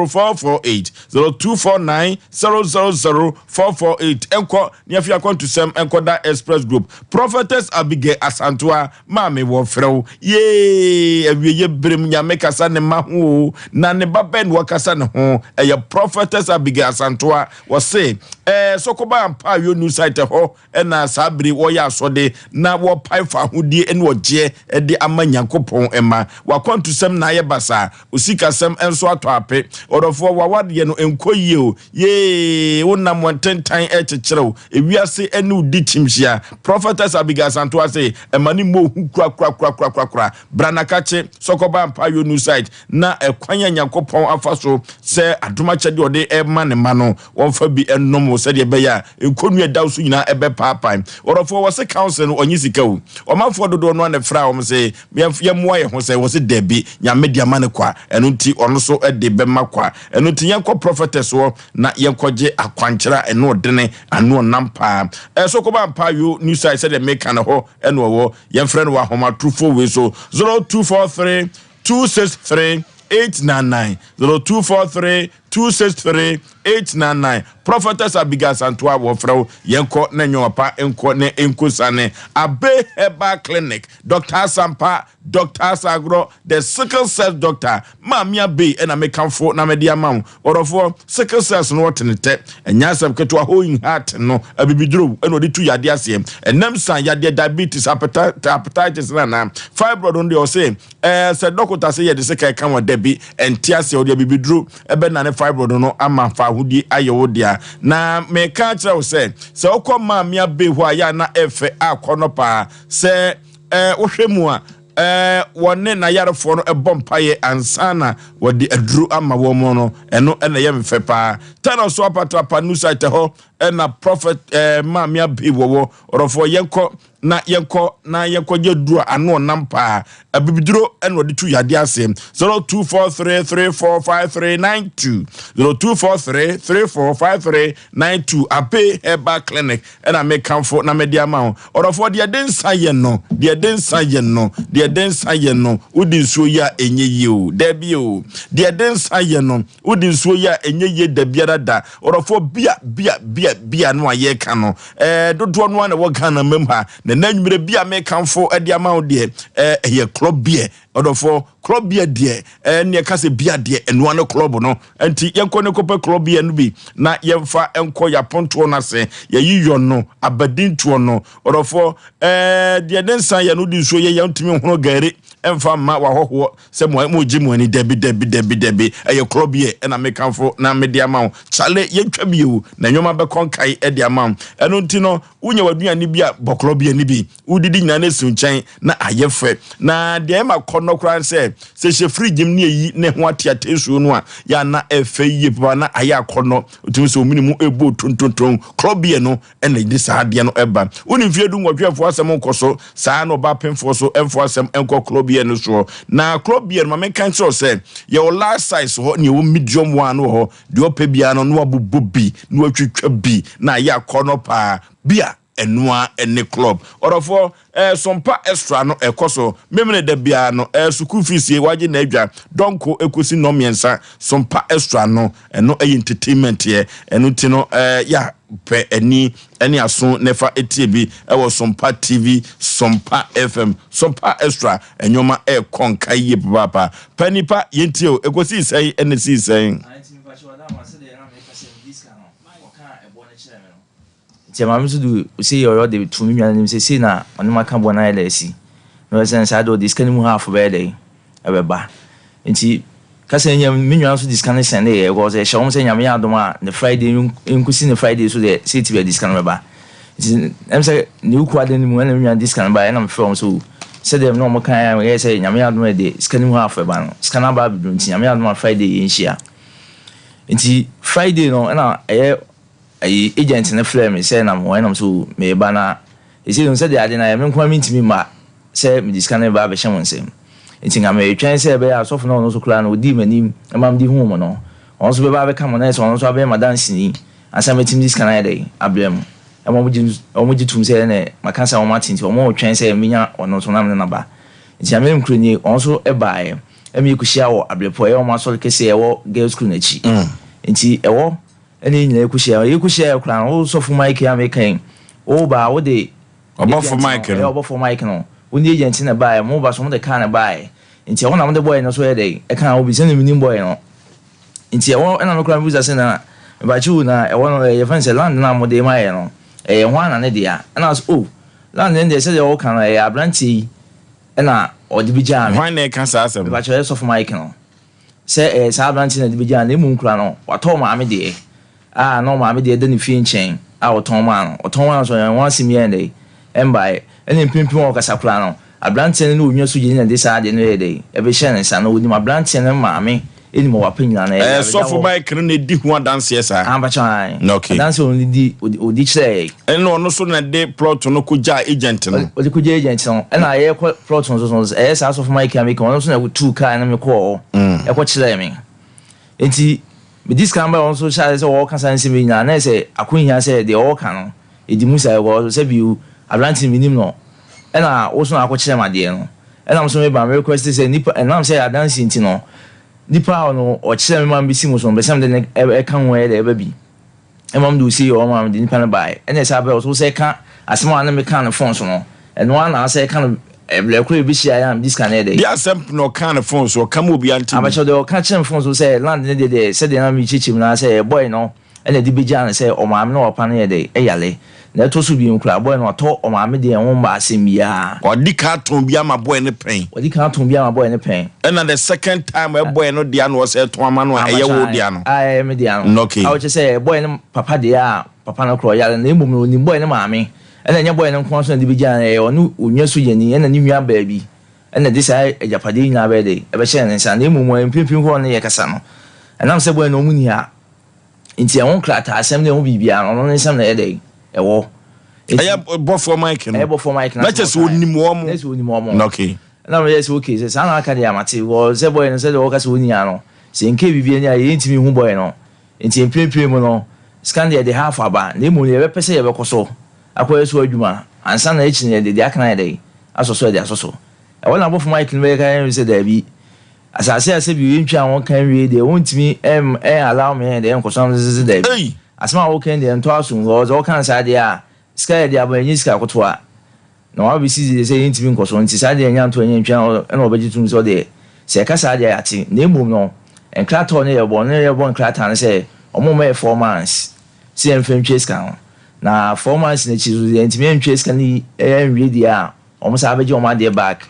448, 0249 000 448, nkɔ ne afei akwantusɛm nkɔda Express Group. Prophetess Abigail Asantewa, maame wɔfrɛ wo, yee, awieyɛ berem Nyame kasa ne mma ho o, na ne ba bɛn na wakasa ne ho, ɛyɛ Prophetess Abigail Asantewa, wɔse. Ɛɛ Sokoba ampa a Yonu site hɔ na saa bere wɔyɛ asɔde na wɔpae fahodie ne ɔgyeɛ de ama Nyankopɔn mma. W'akwantusɛm na ayɛ basaa, wo sikasɛm nso atɔ ape. Ɔdɔfoɔ, w'awadeɛ no nkɔ yie o, yee, wo nam ntentan rekyekyere wo, ewiase ne wo di kyimhyia. Prophetess Abigail Asantewaa se, ɛma no mmɔ wo hu korakorakorakorakora. Bra na kakye, Sɔkɔba ampa Yonu site na ɛkwan a Nyankopɔn afa so sɛ adom akyɛdeɛ ɔde rema ne mma no, wɔmfa bi nnom wo sɛdeɛ ɛbɛyɛ a nkɔnnua a ɛda wo so nyinaa ɛbɛpaapae. Ɔdɔfoɔ, wɔse council no ɔnye sika o. Ɔmanfoɔ dodoɔ no ara na ɛfrɛ a wɔn se yɛmmoa yɛn ho sɛ, wɔse dabi, Nyame de ama no kwa, ɛno nti ɔno nso de bɛma kwa. Ɛno nti yɛnkɔ prophetess hɔ na yɛnkɔgye akwankyerɛ a ɛno ɔdene, ano ɔnam paa. Ɛso kɔba ampa yo new site sɛdeɛ meka no hɔ ɛna ɔwɔ. Yɛmfrɛ no wɔ ahomatorofoɔ wei so 0243 263 899 0243 263 899 Prophetess Abigail Asantewaa wɔfrɛ wo yɛnkɔ na nnwuma pa nkɔ ne nkosane Abe Herbal Clinic Doctor Asampa Doctor Asagorɔ the sickle cell doctor Maame Abe ɛna mekamfo na mede ama wo ɔdɔfoɔ sickle cells no wɔte ne tɛ ɛnyɛ asɛm ketewa hole in heart no abibiduro ɛna ɔde tu yadeɛ aseɛ ɛnam san yadeɛ diabetes hepatitis na anaa fibroid no deɛ ɔse Ɛɛ sɛ dɔkota sɛ yɛde sekan ka wɔn dabi, ɛnte aseɛ, ɔde abibiduro bɛnane fibroid no ama faahodie ayɛ wo dea. Na meka akyerɛ wo sɛ, sɛ wokɔ Maame Abbey hɔ a, yɛ a na ɛfɛ akɔnnɔ paa. Sɛ ɛɛ wohwɛ mu a, ɛɛ wɔne n'ayarefoɔ no bɔ mpaeɛ ansa na wɔde aduro ama wɔn no, ɛno na ɛyɛ me fɛ paa. Tano so apatrapa Nusite hɔ na Prophet ɛɛ Maame Abbey wɔwɔ. Ɔdɔfoɔ yɛnkɔ na yɛnkɔ na yɛnkɔgye aduro a ano ɔnam paa. Abibiduro na ɔde tu yadeɛ ase. 0243345392 0243345392 Ape Herbal Clinic ɛna mekamfo na mede ama wo. Ɔdɔfoɔ deɛ ɛde nsa yɛ no, deɛ ɛde nsa yɛ no, deɛ ɛde nsa yɛ no, wodi nsuo yi a ɛnyɛ yie o. Dabi o. Deɛ ɛde nsa yɛ no, Wode nsuo yɛ a ɛnyɛ yie da biara da. Ɔdɔfoɔ bia bia bia bia no a yɛreka no ɛɛ dodoɔ no ara na ɛwɔ Ghana mam ha. Na ɛnɛ anwummerɛ bia mekamfo de ama wo deɛ ɛɛ ɛyɛ club beer. Ɔdɔfoɔ club beer deɛ ɛɛ ne ɛka sɛ bia deɛ ɛnoa ne club no. Nti yɛnkɔ ne kɔpɛ club beer no bi na yɛmfa nkɔ yɛapontoɔ no ase. Yɛyi yɔ no abadintoɔ no. Ɔdɔfoɔ ɛɛ deɛ ne nsa yɛ no wode nsuo yɛ yɛ ntumi nhono gari ɛmfa mma w'ahɔhoɔ Sɛ mo mo gye mo ani dabi dabi dabi dabi ɛyɛ korɔ bi ɛ ɛna mekamfo na mede ama wo kyale yɛntwa bi o na nneɛma bɛkɔ nkae ɛde ama wo ɛno nti no wonya w'aduane bi a bɔ korɔ bi ani bi wodidi nyinaa na esiw nkyɛn na ayɛ fɛ na deɛ ɛma kɔ no koraa sɛ sɛ hyɛ fridge mu ne eyi ne ho ateate nsuo no a yɛ ana ɛfɛ yie papa na ayɛ akɔnɔ otumi sɛ omini mu ɛbɔ tontonton korɔ bi no ɛna ɛde saa adeɛ no ɛba. Wone mfeɛ du nwɔtwe ɛfoɔ asɛm nkɔ so saa na ɔba apemfoɔ so ɛmfoɔ asɛm nkɔ korɔbeɛ no soɔ. Na korɔbeɛ no ma menka nkyerɛ wo sɛ yɛwɔ large size hɔ ne yɛwɔ medium one wɔ hɔ. Deɛ ɔpɛ biara no na wabobɔ bi na watwitwa bi na ayɛ akɔnnɔ paa. Bi a ɛno ara ne club. Ɔdɔfoɔ, ɛɛ Sompa Extra no ɛkɔ so Memene da biara no ɛɛ sukuu fees yei wagye n'adwa dɔnko ɛkɔsi nnɔn mmiɛnsa Sompa Extra no ɛno ɛyɛ entertainment yɛ ɛno nti no ɛɛ ya pɛ ani ɛne aso na ɛfa ɛtie bi ɛwɔ Sompa TV Sompa FM Sompa Extra ɛnnoɔma ɛɛkɔ nka yie papaapa pɛ nipa yɛntie o ɛkɔsii sɛn ɛna ɛsii sɛn. Nti maame nso de sei ɔyɛ ɔde to me nua no anim sɛ sei na ɔne maka bɔ no ayɛ dɛ asi. Na ɔyɛ sɛ saa de ɔde sika no mu half bɛyɛ dɛ ɛbɛba. Nti kasa nya me nua nso de sika no sɛnde yɛ because ɛhyɛ wɔn sɛ Nyame yɛ adom a ne Friday nkosi ne Friday so deɛ sei ti bɛ de sika no bɛba. Nti ɛm sɛ ne wuku ada no mu ɛna me nua de sika no baeɛ ɛna mefrɛ wɔn sɛ o sɛdeɛ me ne wɔn kaeɛ a ɛyɛ sɛ Nyame yɛ adom a ɛde sika no mu half bɛba no sika no aba abɛduru nti Nyame yɛ adom a Friday yɛnhyia. Nti Friday no ɛna ɛyɛ Ayi agent no frɛɛ me sɛ nam hɔ ɛna ɔse oh meba na seisei no sɛdeɛ ade no ayɛ me nkoa mentumi mma sɛ mede sika no reba abɛhyɛ mo nsam nti nka meretwɛn sɛ ɛbɛyɛ a ɔsɔfo no a ɔno nso koraa no ɔdii m'anim ma mede huu mo no ɔno nso bɛba abɛka mo na ayɛ sɛ ɔno nso abɛyɛ m'adanseni ansa matumi de sika no ayɛ dɛn abrɛ mo ɛma wɔgye wɔgye tom sɛ ɛnɛ maka sɛ wɔn ate nti wɔn retwɛn sɛ menya ɔno nso na mene no aba nti Nyame nokorɛ nie ɔno nso baeɛ ɛma yɛkɔhyia wɔ Abrepɔ ɛyɛ wɔn asɔre kɛseɛ ɛwɔ girls school no akyi nti ɛwɔ Ɛna yɛn nyinaa yɛkɔhyiaeɛ. Yɛkɔhyiaeɛ koraa no, wo sɔfo Mike a meka yi, woba a wode Ɔbɔfo agent no, Mike ɛyɛ no. ɔbɔfo Mike no, wo ne agent no na ɛbaeɛ. Moba so mode car na ɛbaeɛ. Nti ɛhɔ na mode bɔe no so yɛ dɛn? Ɛkaa wo bi sɛdeɛ menim bɔe no. Nti ɛhɔ ɛna me koraa mebisa sɛ na Mepakyɛw o, na ɛhɔ no yɛfrɛ no sɛ land no a mode ma yɛ no, ɛyɛ hwan na ne dea? Ɛna ɔse oh, land no deɛ sɛdeɛ woka no ɛyɛ aberanteɛ yi na ɔde bɛgyaa me. Hwan na ɛka saa asɛm no? Mepakyɛw ɛyɛ sɔfo Mike no. Sɛ ɛyɛ saa aberanteɛ na ɛde bɛgyaa no, na mmom koraa no, watɔ ɔmaame deɛ a na ɔmaame deɛ da ne fie nkyɛn a ɔtɔn maa no. Ɔtɔn maa no nso ɛho asɛm biara nyɛ dɛn? Ɛmbaeɛ. Ɛna mprempren a ɔkasa koraa no, aberanteɛ no ne onua sogyani na ɛde saa adeɛ no yɛɛ dɛn? Ɛbɛhyɛɛ ne nsa. Na ɔnim aberanteɛ no maame nim ɔwapa nyinaa na ɛyɛ Ɛɛ awerɛhoɔ. sɔfo Mike no na ɛdi ho adanseɛ saa? Ah mpakyɛw ae. Okay. Adanseɛ ɔno di ɔdi kyerɛɛ yɛn. Ɛna ɔno nso na ɛde plot no kɔgyaa agent no? Ɔde kɔgyaa agent no. Ɛna yɛrekɔ plot no so no, ɛyɛ saa sɔfo Mike a meka, ɔno nso na ɔtuu kaa ne me kɔɔ hɔ ɛkɔ kyerɛɛ me. Nti medi sika no baeɛ ɔno nso hyɛɛ aseɛ sɛ ɔreka saa nsɛm yi nyinaa, na ɛyɛ sɛ akohia sɛ deɛ ɔreka no ɛdi mu saa because sɛ bio aberante no menim no ɛna wo nso na akɔkyerɛ me adeɛ no. Ɛna me nso meba me request sɛ nipa ɛnam sɛ adanseɛ nti no nipa a ɔno ɔkyerɛ me ma mebɛsi mu so no mepɛ sɛ mede no ɛka ho ɛyɛ dɛ ɛba bi. Ɛma mede osie yɛ ɔma mede nipa no baeɛ. Ɛna ɛsɛ abɛ ɔso sɛ ɛka asɛm a na meka no phone so no ɛno ara na asɛ ɛka no ɛbrɛ koro yɛbɛhyia yɛ a mede sika no yɛ dɛ. Deɛ asɛm na ɔkaa no phone so ɔka ma obiara nte bi. Abakyɛw deɛ ɔka kyerɛ me phone so sɛ land no deɛ deɛ sɛdeɛ na mekyerɛkyerɛ mu no ara sɛ boy no ɛna ɛde bɛgyaa no sɛ ɔmaame ne ɔpapa no yɛ dɛ ɛyare na ɛtɔ so bio koraa boy no watɔ ɔmaame deɛ ɛho mma asɛm biara. Wadi kan atɔn bi ama boy no pɛn. Wadi kan atɔn bi ama boy no pɛn. Ɛna the second time ɛ boy no dea na ɔsɛ ɛtɔn ama no a ɛyɛ wo dea no. A ɛyɛ me dea no. Okay. A ɔkyerɛ sɛ ɛyɛ boy no papa dea a papa no koraa ɔyare na mmom no ɔnim boy no maame ɛna ɛnyɛ boy no nko ara nso na ɛde bɛgyaa no ɛyɛ ɔne onua sogyani ɛna ne nua baa bi ɛna ɛde saa agyapadeɛ yi nyinaa bɛyɛ dɛ ɛbɛhyɛɛ ne nsa na mmom mprempren koraa ɔne yɛkasa no ɛnam sɛ boy no ɔmo nni ha Nti ɛho nkrataasɛm ne ɛho biribiara no, ɔno ne nsam na ɛyɛ dɛn? Ɛwɔ. Nti, Ɛyɛ bɔfoɔ Mike no. Ɛyɛ bɔfoɔ Mike no Na kyerɛ sɛ ɔnim wɔn. Na kyerɛ sɛ ɔnim wɔn. Okay. Ɛna meyɛ sɛ okay, sɛ saa na aka deɛ a mate. Wɔ sɛ bɔyɛ no sɛdeɛ wɔka sɛ ɔnni ha no, sɛ nkei biribi ani a yɛntumi nhu bɔyɛ no. Nti mprempren mu no, sika no deɛ yɛde half aba, na mmom no yɛbɛpɛ sɛ yɛbɛkɔ so akɔyɛ so adwuma ansa na akyiri no yɛde deɛ aka no ayɛ dɛn? Asɔ so yɛde asɔ so. Ɛhɔ na bɔfoɔ Mike no bɛka kyerɛ me sɛ daabi, Asase a sɛbi yɛntwaa ho ka nwiei deɛ wontumi ɛn allow me ɛn deɛ nkɔso am sese daabi. Asɛm a woka yi deɛ ɛntɔ asom because woka no saa deɛ a sika yɛde aba ɛnyɛ sika kotoa na wabɛsi deɛ sɛ yɛntumi nkɔso nti saa deɛ ɛnya nto ɛnyɛ ntwa ɛna ɔbɛgye tom sɛ ɔdeɛ sɛ ɛka saa deɛ a yɛate na mmom no nkrataa no yɛbɔ no yɛbɔ nkrataa no sɛ ɔmo mma yɛ 4 months sɛ yɛmfa ntwa sika no na 4 months no akyi so yɛntumi antwa sika no anwie deɛ a ɔmo saa bɛgye ɔmo adeɛ back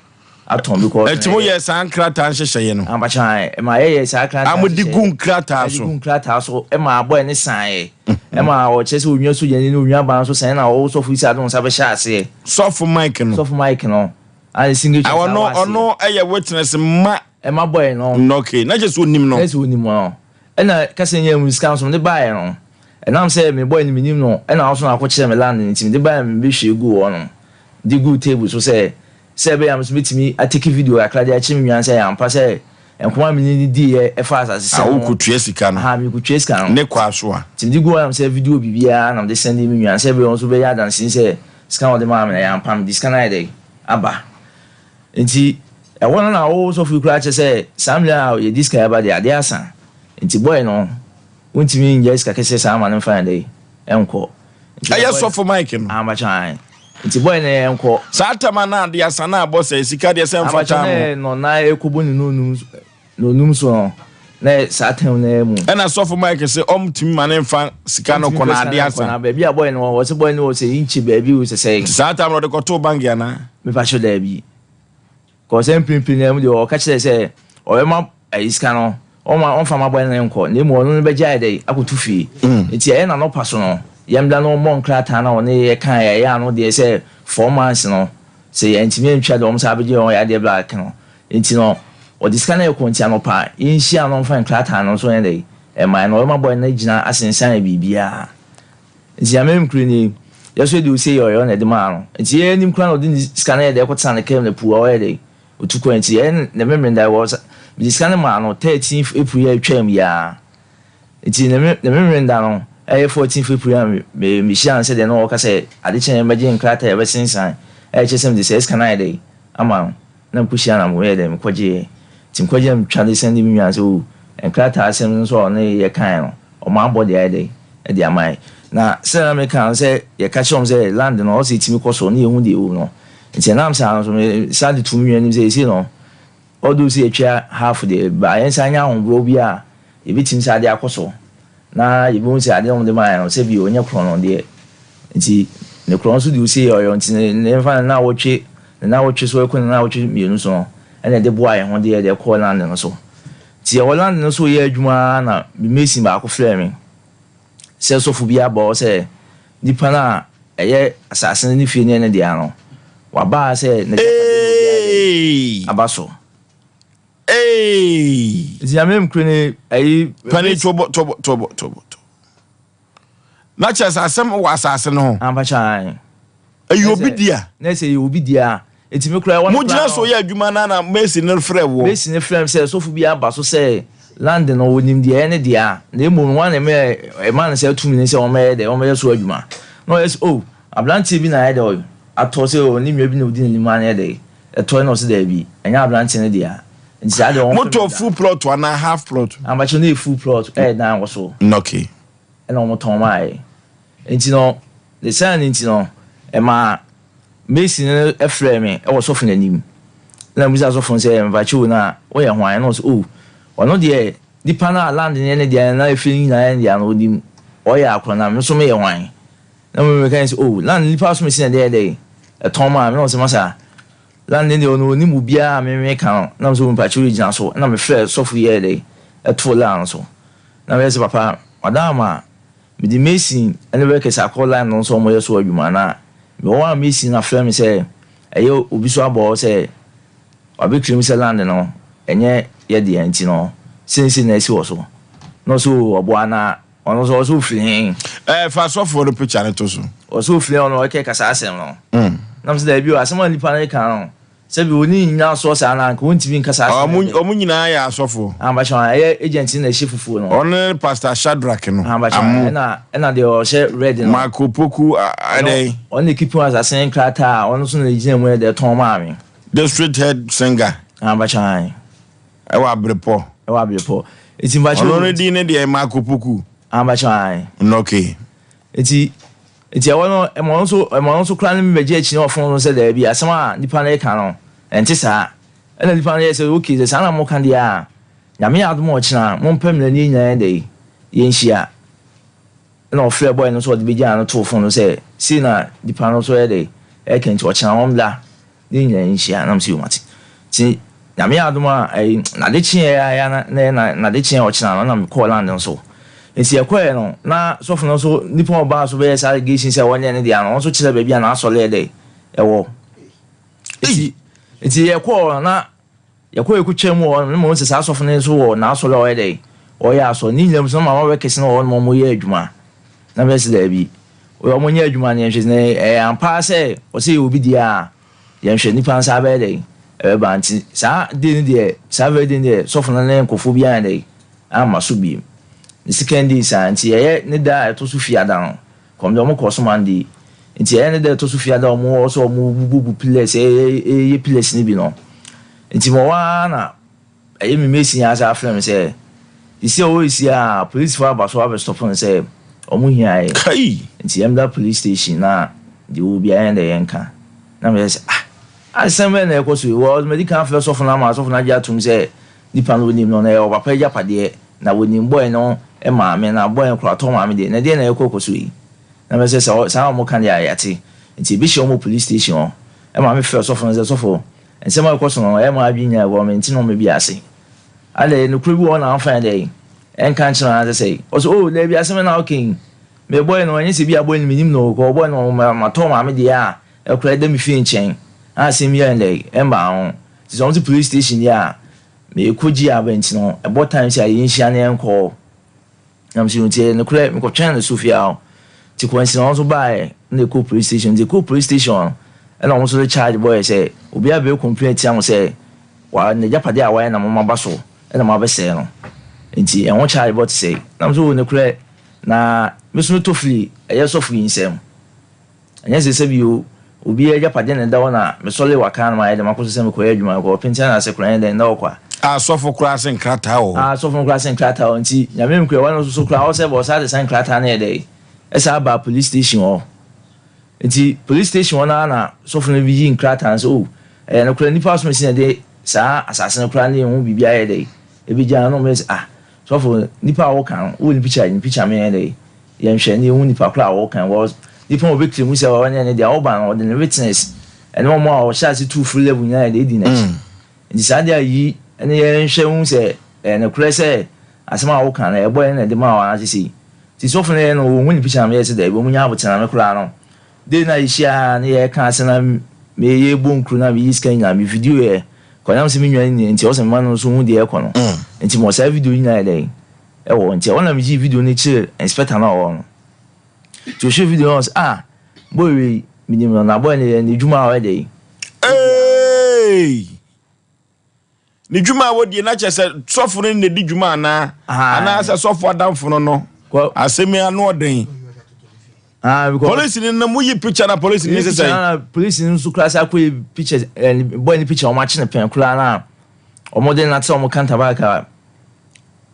atɔn because. Ɛti mo yɛ saa nkrataa nhyehyɛeɛ no. Ampakyan ɛma yɛ yɛ saa krataa nhyehyɛeɛ. Amodi gu nkrataa so. Ɛde gu nkrataa so ɛma abɔɛ ne san yɛ. Ɛma ɔkyerɛ sɛ onua sogyani ne onua baa nso san na ɔwɔ sɔfo yi sɛ ade nsa bɛhyɛ aseɛ. Sɔfo Mike no. Sɔfo Mike no. A ne signature saa wɔ aseɛ. Ɔno ɛyɛ witness ma. Ɛma bɔɛ no. Okay na kyerɛ sɛ onim no. Na kyerɛ sɛ onim no. Ɛna kasa nyɛ mu sika nso mede baeɛ no ɛnam sɛ me bɔɛ no menim no ɛna ɔso na akɔkyerɛ me land no nti mede baeɛ mebɛhwie guu hɔ nom de guu table so sɛ Sɛ ɛbɛyɛ a me nso mɛtumi ateki video kakra de akyerɛ me nua no sɛ ɛyɛ ampa sɛ nkɔmmɔ a me ne no diiɛ ɛfa asasesɛm A ho. worekɔtua sika no. Ahaa, merekɔtua sika no. Ne kɔ aso a. Nti mede guu hɔ na mesɛ video biribiara na mede sɛndee me nua no sɛ ɛbɛyɛ ɔno nso bɛyɛ adanseni sɛ sika a ɔde maa me no ɛyɛ ampa, mede sika no ayɛ dɛn? Aba. Nti ɛhɔ no na wo sɔfo yi koraa kyerɛ sɛ saa mmerɛ a yɛde sika yi aba deɛ adeɛ asa. Nti boy no wontumi ngyae sika kɛseɛ saa ma no mfa nyɛ dɛn? Nkɔ. Ɛyɛ sɔfo Mike no. Ah mpakyɛ ae. Nti boy no yɛ nkɔ. Saa tam a na ade asa na abɔ sɛɛ sika deɛ sɛ mfa tam. Ampakyɛ na no na ɛkɔbɔ ne nonum nonum so no na saa tam no mu. Ɛna sɔfo Mike se ɔmtumi ma ne mfa sika no kɔ na ade asa. Na baabi a boy no wɔ wɔse boy no wɔ sɛ inkye baabi o sɛ sɛn. Nti saa tam no ɔde kɔtoo bank anaa? Mepakyɛ daabi. Kɔ sɛ mprempren yi ara mu deɛ ɔka kyerɛɛ sɛ ɔbɛma ayi sika no, ɔmma ɔmfa mma bɔne no nkɔ, na mmom ɔno no bɛgye ayɛ dɛn akɔto fie. Nti ɛyɛ n'anɔpa so no, yɛmmra na ɔmmɔ nkrataa no a ɔne yɛ kaeɛ a ɛyɛ ano deɛ sɛ 4 months no, sɛ yɛantumi antwa deɛ wɔn san bɛgye wɔn adeɛ black no. Nti no, ɔde sika no rekɔ nti anɔpa yɛnhyia no mfa nkrataa no nso nyɛ dɛn mmaeɛ no, ɔbɛma bɔne no agyina asensan biribiara. Nti Nyame nkure nie, yɛ so yɛde ose yɛ ɔyɛ na ɛde maa no. Nti yɛ anim koraa na ɔde ne sika no yɛ dɛ ɛkɔtena ne kaa mu na puu a ɔyɛ dɛ ɔtu kwan. Nti yɛ ne Memeneda wɔ sa mede sika no maa no 13th April yi a ɛtwaam yi ara. Nti ne me ne Memeneda no ɛyɛ 14th April yi a me me mehyia no sɛdeɛ na ɔka sɛ ade kye a yɛmmɛgye nkrataa a yɛbɛsensan a ɛkyerɛ sɛ mede saa sika no ayɛ dɛ ama no. Na mekɔhyia no na meyɛɛ dɛ mekɔgyeeɛ. Nti mekɔgyeeɛ na metwa de sɛnde me nua no sɛ oh nkrataa asɛm no nso a ɔne yɛ kaeɛ no Ɔmo abɔ de ayɛ dɛn de ama yɛn. Na sɛdeɛ na meka no sɛ yɛka kyerɛ wɔn sɛ land no ɔsɛ ɛtumi kɔ so ne yɛhu deɛ ɛwɔ mu no. Nti ɛnam saa no nso me san de too me nua anim sɛ seesei no although sɛ yɛatwa half deɛ but yɛnsan nyɛ ahoboa bi a yɛbɛtumi san de akɔ so. Na yɛbɛhu sɛ adeɛ a wɔde maeɛ no sɛbi ɔnyɛ korɔno deɛ nti ne korɔn nso deɛ ɔsie yɛ ɔyɔ nti ne ne mfa ne naawɔtwe ne naawɔtwe so ɛkɔ ne naawɔtwe mmienu so no ɛna ɛde boa yɛn ho deɛ ɛde kɔɔ land no so nti yɛwɔ land no so yɛ adwuma ara na me mason baako frɛɛ me sɛ sɔfo bi aba hɔ sɛ nipa no a ɛyɛ asase no ne fie no yɛ ne dea no wabaa sɛ n'agyapadeɛ na obiara de aba so. Eeii. Nti nyame mkure ne ayi. Pani tobo tobo tobo tobo tobo. Na kyerɛ sɛ asɛm wɔ asase no ho. Ampa kyan. Ɛyɛ obi dea. Na ɛsɛ ɛyɛ obi dea. Nti me kura ɛwɔ no Mo gyina so yɛ adwuma na na Mercy no frɛ woɔ. Mercy no frɛ me sɛ sɔfo bi aba so sɛ land no onim deɛ ɛyɛ ne dea na mmom no wɔn na ɛma ɛma no saa tumi no sɛ wɔmmɛyɛ dɛ wɔmmɛyɛ so adwuma. Na ɔyɛ sɛ oh abranteɛ bi na ayɛ dɛ atɔ sɛ ɔne nua bi na odi n'anim anyɛ dɛ. Ɛtɔe na ɔse daabi, ɛnyɛ aberante no dea, nti saa deɛ ɔmfa Motɔɔ bi da. full plot anaa half plot? Ampakyɛw na ɛyɛ full plot, ɛyɛ dan wɔ so. Okay. Ɛna wɔn tɔn maaɛ. Nti no, ne saa no nti no, ɛmaa mason no frɛɛ me wɔ sɔfo no anim. Ɛna mebisa sɔfo no sɛ, mpakyɛw na woyɛ hwan? Ɛna ɔse oh, ɔno deɛ nipa no a land no yɛ ne dea na efie no nyinaa yɛ ne dea no ɔnim, ɔyɛ akora na me nso meyɛ hwan? Na mmom meka sɛ, Oh, land nipa asom si na ɛde yɛ dɛn? Ɛtɔn maa me. Na ɔse, Masa, land no deɛ ɔno ɔnim obiara a me meka no. Na mesɛ, Oh, mpakyɛw gyina so. Ɛna mefrɛɛ sɔfo yi yɛɛ dɛn? Ɛtoo line no so. Na meyɛ sɛ, Papa, madam a mede mason ne workers akɔ line no so a wɔyɛ so adwuma. Na mewɔ hɔ a mason no afrɛ me sɛ ɛyɛ obi so abɔ hɔ sɛ wabɛclaim sɛ land no ɛnyɛ yɛ dea nti no seisei na asi wɔ so. Na ɔse, Oh, ɔboa na Ɔno nso ɔsɛ ofiri he? Ɛɛ fa sɔfoɔ no picture no to so. Ɔsɛ ofiri he ɔno ɔkɛ kasa asɛm no. Na mesɛ daabi o asɛm a nipa no reka no sɛbi ɔni nyinasoɔ saa no a nka ɔntumi nka saa asɛm no dɛ. Ɔmo nyinaa yɛ asɔfoɔ. Ah mpakyɛw ah ɛyɛ agent no na ɛhyɛ fufuo no. Ɔno ne pastor Shadrack no. Ah mpakyɛw ah Amo. ɛna ɛna deɛ ɔhyɛ red no. Mark Opoku ɛdɛn. Ɔno na ekipi asase ne nkrataa a ɔno nso na egyina mu yɛ dɛ tɔn maa me. District head singer. Ah mpakyɛw ae. Ɛwɔ Abrepɔ. Ɛwɔ Abrepɔ. Eti mpakyɛw. Ɔno ne din ne deɛ Marco Poku. Ah mpakyɛw ae. Okay. Eti eti ɛwɔ no ɛma ɔno nso ɛma ɔno nso koraa ne me bɛgye akyi na ɔfon no sɛ daabi asɛm a nipa no reka no ɛnte saa. Ɛna nipa no yɛ sɛ okay sɛ saa na moka deɛ a Nyame yɛ adom a ɔkyena mompɛ mmerɛ ne yɛn nyinaa yɛn dɛn yɛnhyia. Ɛna ɔfrɛɛ boy no sɛ ɔde bɛgyaa no too fon no sɛ sei na nipa no nso yɛ dɛn ɛreka nti ɔkyena ɔmmra ne yɛn nyinaa nhyia na mese yoo mate. Nti Nyame yɛ adom a ɛyi nade kyeeɛ a ɛyɛ na na ɛyɛ na nade kyeeɛ ɔkyena no na mekɔɔ land no so. Nti yɛkɔeɛ no na sɔfo no nso nipa a ɔbaa so bɛyɛ saa allegation sɛ ɔnyɛ ne dea no ɔno nso kyerɛɛ baabi a n'asɔre yɛ dɛn ɛwɔ. Nti nti yɛkɔɔ na Yɛkɔ yɛkɔtwaa mu wɔ hɔ no, na mahu sɛ saa sɔfo no nso wɔ n'asɔre a ɔyɛ dɛn? Ɔyɛ asɔre. Ne nyinaa mu nso, na mama workers no wɔ hɔ nom a wɔyɛ adwuma. Na meyɛ sɛ daabi, wɔnyɛ adwuma no yɛnhwɛ. Na ɛyɛ ampa ara sɛ ɔsɛ yɛ obi deɛ a, yɛnhwɛ, nnipa nsa bɛyɛ dɛn? Ɛbɛba. Nti saa day no deɛ, saa very day no deɛ, sɔfo no ne nkurɔfoɔ biara anyɛ dɛn? Amma so bio. Ne second day saa, nti ɛyɛ ne da a ɛtɔ so fiada no, Kɔm de wɔn kɔɔ so Monday. Nti ɛyɛ ne da ɛtɔ so fiada a wɔn wɔ hɔ sɛ wɔn bubu pillars ɛyɛ pillars no bi no. Nti mewɔ hɔ ara na ɛyɛ me mason ara san frɛ me sɛ sisi a ɔresi a polisifo aba so abɛ stop no sɛ wɔn hia yɛ. Kai! Nti yɛmmra police station na deɛ ɔwɔ biara yɛn deɛ yɛnka. Na meyɛ sɛ ah asɛm bɛn na ɛkɔ so yi? Wɔ madi kan afrɛ sɔfo no ama sɔfo no agye atom sɛ nipa no onim no na ɛyɛ ɔpapa agyapadeɛ. Na wɔnim bɔe no maame, na bɔe no koraa ɔtɔ maame deɛ, na deɛn na ɛrekɔ kɔ so yi? Na mɛsɛ sɛ saa na wɔka deɛ a, yɛate. Nti yɛbɛhyia wɔn wɔ police station hɔ. Ɛma mefrɛɛ ɔsɔfo no sɛ, Sɔfo, nsɛm a ɛrekɔ so no, ɛyɛ m'adwene nyinaa ɛwɔ mente nnoɔma bi ase. Adɛn, nokorɛ bi wɔ hɔ na womfa nyɛ dɛn ɛnka nkyerɛ me anaasɛ sɛn? Ɔse, Oh, daabi, asɛm na woka yi, me bɔe no, ɛnyɛ sɛ bi a bɔe no mennim no o, kɔ bɔe no, matɔ maame deɛ a ɛkoraa ɛda me fie nkyɛn, a asɛm biara nyɛ dɛn ɛmmaa ho. Nti sɛ wɔte police station deɛ a, Merekɔgye aba nti no, ɛbɔ time sɛ yɛnhyia na yɛnkɔ. Na mesɛ nti ɛyɛ nokorɛ, mekɔtwɛn no Sofia hɔ. Nti kwansin ɔno nso baeɛ na yɛkɔɔ police station. Nti yɛkɔɔ police station no, ɛna wɔn nso de charge bɔeɛ sɛ obi abɛyɛ complain atia mo sɛ wa n'agyapadeɛ a wayɛ na mo aba so na moabɛsɛe no. Nti ɛho charge bɔ te sɛi. Na mesɛ oo nokorɛ, na me nso metɔ firi ɛyɛ sɔfo yi nsam. Ɛnyɛ sɛ sɛbi o, obi agyapadeɛ na ɛda hɔ na mesɔre wɔ Accra na mayɛ dɛn makɔ so sɛ mekɔyɛ adwuma, mekɔ ɔpenten anaasɛ koraa ɛnyɛ dɛn na ɔkɔ a. A sɔfo koraa se nkrataa wɔ hɔ. A sɔfo no koraa se nkrataa wɔ hɔ nti Nyame nkoa ɛhɔ no nso so koraa ɔsɛ bɔ ɔsaa de saa nkrataa no yɛ dɛn ɛsaa baa police station hɔ nti police station hɔ no ara na sɔfo no bi yi nkrataa no sɛ oh ɛyɛ nokorɛ nipa asomasi na ɛde saa asase no koraa ne ɛho biribi ayɛ dɛn ɛbɛgyaa no na ɔmo yɛ sɛ ah. Sɔfo, nipa a woka no, wowɔ ne picture a, ne picture me yɛn dɛ, yɛnhwɛ na yɛhu nipa koro a woka no because nipa a ɔbɛkiri mu sɛ ɔnyɛ ne deɛ, ɔba no ɔde ne witness ɛne wɔn a ɔhyɛ ase tu firi level nyinaa yɛ dɛ edi n'akyi. Nti saa deɛ yi ɛne yɛnhwɛ hu sɛ ɛyɛ nokorɛ sɛ asɛm a woka no ɛbɔ yɛn na ɛde maa wo anaasɛ sei. Nti sɔfo no yɛ no wɔnhu ne picture na meyɛ sɛ daabi wɔn nya aboterɛ na me koraa no day no a yɛhyia na yɛka asɛm na me yɛbɔ nkuro na meyi sika nyinaa me video yɛ Kɔ nam sɛ me nua no nie nti ɔsɛ mema no nso hu deɛ ɛkɔ no nti mewɔ saa video yi nyinaa yɛ dɛn ɛwɔ hɔ nti ɛhɔ na megyee video no kyerɛ inspector no a ɔwɔ hɔ no nti ɔhwɛ video no ɔsɛ ah boy wei menim no na boy no yɛ ne dwuma a ɔyɛ dɛn. Eeii ne dwuma a wɔdie na kyerɛ sɛ sɔfo no na ɛdi dwuma anaa anaa sɛ sɔfo adamfo no no asɛm yi ano ɔden. Ah, because Polisi ni no mo yi picture na polisi ni sisɛn. Na polisi ni nso kura sɛ akɔ yi picture eh, boy ni picture wɔn akye ne pɛn kura na wɔn de nate wɔn kanta baaka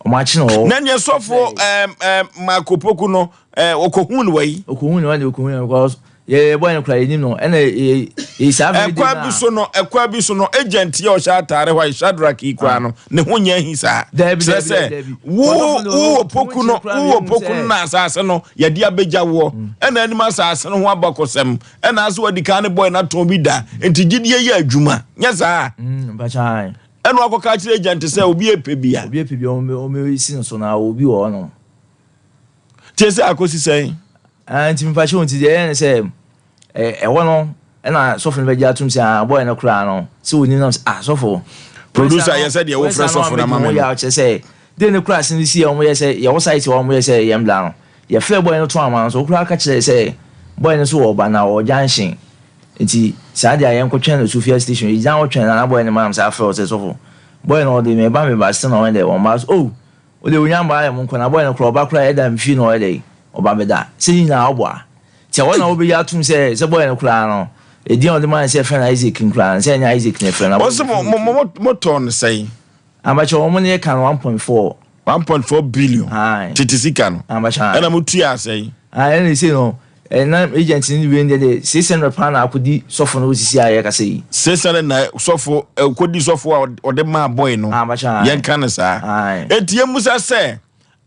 wɔn akye no wɔ. Na nea sɔfo ɛɛm ɛɛm Marco Poku no ɛɛ okohun no wɔ yi. Okohun no wɔn de okohun no because yɛ boy no kura yɛ nim no ɛna yɛ yɛ saa fɛ de na. Ɛkwa bi so no ɛkwa bi so no agent yɛ ɔhyɛ ataare hɔ Shadrack yi kura no ne ho nyɛ ahi saa. Dabi Kyerɛ dabi sɛ dabi. wo wo wɔ poku no wo wɔ poku no na asase no yɛde abɛgya woɔ ɛna anim asase no ho abakɔsɛm ɛna ase wadi kan ne bɔe no atɔn bi da nti gyidie yɛ adwuma nyɛ saa Mpakyɛ ɛna wakɔka akyerɛ agent sɛ obi ɛpɛ bi a obi ɛpɛ bi a wɔn si no so na obi wɔ hɔ nom. Tie sɛ akɔsi sɛn. Nti mpakyɛ nti deɛ ɛyɛ ne sɛ ɛhɔ no ɛna sɔfo no bɛgye atom sɛ ah boy no koraa no sɛ onim nam sɛ ah sɔfo. Producer yɛ sɛ deɛ wofrɛ sɔfo no ama me no. Kyerɛ sɛ deɛ ne kura ase no si yɛ wɔn yɛ sɛ yɛwɔ site hɔ wɔn yɛ sɛ yɛn bla no yɛfrɛ boy no to ama no so okura ka kyerɛ sɛ boy no so wɔ ɔba na ɔwɔ junction nti saa deɛ yɛn kɔ twɛn no Sofia station yɛgyina hɔ twɛn na boy no ma nam sɛ afrɛ ɔsɛ sɔfo boy no ɔde meba meba still na wɔn deɛ wɔn ba so oh Wo deɛ wonya mmaa yɛ mo nko na boy no koraa ɔba koraa ɛda mfie na ɔyɛ dɛn ɔba bɛda sɛ ne nyinaa ɔboa nti ɛhɔ na wobɛyi atom sɛ sɛ boy no koraa no ɛdin a ɔde maa no sɛ yɛfrɛ no Isaac koraa no sɛ ɛnyɛ Isaac na ɛfrɛ no Wɔse mo mo mo mo tɔn no sɛn? Abakyɛ wɔn ne yɛ ka no 1.4. 1.4 billion. Aye. Tete sika no. Abakyɛ aye. Ɛna mo tua sɛn? Aye ɛna ɛsei no Ɛna agent no wei deɛ deɛ 600 paa na akɔdi sɔfo no osisi a yɛkasa yi. 600 na sɔfo kɔdi sɔfo a ɔde maa boy no. Ah, bakyɛ, Yɛn ka no saa. Eti emusa sɛ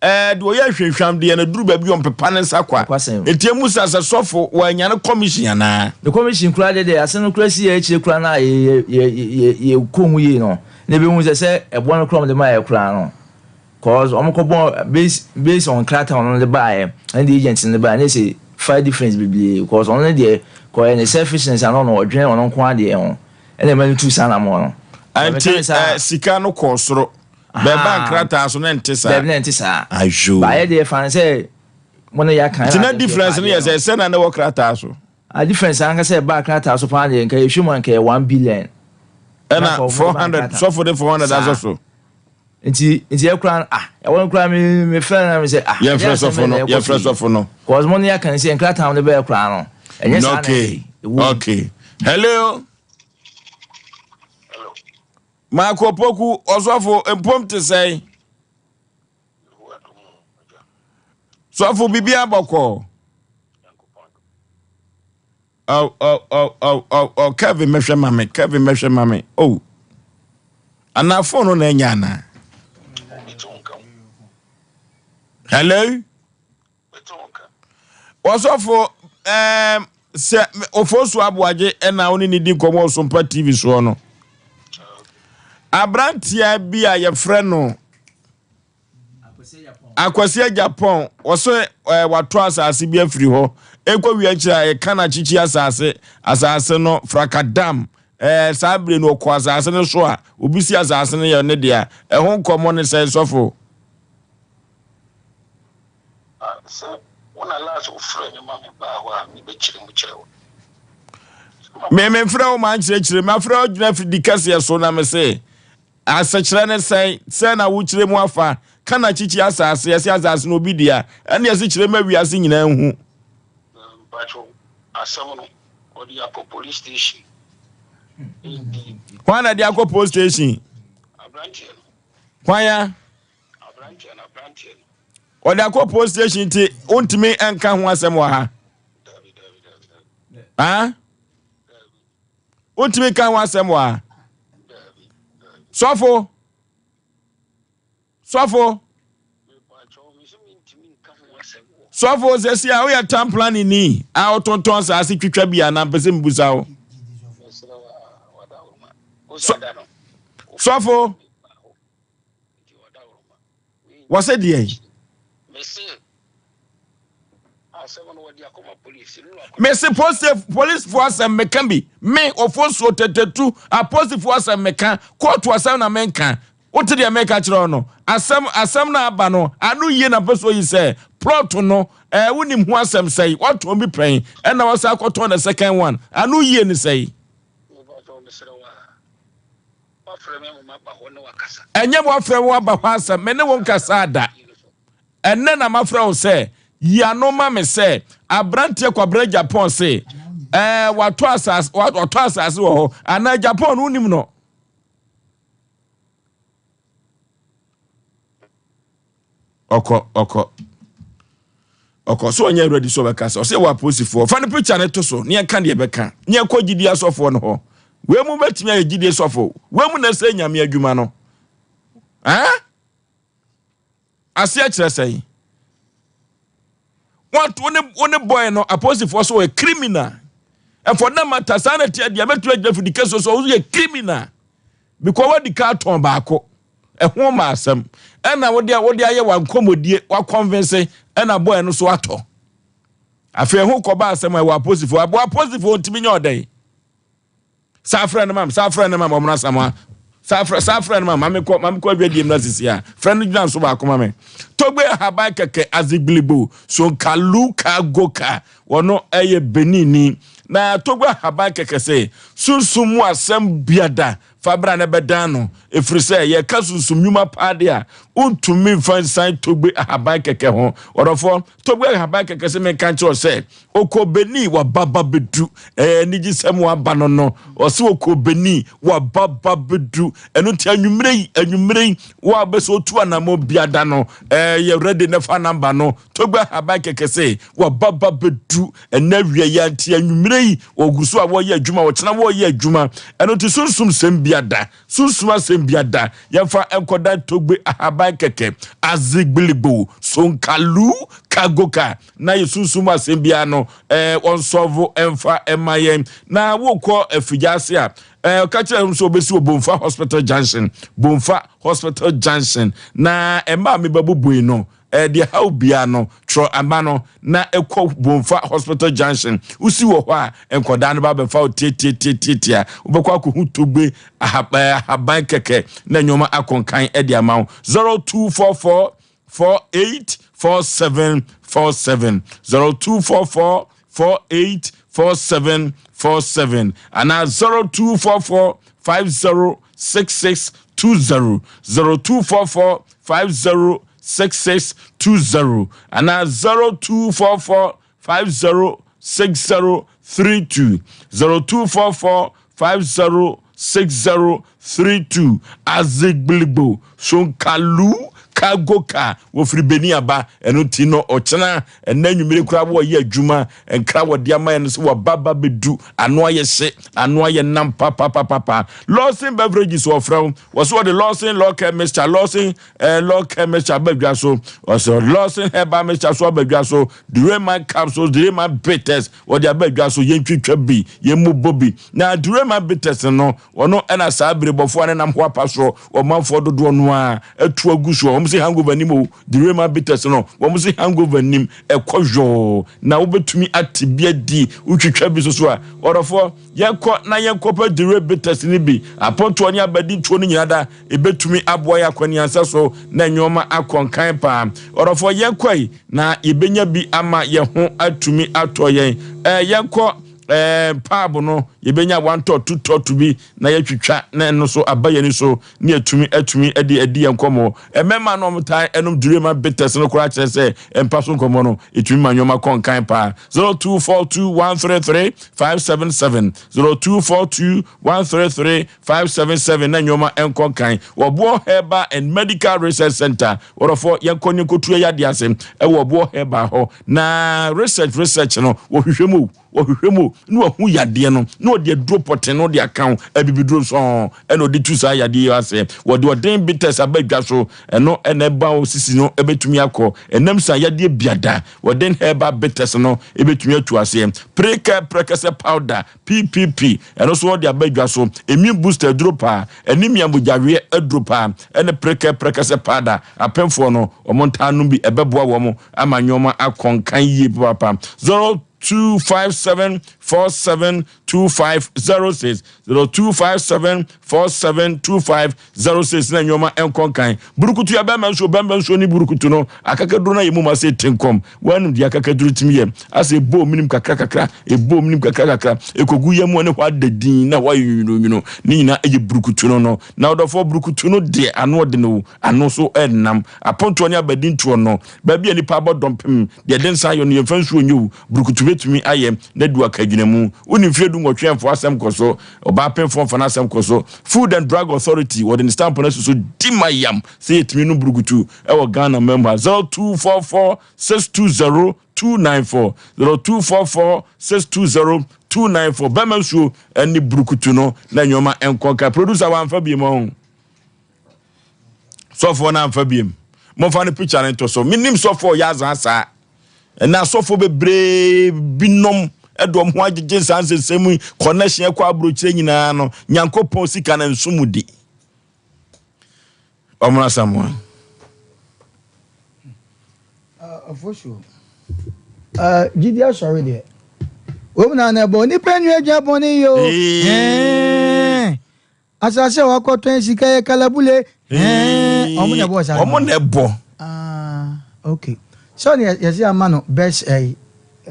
ɛɛ deɛ ɔyɛ ahwehwam deɛ no duru baabi ɔmpepa ne nsa kwa. Eti emusa sɛ sɔfo wɔanya ne commission anaa. Ne commission kura deɛ deɛ asɛm no kura si yɛ akyire kura na yɛ yɛ yɛ yɛ kɔ mu yie no na ebi hu sɛ sɛ ɛboɔ no kura wɔn de maa yɛ kura no. Cause ɔmo kɔ bɔ base base on krataa ɔno de baayɛ ɛne deɛ agent no de baayɛ ne sɛ far difference bebree cause ɔno ne deɛ kɔ yɛ ne selfishness ano ɔno ɔdwene ɔno nko adeɛ ho ɛna ɛma no tu saa na mo no. Ɛnti ɛ sika no kɔɔ soro bɛɛba nkrataa so na ɛnte saa. Dɛbi na ɛnte saa. Ayoo. Baayɛ deɛ fa ne sɛ mo ne yɛ aka. Nti na difference no yɛ sɛ sɛ na ne wɔ krataa so. A difference ankasa ɛbaa krataa so paa deɛ nka yɛhwɛ mu a nka yɛ 1 billion. Ɛna 400 sɔfo de 400 asɔ so. Nti nti ɛkura ah ɛwɔ no kura mi mi fɛ na mi sɛ ah. Yɛn frɛ sɔfo no yɛn frɛ sɔfo no. Cause mo ne yɛ kan sɛ nkrataa no bɛyɛ kura no ɛnyɛ saa na Okay okay hello. Hello. Marco Poku ɔsɔfo mpom te sɛn. Sɔfo bibi abɔkɔ. Oh, oh, oh, oh, oh, oh, Kevin mɛhwɛ ma me, Kevin mɛhwɛ ma me. Oh. Anaa phone no na ɛnyɛ anaa? Hello? Wɔsɔfo, um, sɛ Ofosu Aboagye ɛna wo ne ne di nkɔmmɔ wɔ Sompa TV soɔ no. Aberanteɛ bi a yɛfrɛ no Akwasi Agyapong, wɔsɛ ɛɛ watɔ asase bi afiri hɔ. Ekɔ wia akyire a yɛka no akyikyi asase, asase no Frakadam. Ɛɛ saa bere no ɔkɔ asase no so a, obi si asase no yɛ ne dea. Ɛho nkɔmmɔ ne sɛn sɔfo? Sɛ wo na last wofrɛ me ma me baa hɔ a mebɛkyerɛ mu kyerɛ wo. Me memfrɛ wo ma nkyerɛkyerɛ mu, mafrɛ wo gyina afidi kɛseɛ so na mese Asekyerɛ ne sɛn? Sɛn na wokyerɛ mu afa? Ka na kyikyi asase, yɛse asase no obi dea, ɛne yɛse kyerɛ ma wiase nyinaa nhu. Mpakyɛw asɛm no ɔde akɔ police station nti. Hwan na de akɔ police station? Abranteɛ no. Hwan ya? Abranteɛ no abranteɛ no. Ɔde akɔ police station nti wontumi nka ho asɛm wɔ ha. Dabi dabi dabi dabi. Ah? Wontumi nka ho asɛm wɔ ha. Sɔfo. Sɔfo. Sɔfo sɛsi a woyɛ town planning ni a wotontɔn asase twitwa bi anaa mpɛ sɛ mbusa wo. Sɔfo wɔsɛ deɛ yi. Mese polisifoɔ asɛm meka bi me ɔfosuo tetetu apolisifoɔ asɛm meka kóòtù asɛm na menka Wote deɛ meka kyerɛ wo no? Asɛm, asɛm no a aba no, ano yie na mpɛ sɛ oyi sɛ, plot no, ɛɛ, wonim ho asɛm sɛe? Woatɔn bi pɛn, ɛna woasan akɔtɔn the second one. Ano yie ne sɛe? Ɛnyɛ woafrɛ me woaba hɔ asɛm, me ne wo nkasaa da. Ɛnnɛ na mafrɛ wo sɛ, yi ano ma me sɛ, aberanteɛ Kwabena Agyapong se, ɛɛ, watɔ asase, watɔ asase wɔ hɔ, anaa Agyapong no wonim no? Ɔkɔ ɔkɔ ɔkɔ so ɔnyɛ ready so ɔbɛka sɛ ɔsɛ wɔ apolisifoɔ fa ne picture ne to so ne yɛnka deɛ ɛbɛka ne yɛnkɔ gyidie asɔfoɔ no hɔ wei mu bɛtumi ayɛ gyidie sɔfo wei mu na ɛsɛ nyame adwuma no ɛn Aseɛ kyerɛ sɛn? What wo ne wo ne boy no apolisifoɔ so ɔyɛ criminal. And for that matter saa na ɛteɛ deɛ mɛtumi agyina fidi kɛseɛ so ɔyɛ criminal because wadi ka atɔn baako ɛho ma asɛm ɛna wode wode ayɛ wa nkɔmmɔdie wa convince ɛna boy no so atɔ afei ɛho kɔba asɛm a ɛwɔ apolisifoɔ aboa apolisifoɔ ntumi nyɛ ɔdɛn. Saa frɛ no mam, saa frɛ no mam, ɔmono asamoa. Saa frɛ, saa frɛ no mam, mame kɔ, mame kɔ adwadie mu na sisi a. Frɛ no gyina nso baako ma me. Togbe ahaban kɛkɛ azigblibo, sonkalu ka goka, wɔno ɛyɛ Benin Na Togbe ahaban kɛkɛ se, sunsum mu asɛm biada, fa bra na bɛdan no. Ɛfiri sɛ, yɛka sunsum nnwuma paa de a, wontumi mfa nsan Togbe ahaban kɛkɛ ho. Ɔdɔfoɔ, Togbe ahaban kɛkɛ se menka nkyerɛ wo sɛ, Ɔkɔ Benin waba ba bɛdu. Ɛɛ anigyesɛm aba no no. Ɔse ɔkɔ Benin waba ba bɛdu. Ɛno nti anwummerɛ yi anwummerɛ yi wo a wobɛsɛ otu anamɔ biada no ɛɛ yɛ ready na fa namba no. Togbe ahaban kɛkɛ se waba ba bɛdu ɛnɛ awia yi nti anwummerɛ yi wɔgu so a wɔyɛ adwuma ɔkyena wɔyɛ adwuma. Ɛno nti sunsum sɛm biada sunsum asɛm biada yɛmfa nkɔdan Togbe ahaban kɛkɛ azigbiligbo sonkalu kagoka na yɛ sunsum mu asɛm biara no ɛɛ wɔnsɔvo ɛmfa ɛma yɛn na wokɔ afigya ase a ɛɛ ɔka kyerɛ wɔn sɛ wɔbɛsi wɔ Bomfa Hospital Junction Bomfa Hospital Junction na ɛma a mebɛbobɔ yi no ɛɛ deɛ haw biara no twerɛ ama no na ɛkɔ Bomfa Hospital Junction wosi wɔ hɔ a nkɔdaa no ba bɛfa wo tiatiatiatiatia wobɛkɔ akɔhu togbe ahaban kɛkɛ na nneɛma akɔnkan ɛde ama wo 0244 48 47 47 0244 48 47 47 anaa 0244 50 66 20 0244 50 66 20 anaa 0244 50 60 32 0244 50 60 32 Azigbiligbo Sonkalu Kagoka wɔfiri Benin aba ɛno nti no ɔkyena ɛnɛ anwummere koraa wɔyɛ adwuma nkra wɔde ama yɛn no sɛ wɔba ba bɛdu ano ayɛ hye ano ayɛ nam papapapapa Lawson Beverages wɔfrɛ wo wɔ so wɔde Lawson Law Care Mixture Lawson eh, Law Care Mixture aba dwa so ɔsɛ Lawson Herbal Mixture so aba dwa so Dureman Capsules Dureman Bitters wɔde aba dwa so yɛntwitwa bi yɛmmobɔ bi na Dureman Bitters no wɔno ɛna saa berebɔfoɔ a ne nam ho apa soɔ ɔmanfoɔ dodoɔ no a atu agu soɔ wɔn se hangover nim o Dureman Bitters no wɔn se hangover nim ɛkɔ yɔɔ na wobɛtumi ate bi adi wotwitwa bi so so a ɔdɔfoɔ yɛnkɔ na yɛnkɔpɛ Dure Bitters no bi apɔntoɔ ne abadintoɔ no nyinaa da Ebetumi aboa yɛn akɔneasa so na nneɛma akɔ nkan paa. Ɔdɔfoɔ, yɛnkɔ yi na yɛbɛnya bi ama yɛn ho atumi atɔ yɛn. Ɛɛ, yɛnkɔ ɛɛ paabo no, yɛbɛnya one tɔ, two tɔ to bi na yɛatwitwa na ɛno nso aba yɛn ani so na yɛatumi atumi de adi yɛn nkɔmmɔ. Mmarima no a wɔtaa nom Durema bitters no koraa kyerɛ sɛ mpa so nkɔmmɔ no, ɛtumi ma nneɛma kɔ nkan paa. 0242 133 577, 0242 133 577 na nneɛma nkɔ nkan wɔ Boɔ Herbal and Medical Research Center. Wɔdɔfoɔ, yɛnkɔ ne nkɔtua yadeɛ ase wɔ Boɔ Herbal hɔ na research research no wɔhwehwɛ mu wɔhwehwɛ mu na wɔhu yadeɛ no na na ɔde aduro pɔten no de aka ho, abibiduro sɔn ɛna ɔde tu saa yadeɛ yi aseɛ. Wɔde ɔden bitters aba dwa so, ɛno ɛna ɛba wo sisi no ɛbɛtumi akɔ. Ɛnam sa yadeɛ biada, wɔden herbal bitters no ɛbɛtumi atu aseɛ. Prekɛ prɛkɛsɛ powder, PPP, ɛno nso wɔde aba dwa so. Immune booster aduro paa, anemia mogyaweɛ aduro paa, ɛne prekɛ prɛkɛsɛ powder. Apemfoɔ no, wɔn ntaa nom bi, ɛbɛboa wɔn ama nneɛma akɔ nkan yie papaapa. 0257 47 2506 0257 47 2506 na nneɛma nkɔ nkan. Burukutu yɛ bɛrima nsuo, bɛrima nsuo ne burukutu no akakaduro no ayɛ mu ma sɛ tinkɔm. Wɔanom deɛ akakaduro tumi yɛ asɛ ɛbɔ ominim kakra kakra, ɛbɔ ominim kakra kakra, ɛkɔgu yam ne hɔ ada din na hɔ ayɛ nwununwunu. Ne nyinaa ɛyɛ burukutu no no. Na ɔdɔfoɔ burukutu no deɛ ano ɔde no ano so ɛnam apontoɔ ne abadintoɔ no baabi a nipa abɔ dɔmpem deɛ ɛde nsa ayɔ no yɛmfa nsuo nyɛ o. Burukutu bɛtumi ayɛ na du akagyinamu. Wone mfeɛ 18 mfa asɛm kɔ so, ɔbaa pemfoɔ mfa n'asɛm kɔ so. Food and Drug Authority wɔde ne stamp no asi so di ma yam sɛ yɛtumi nom burukutu ɛwɔ Ghana man mu ha. 0244 620 294 0244 620 294 bɛma nsuo ne burukutu no na nneɛma nkɔ nka. Producer wamfa biem ɔho. Sɔfoɔ no amfa biem. Momfa no picture no nto so. Menim sɔfoɔ yɛ azaa saa. Ɛna asɔfoɔ bebree binom ɛde wɔn ho agyegye saa nsɛnsɛm yi connection ɛkɔ aburokyire nyinaa no Nyankopɔn sika no nso mu di. Ɔmo Asamoah. Ɔfosuo. Gyidi asɔre deɛ. Wɔn na na ɛbɔ nipa nua gya bɔne yi o. Asase a wakɔtɔn sika yɛ kalabule. Wɔn na ɛbɔ saa. Wɔn na ɛbɔ. Okay. So ne yɛsi ama no best eh,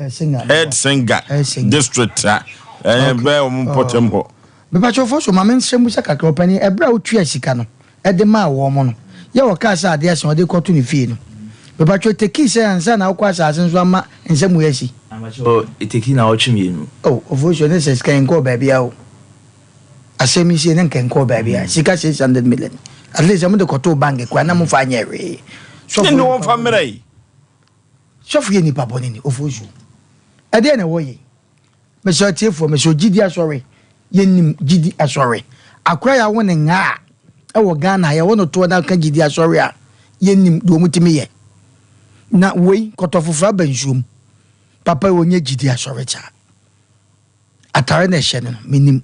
singer. Head singer. District a. Ɛyɛ bɛɛ wɔn mpɔtam hɔ. Mepakyɛw Fosu ma menhyɛ mu sɛ kakra, ɔpanin, ɛberɛ a wotuaa sika no de maa wɔn no, yɛ wɔkaa sɛ adeɛ asa wɔde rekɔto ne fie no, mepakyɛw tekii sɛn ansa na wokɔ asaase no so ama nsɛm wei asi? Mepakyɛw etekii naawɔtwe mmienu. Oh Ofosu ɛne sɛ sika yi nkɔɔ baabiara o, asɛm yi sei na nka ɛnkɔɔ baabiara, sika 600 million at least sɛ mode kɔtoo bank koraa na momfa anyɛ hwee. Sɔfo yɛ nipa bɔne ni. Sɔfo yɛ nipa bɔne ni Ofosu ɛdeɛn na ɛwɔ yei? Mesrɛ atiefoɔ, mesrɛ gyidi asɔre, yɛnim gyidi asɔre. Akora yɛawo ne ngaa ɛwɔ Ghana, yɛwɔ no toɔ na ka gyidi asɔre a, yɛnim deɛ wɔn tumi yɛ. Na wei, kɔtɔ foforɔ aba nsuom. Papa yi ɔnyɛ gyidi asɔre kyaa. Atare na ɛhyɛ no no, menim.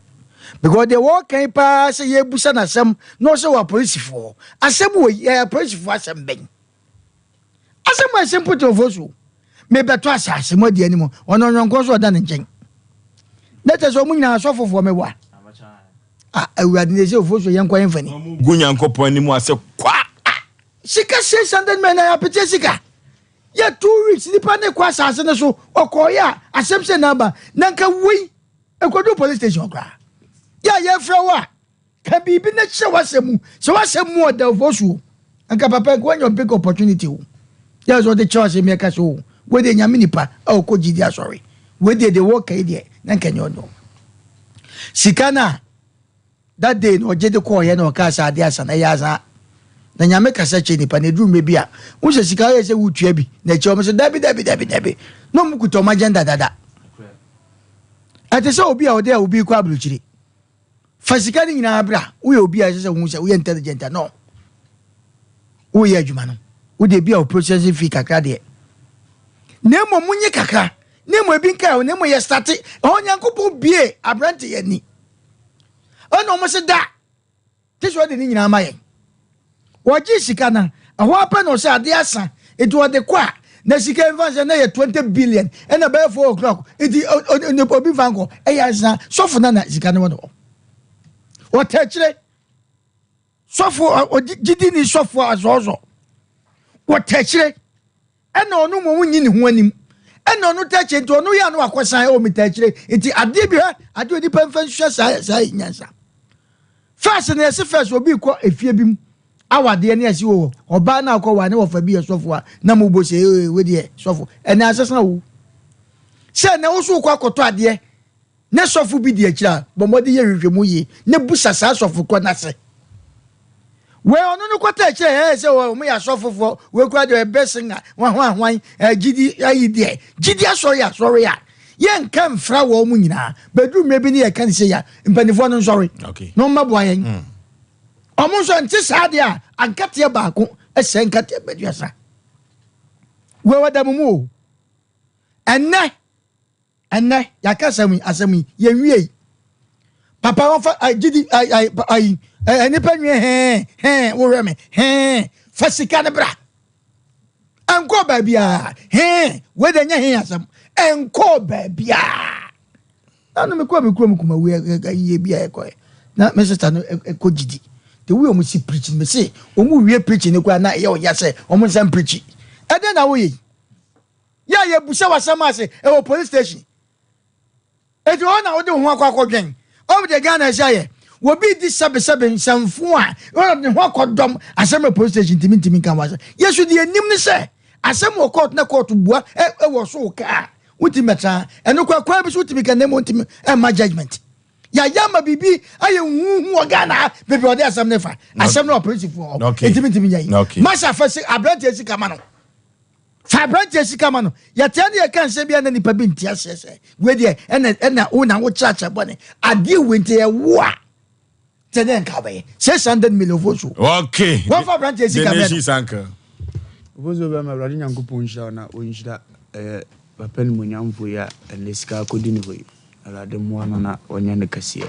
Because deɛ wɔka yi paa sɛ yɛbusa n'asɛm na ɔsɛ wɔ apolisifoɔ. Asɛm wɔ yi, ɛyɛ apolisifoɔ asɛm bɛn? Asɛm a ɛsɛ mpotomfoɔ so. Mebɛtɔ asase mo adi anim. Ɔno ɔnyɔnkoɔ so ɔda ne nkyɛn. Na kyerɛ sɛ ɔmo nyinaa asɔfofoɔ meboa. Ah, awurade na ɛsɛ ofoɔ so yɛnkɔ yɛn fani. Gu Nyankopɔn anim ase kwa. Sika 600 million na yɛapeteɛ sika. Yɛ 2 weeks nipa ne kɔ asase no so ɔkɔɔyɛ a asɛm sɛ na aba na nka wei ɛkɔdu police station koraa. Yɛ a yɛfrɛ wo a Ka biribi na kyerɛ w'asɛm mu. Sɛ w'asɛm mu ɔda ofosu o, anka papa nka wanya big opportunity o. Yɛ sɛ ɔde kyerɛ w'asɛm yɛ ka sɛ o, wei deɛ nyame nipa a ɔkɔ gyidi asɔre. Wei deɛ deɛ wɔka yi deɛ na nka nyɛ ɔno. Sika no a that day no ɔgye de kɔɔyɛ na ɔkaa sɛ adeɛ asa na ɛyɛ asa. Na nyame kasa kyerɛ nipa na ɛduru mmerɛ bi a wo sɛ sika ɔyɛ sɛ wotua bi na akyire ɔmo sɛ dabi dabi dabi dabi na ɔmo kuta ɔmo agenda dada. Ɛte sɛ obi a ɔde a obi kɔ aburokyire. Fa sika no nyinaa bra. Woyɛ obi a ɛsɛ sɛ wohu sɛ woyɛ intelligent a, no. Woyɛ adwuma no. Wode ebi a wo processing fee kakra deɛ. Na mmom monye kakra. Na mmom ebi nka na mmom yɛ starte. Ɛhɔ Nyankopɔn bie aberante yɛ ani. Ɛna wɔn se da. Te sɛ ɔde ne nyinaa ma yɛn. Wɔgye sika no, ɛhɔ ara pɛ na ɔsɛ adeɛ asa, nti ɔde kɔ a, na sika yi mfa sɛ na yɛ 20 billion, ɛna bɛyɛ 4 o'clock, nti obi mfa nkɔ, ɛyɛ asa, sɔfo na na sika no wɔ ne hɔ. Ɔtɛ akyire, sɔfo, gyidi ni sɔfo azɔɔzɔ, wɔtɛ akyire. Ɛna ɔno mmom nyi ne ho anim. Ɛna ɔno ta akyire nti ɔno yɛ ano akɔsan ɛwɔ meta akyire nti adeɛ bi hɛ adeɛ onipa mfa nsua saa saa nyansa. First na yɛsi first obi kɔ efie bi mu awadeɛ ne yɛsi wɔ ɔbaa na akɔ wa ne wɔfa bi yɛ sɔfo a na mo bɔ sɛ ee we deɛ sɔfo ɛna asesa wo sɛ na woso kɔ akɔtɔ adeɛ Ne sɔfo bi di akyiri a, bɔ mmɔden yɛ nhwehwɛmu yie na busa saa sɔfo korɔ no ase. Wei ɔno no kɔta akyire ɛɛ sɛ wɔn yɛ asɔfofoɔ, wei koraa deɛ ɔyɛ best singer, hwan hwan hwan, ɛɛ gyidi ayi deɛ, gyidi asɔre asɔre a. Yɛnka mfra wɔn mu nyinaa. Bɛduru mmerɛ bi ne yɛka no sei a, mpanimfoɔ no nsɔre na wɔmmɛboa yɛn. Wɔn nso ɛnte saa deɛ a, ankateɛ baako sɛe nkateɛ baduasa. Wei wɔda mo mu o. Ɛnnɛ, ɛnnɛ, yɛaka asɛm yi, asɛm yi, yɛnwiei. Papa wɔfa gyidi ayi ayi nnipa nwie hɛn hɛn wohwɛ me hɛn fa sika no bra. Ɛnkɔɔ baabiara hɛn wei deɛ nyɛ hɛn asɛm ɛnkɔɔ baabiara. Na no mekɔɔ me kurom kumawu ayie bi a ɛkɔɛ na me sista no ɛkɔ gyidi the way wɔn si preach me se wɔn wie preach no koraa na ɛyɛ ɔya sɛ wɔn nsa preach ɛdɛn na woyɛ yi yɛ a yɛbusa w'asɛm ase ɛwɔ police station eti hɔ na wode wo ho akɔ akɔdwɛn ɔmo deɛ Ghana ɛsɛ ayɛ wɔbi di sɛbesɛbe nsɛmfo a wɔn de ho akɔdɔm asɛm wɔ police station ntumi ntumi nka ho asɛm yɛso deɛ nim ne sɛ asɛm wɔ court na court bua ɛwɔ so kaa Wontumi mmɛtra. Ɛno koraa kwan bi so wotumi ka na mmom wontumi mma judgement. Yɛayɛ ama biribi ayɛ huhu wɔ Ghana ha baabi a wɔde asɛm no fa. Asɛm no wɔ apolisifoɔ hɔ. Ntumi ntumi nyɛ yi. Masa fa si aberanteɛ sika ma no. Fa aberanteɛ sika ma no. Yɛtea ne yɛka nsɛm bi a na nipa bi nte aseɛ sɛ wei deɛ ɛna ɛna wo na wokyerɛ akyerɛ bɔne. Adeɛ wei nti ɛwo a sɛ ne nka wobɛyɛ 600 million fo so. Okay. Wɔmfa aberanteɛ sika mɛ no. Ofosuo bɛma Awurade Nyankopɔn nhyira wo na ɔnhyira ɛyɛ papa animuonyamfoɔ yi a ɛnnɛ sika akɔdi ne hɔ yi. Awurade mmoa no na ɔnyɛ no kɛseɛ.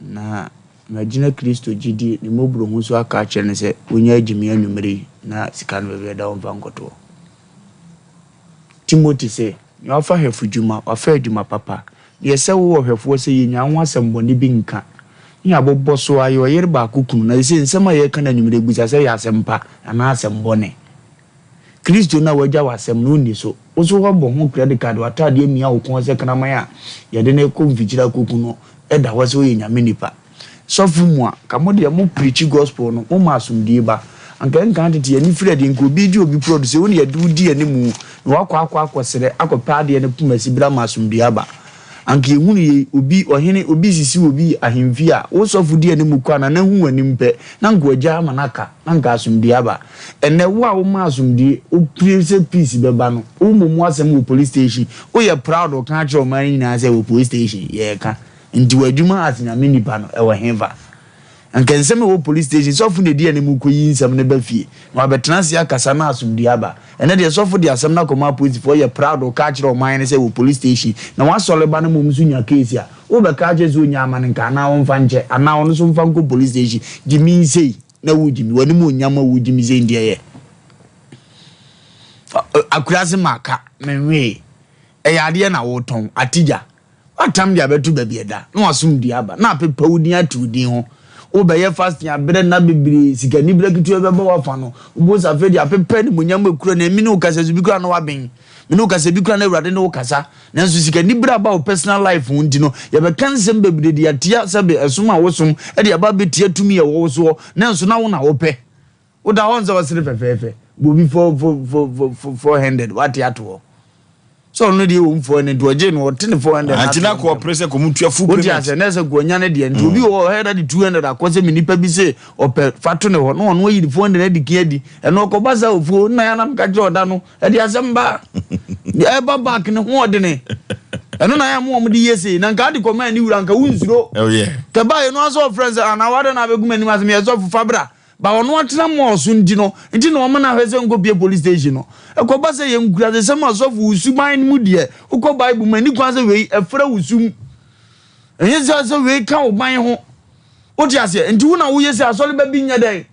Na magyina Kristo gyidie ne mmɔborɔhu so aka akyerɛ no sɛ ɔnya agyimi anwummerɛ yi na sika no baabi a ɛda ɔmfa nkɔtoɔ. Timothy se, Nea wafa hwɛfodwuma, wafa adwuma papa. Deɛ ɛsɛ wo ɔhwɛfoɔ sɛ yɛnnya wo ho asɛmmɔne bi nka, ne yɛabobɔ so ara, yɛ ɔyere baako kunu. Na seesei nsɛm a yɛreka no anwummerɛ yi, bisa sɛ ɛyɛ asɛm pa anaa asɛm bɔne? Kristo no a wagya w'asɛm no, wonni so. Wo nso woabɔ ho credit card, w'ataadeɛ amia wo kɔn sɛ kraman a yɛde no rekɔ mfikyire akɔku no da hɔ sɛ woyɛ Nyame nipa. Sɔfo mua, ka mo deɛ mo preachi gospel no, mo ma asomdue ba. Anka nkan tete yɛn ani firi adeɛ, nka obi regye obi prɔto sɛ wo na yɛde wo di animu na wakɔ akɔ akɔ srɛ akɔ pɛ adeɛ no poma si bra ma asomdue aba. Anka yɛhunu yei, obi, ɔhene, obi resisi obi ahemfie a, wo sɔfo di animu kɔ a nana hu w'anim pɛ, na anka wagyaa ama no aka, na anka asomdue aba. Ɛnnɛ wo a woma asomdue, wo pire sɛ peace bɛba no, wo mmom w'asɛm wɔ police station, woyɛ proud woka akyerɛ ɔman no nyinaa sɛ wɔ police station, yɛreka. Nti w'adwuma as Nyame nipa no ɛwɔ henfa? Anka nsɛm ɛwɔ police station sɔfo na edi anim kɔyi nsɛm no ba fie na wabɛtena ase akasa na asomdue aba. Ɛnɛ deɛ sɔfo de asɛm no akɔma apolisifoɔ ɔyɛ proud ɔka akyerɛ ɔman no sɛ ɛwɔ police station na w'asɔre ba no mmom nso nya case a wobɛka akyerɛ sɛ ɔnya ama no nka anaa ɔmfa nkyɛ anaa ɔno nso mfa nkɔ police station gyimi sei na wogyimi w'anim onyam a wogyimi sei nti ɛyɛ akurase maka menwee ɛyɛ adeɛ na wotɔn atigya Woatam de abɛto baabi a ɛda, na w'asomdwoe aba, na apepa wo din ate wo din ho. Wobɛyɛ fasting abrɛ nna bebree, sikaniberɛ ketewa bi bɛba w'afa no, wobɛhu sɛ afei deɛ apepa animuonyam akura no, me ne wo kasa so bi koraa na woaben, me ne wo kasa bi koraa na Awurade ne wo kasa, nanso sikaniberɛ aba wo personal life ho nti no, yɛbɛka nsɛm bebree de atia sɛbe ɛsom a wosom de aba abɛtia tumi a ɛwɔ wo soɔ, nanso na wo na wopɛ. Woda hɔ nsɛ ɔsere fɛfɛɛfɛ, bɔ obi 400 wate ato hɔ. Sɛ ɔno deɛ wɔm 400 nti ɔgye no ɔte ne 400 Anti na kɔ ɔpere sɛ kɔmu tua full payment. Wote asɛ na ɛsɛ kɔ ɔnya ne deɛ nti obi wɔ hɔ ɛda de 200 akɔ sɛ me nipa bi se ɔpɛ fa to ne hɔ na ɔno ayi ne 400 adi kan adi ɛno ɔkɔba sa ofuo na yɛnam ka kyerɛ ɔda no ɛde asɛm ba ɛba back ne ho ɔdene ɛno na yɛ mo wɔn de yɛ sei na nka ade kɔma ani wura nka wonsuro Oh yeah. kɛba yɛ no asɛ ɔfrɛ sɛ anaa wada na abɛgu m'anim asɛm yɛ sɔfo fa bra Ba ɔno atena mall so nti no nti na ɔma no ahwɛ sɛ nkɔpie police station no. Ɛkɔba sɛ yɛ nkurasesɛm asɔfo wo suban no mu deɛ wokɔ bible mu ɛni kwan sɛ wei ɛfrɛ wo sum. Ɛnyɛ sɛ sɛ wei ka wo ban ho. Wote aseɛ? Nti wo na woyɛ sɛ asɔre ba bi nyɛ dɛn?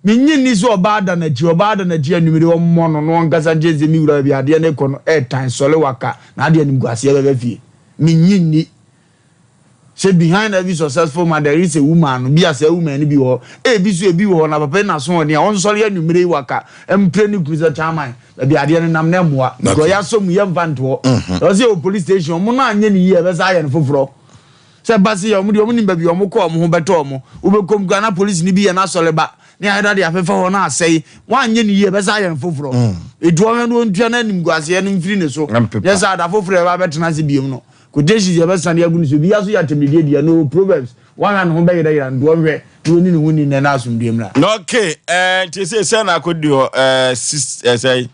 Menye nni sɛ ɔbaa da n'akyi, ɔbaa da n'akyi anwummere ɔmmɔ no na ɔnkasa nkyerɛ sɛ me wura baabi adeɛ no rekɔ no ɛɛtan sɔre waka na adeɛ animguaseɛ bɛba fie. Menye nni. Sɛ behind every successful man there is a woman no, bi a saa woman no bi wɔ hɔ. Ebi so ebi wɔ hɔ na papa yi n'aso ɔden a ɔnsɔre anwummere yi waka mpere ne kunu sɛ kyaman baabi adeɛ no nam na ɛmmoa. Because yɛasɔ mu yɛmfa ntoɔ. Ɛwɔ sɛ yɛwɔ police station ɔmo no anyɛ ne yie a ɛbɛsa ayɛ no foforɔ. Sɛ ɛba se yɛ ɔmo deɛ ɔmo nim baabi ɔmo kɔ ɔmo ho bɛtɔ ɔmo. Wobɛkɔ mu koraa na police no bi yɛ n'asɔre ba ne ayɛda de afefa hɔ na asɛe. Wanyɛ ne yie ɛbɛsa ayɛ no foforɔ. Etu ɔhwɛ no ɔntua n'animguaseɛ no mfiri ne so. Nyɛ sɛ ada foforɔ a ɛba abɛtena ase biom no. Quotations yɛbɛsane agu no so obiara so yɛ atɛmdidie deɛ no Proverbs Woanhwɛ a ne ho bɛyerayera no nti ɔnhwɛ na ɔnni ne ho ni nnɛ na asomdwoeɛ mmra. Na okay eh, nti sɛ sɛ na akɔdi hɔ eh, six, eh, sɛ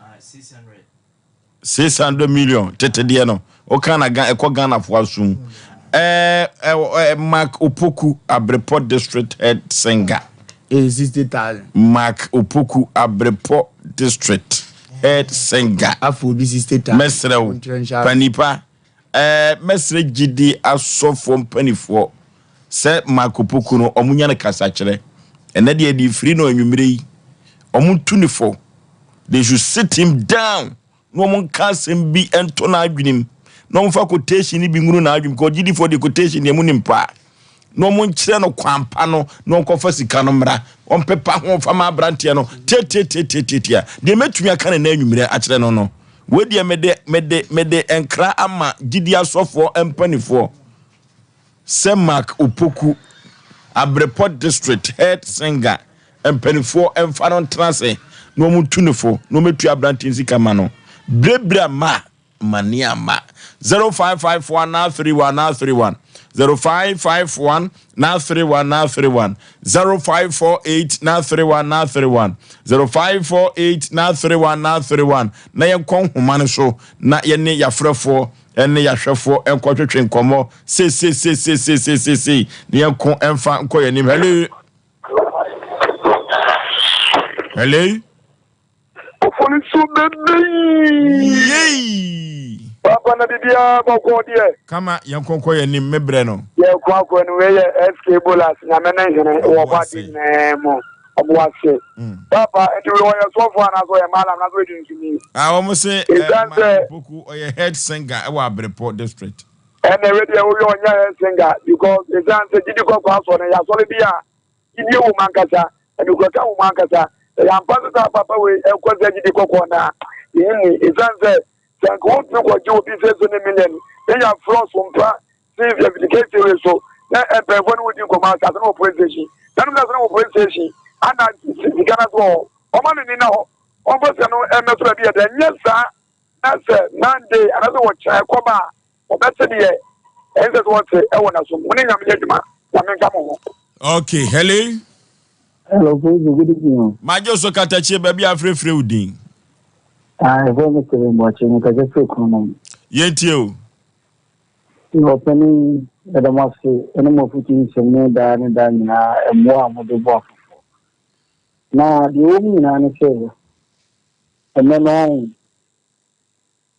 600 million tete deɛ no. Woka na Ga ɛkɔ Ghanafoɔ asom. Ɛɛ ɛ Mark Opoku Abrepɔ District Head Singer. Ɛyɛ 60,000. Mark Opoku Abrepɔ District Head Singer. Afɔ obi 60,000. Mɛsrɛ wo, panipa, ɛɛ mɛsrɛ gyidi asɔfoɔ mpanifoɔ sɛ Mark Opoku no ɔmo nya no kasakyerɛ. Ɛnɛ deɛ yɛde firi no anwummerɛ yi. Ɔmo ntu ne fo. They should sit him down na wɔn nka asɛm bi nto n'adwenem na wɔn fa quotation no bi ngunu n'adwenem kɔ gyidifoɔ de quotation deɛ mu nim paa na wɔn nkyerɛ no kwan pa no na wɔn kɔfa sika no mmra wɔn pepa ho fa ma aberanteɛ no tiatiatiatiatia deɛ mɛtumi aka ne nan anwummerɛ akyerɛ no no wei deɛ mede mede mede nkra ama gyidi asɔfoɔ mpanifoɔ Sɛ Mark Opoku, Abrepɔ District Head Singer, mpaninfoɔ mfa no ntena ase na wɔn tu no fo na wɔn atua aberanteɛ no sika ma no. Birebire amma, amane amma. 0551 931 931 0551 931 931 0548 931 931 0548 931 931 na yɛnkɔ nhoma no so na yɛne yɛafrɛfoɔ ne yɛahwɛfoɔ nkɔtwetwe nkɔmmɔ seiseiseiseiseisei na yɛnko mfa nkɔ yɛn anim. Hello. Hello. Ofori so bebe. Yei. Papa na biribiara bɔkɔɔ deɛ. Kama yɛn nkɔnkɔ yɛn anim me brɛ no. Yɛn kɔ akɔ no wei yɛ SK Bolas nyame ne hene wɔ ɔbɔ ade nyinaa mu. Ɔboase. Papa, nti wei ɔyɛ sɔfo anaasɛ ɔyɛ malam anaasɛ ɔyɛ dunsuni? Ah, wɔn se eh, Maame Poku ɔyɛ head singer ɛwɔ Abrepɔ district. Ɛnna wei deɛ woyɛ ɔnyɛ head singer because esan sɛ gyidi kɔkɔ asɔ no yɛ asɔre bi a gyidie wɔ mu ankasa, ɛnukuraka wɔ mu ankasa. Ɛyɛ ampa sɛ saa papa wei ɛkɔ sɛ gyidi kɔkɔɔ na yɛn ni esan sɛ sɛ nka wɔntumi kɔgye obi sɛ so ne million ne yɛ afrɔ so mpa si afidikɛseɛ wei so na mpanyinfoɔ ne wodi nkɔmɔ asase no wɔ police station na nom sase no wɔ police station ana sika no so wɔ hɔ ɔma no ni na hɔ ɔmfa sika no ɛmɛso baabi yɛ dɛ nyɛ saa na sɛ Monday anaasɛ wɔkyerɛ ɛkɔba a wɔbɛte deɛ ɛnsɛ sɛ wɔte ɛwɔ n'asom mo ne nyame yɛ adwuma nyame nka mo ho. Okay, hello. Hello, Fosu, good evening. Magye so katakyie baabi a afrɛfrɛ wo din. Ah, ɛfɛ me sɛ mbɔkye, mekasa firi kunu nom. Yɛntie o. Ɔpanin, yɛda mo ase ne mo afotu nsɛm ne daa ne daa nyinaa mmoa a mode boa afoforɔ. Na deɛ ɛwɔ mu nyinaa ne sɛ, ɛnnɛ no,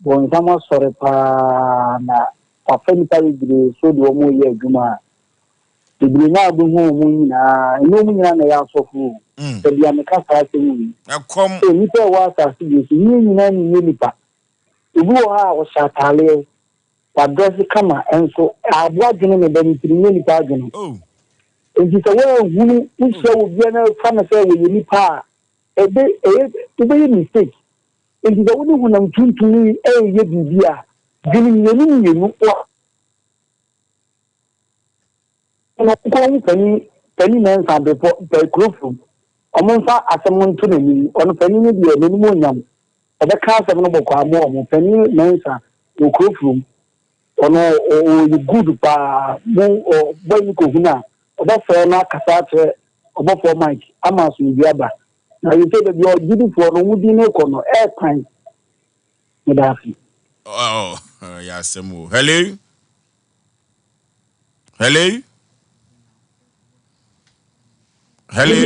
bonsam asɔre paa na wafa nnipa bebree so de wɔn reyɛ adwuma a, bebree no a wobɛhu wɔn nyinaa, ɛnyɛ wɔn nyinaa na ɛyɛ asɔfo o. Mm. Dabi a meka saa asɛm wei. Ɛkɔm. Sɛ nnipa a ɛwɔ asase wei so, nyɛ nyinaa na ɛyɛ nipa. Obi wɔ hɔ a ɔhyɛ ataaleɛ, wadrɛse kama nso aboa adwene na ɛda ne tirim, nyɛ nipa adwene. Enti sɛ woanhunu, wohyia obi a na fa no sɛ wɔyɛ nipa a, ɛbɛ ɛyɛ wobɛyɛ mistake. Enti sɛ wo ne honam tuntum yi reyɛ biribi a, dwene mmienu mmienu. Na ɔnkɔhu panin panin Mensah Bepɔ pɛ Kurofrom. Wɔmfa asɛm no nto n'anim. Ɔno panin no deɛ n'anim onyam. Ɔbɛka asɛm no bɔkɔɔ ama wɔn. Panin Mensah wɔ Kurofrom. Ɔno ɔyɛ good paa. Mo ɔ boy no kɔhu no a, ɔbɛfrɛ no akasa akyerɛ ɔbɔfoɔ Mike ama asomdwoeɛ aba. Na seesei baabi a ɔgyidifoɔ no wɔn din no rekɔ no, ɛɛkwan. Meda ase. Oh, ɛyɛ asɛm o. Hello? Hello? Hello?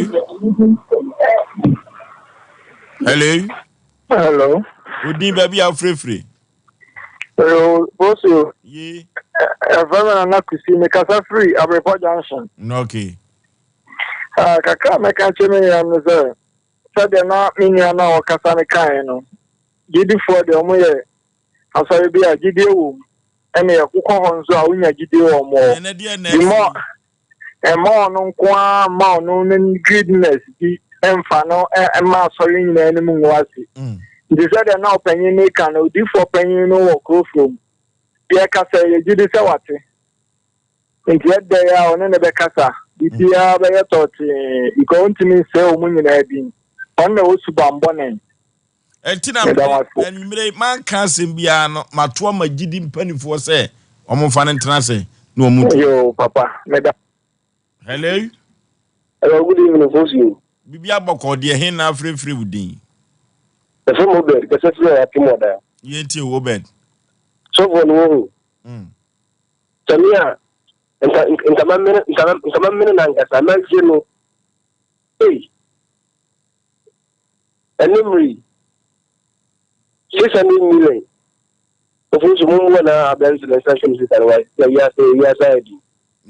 Hello? Hello. Odin baabi a wofirefire. Hello, Bosu. Ye. Ɛfɛ mi Nana Kusi, mi kasa firi Abirepɔ Junction. Okay. Ah, kakra a mɛka kyerɛ me nua no sɛ, sɛdeɛ na me nua no a ɔkasa no kaeɛ no, gyidifoɔ deɛ wɔn yɛ Asɔre bi a gyidie wɔ mu, ɛne wokɔ hɔ nso a wonya gyidie wɔ wɔn hɔ. Di mɔ ɛmma ɔno nko ara mma ɔno ne greediness bi mfa no mma asɔre nyinaa anim ngu ase. Mm. Nti sɛdeɛ na ɔpanyin no ka no, odiifoɔ panyin no wɔ kuro from. Deɛ ɛka sɛ yɛgye di sɛ wate. Nti ɛdɛ a ɔne ne bɛkasa, biribiara bɛyɛ tɔɔtee, because ɔntumi nsɛe wɔn nyinaa din. Ɔno na ɛwɔ subammɔne. Ɛnti na Meda wo ase. anwummere yi manka asɛm biara no, mato ama gyidi mpanimfoɔ sɛ wɔmfa no ntena ase na wɔn ntu. Yoo papa, meda. Hello. Hello, good evening, Fosuo. Biribi abɔkɔ deɛ he na afirefire wo din? Yɛfrɛ me Obed, kɛsɛ firi Akim Ɔda. Yɛntie wo Obed. Sɔfoɔ no wohu. Sɛ me a, nka nka mamene nka nka mamene no ankasa magye no. Ei, ɛne mmere yi, 600 million. Ofo nso mo mmoa na aberante no nsa nhyɛ mo sika no wa na wiase wiase ayɛ den.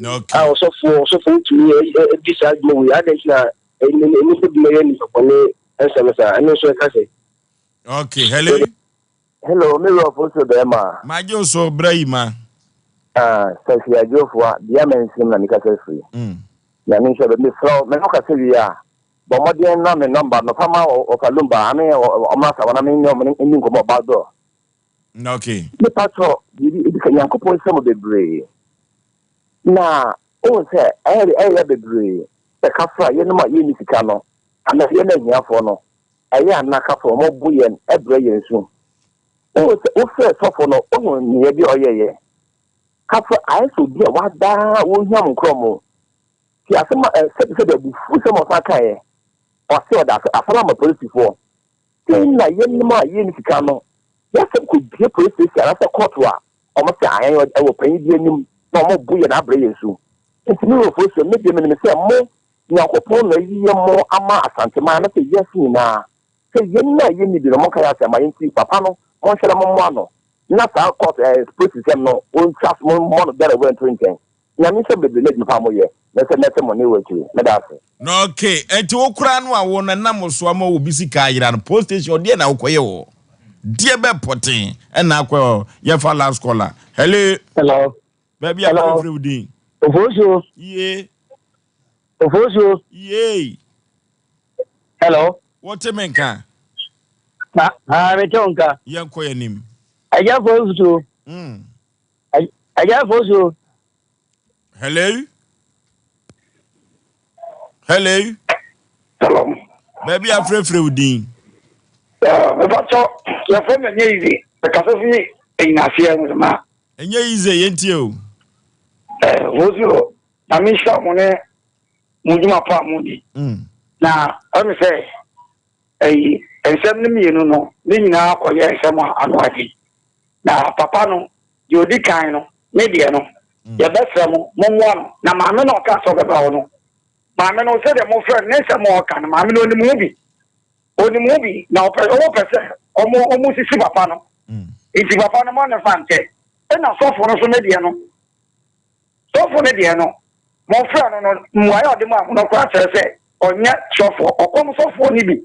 Okay. A ɔsɔfoɔ ɔsɔfoɔ wotumi di saa adwuma wei adɛn nti na nnipa bi yɛ nnipa bɔne nsɛm saa ɛno nso ɛka sɛ. Okay, hello. Hello, me wura Ofosu bɛɛma. Magye wo so, bra yi ma. Ah, Safi Adwofoa, bea mansin na mekasa firi. Nyame nhyira bɛ, mesrɛ wo, me ne wo kasa wie a, bɔ mmɔden na me nɔmba no fa ma Ɔfa Lumba ame ɔmmra Asawa na me ne ɔmo nni nkɔmmɔ wɔ back door. Okay. Mepa kyɛw, biribi, ebi ka Nyankopɔn nhyira mo bebree. Na, wohu sɛ, ɛyɛ ɛyɛ bebree sɛ kafra yɛnom a yɛnni sika no, anaa yɛn ahiafoɔ no, Ɛyɛ a na kafo a wɔbo yɛn brɛ yɛn su. Wohu sɛ wofrɛɛ sɔfo no, wohu nneyɛe bi a ɔyɛeɛ. Kafo ayɛ sɛ obi a wadaa wɔhwam nkorɔmo. Tie asɛm a sɛbesɛbe abufusɛm a ɔsan kaeɛ. Ɔse ɔde asɛm ama polisifoɔ. Sei na yɛnom a yɛnni sika no, yɛasɛm kɔdue police station anaasɛ kɔɔto a, wɔse aɛn wɔ panyin bi anim na wɔbo yɛn abrɛ yɛn su. Nti me wura Fosuo, me deɛ menim sɛ mo Nyankopɔn na ayi yɛn mo ama Asanteman anasɛ wiase nyinaa sɛ yɛn a yɛnni bi no monka yɛn asɛm ma yɛn nti papa no monhwɛ na mommoa no na saa court eh polisisɛm no ɔntwa so mommɔ no dɛrɛwɛ nto nkyɛn Nyame nhyira mo bebree ne adwuma pa a moyɛ na sɛ mɛte mo nne wɔ akyiri meda ase. Na okay, ɛnti wo koraa no a wo no nam wo so ama obi sika ayera no, post station hɔ deɛ na wokɔyɛ wɔ hɔ? Deɛ bɛ pɔten ɛna akɔyɛ wɔ hɔ? Yɛfa last caller. Hello. Hello. Baabi a Hello. frɛfrɛ wo din. Ofosuo. Yie. Ofosuo. Yie. Hello. Wote me nka? Na, ha, mete wo nka. Yɛnkɔ yɛn anim. Agya Fosuo. Mm. Agya Fosuo. Hello. Hello. Hello. Baabi a frɛfrɛ wo din. Mepakyɛ, yɛfrɛ me nyɛ yize. Mekasa fi Ɛnyinaseɛ Nzema. Ɛnyɛ easy yɛntie o. Eh, Vosi Nyame nhyira mo ne mo dwuma pa a modi. Mm. Na ɛmi sɛ ɛyi nsɛm no mmienu no ne nyinaa kɔyɛ nsɛm a ano adi. Na papa no deɛ odi kan no ne deɛ no mm. yɛbɛsrɛ mo mommoa no. Na maame no ɔka sɛ ɔbɛba hɔ no maame no sɛdeɛ mofrɛ no ne nsɛm a ɔka no maame no onim ho bi. Onim ho bi na ɔpɛ ɔmo pɛ sɛ ɔmo ɔmo sisi papa no. Mm. Nti papa no ma ne fa nkyɛ. Ɛna sɔfo no so ne deɛ no Sɔfo no deɛ no, mofrɛ no no, mmuaeɛ a ɔde maa mo no koraa kyerɛ sɛ ɔnyɛ sɔfoɔ, ɔkɔm sɔfoɔ no bi.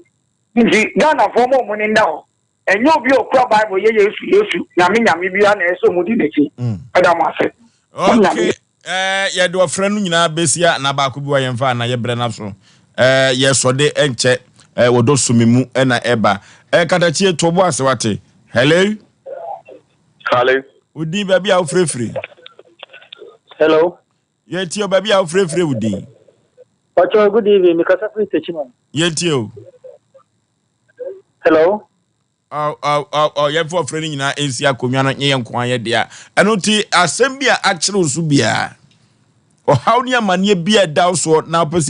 Nti Ghanafoɔ mo a mo ani nna hɔ, ɛnyɛ obi a ɔkura Bible yɛ Yesu Yesu, Nyame Nyame biara na ɛyɛ sɛ wɔdi n'akyi. Meda mo ase. Mo Nyame. Okay, eh, yɛde ɔfrɛ no nyinaa bɛsi a na baako bi wɔ yɛmfa na yɛbrɛ no so. Eh, yɛsɔ de ɛnkyɛ eh, wɔdɔ so me mu na ɛba. Eh, katakyie to bo ase wate. Hello? Hello. Wo din baabi a wofirefiri. Hello. Yɛtie o baabi a wofirefiri wo din. Pacho, good evening. Mikasa firi Techiman. Yɛtie o. Hello. Aw aw aw aw yɛmfa ɔfrɛ no nyinaa nsi akonnwa no nye yɛn nko ayɛ dea. Ɛno nti asɛm bi a akyere wo so biara, ɔhaw ne amanneɛ bi a ɛda wo soɔ na wopɛ sɛ.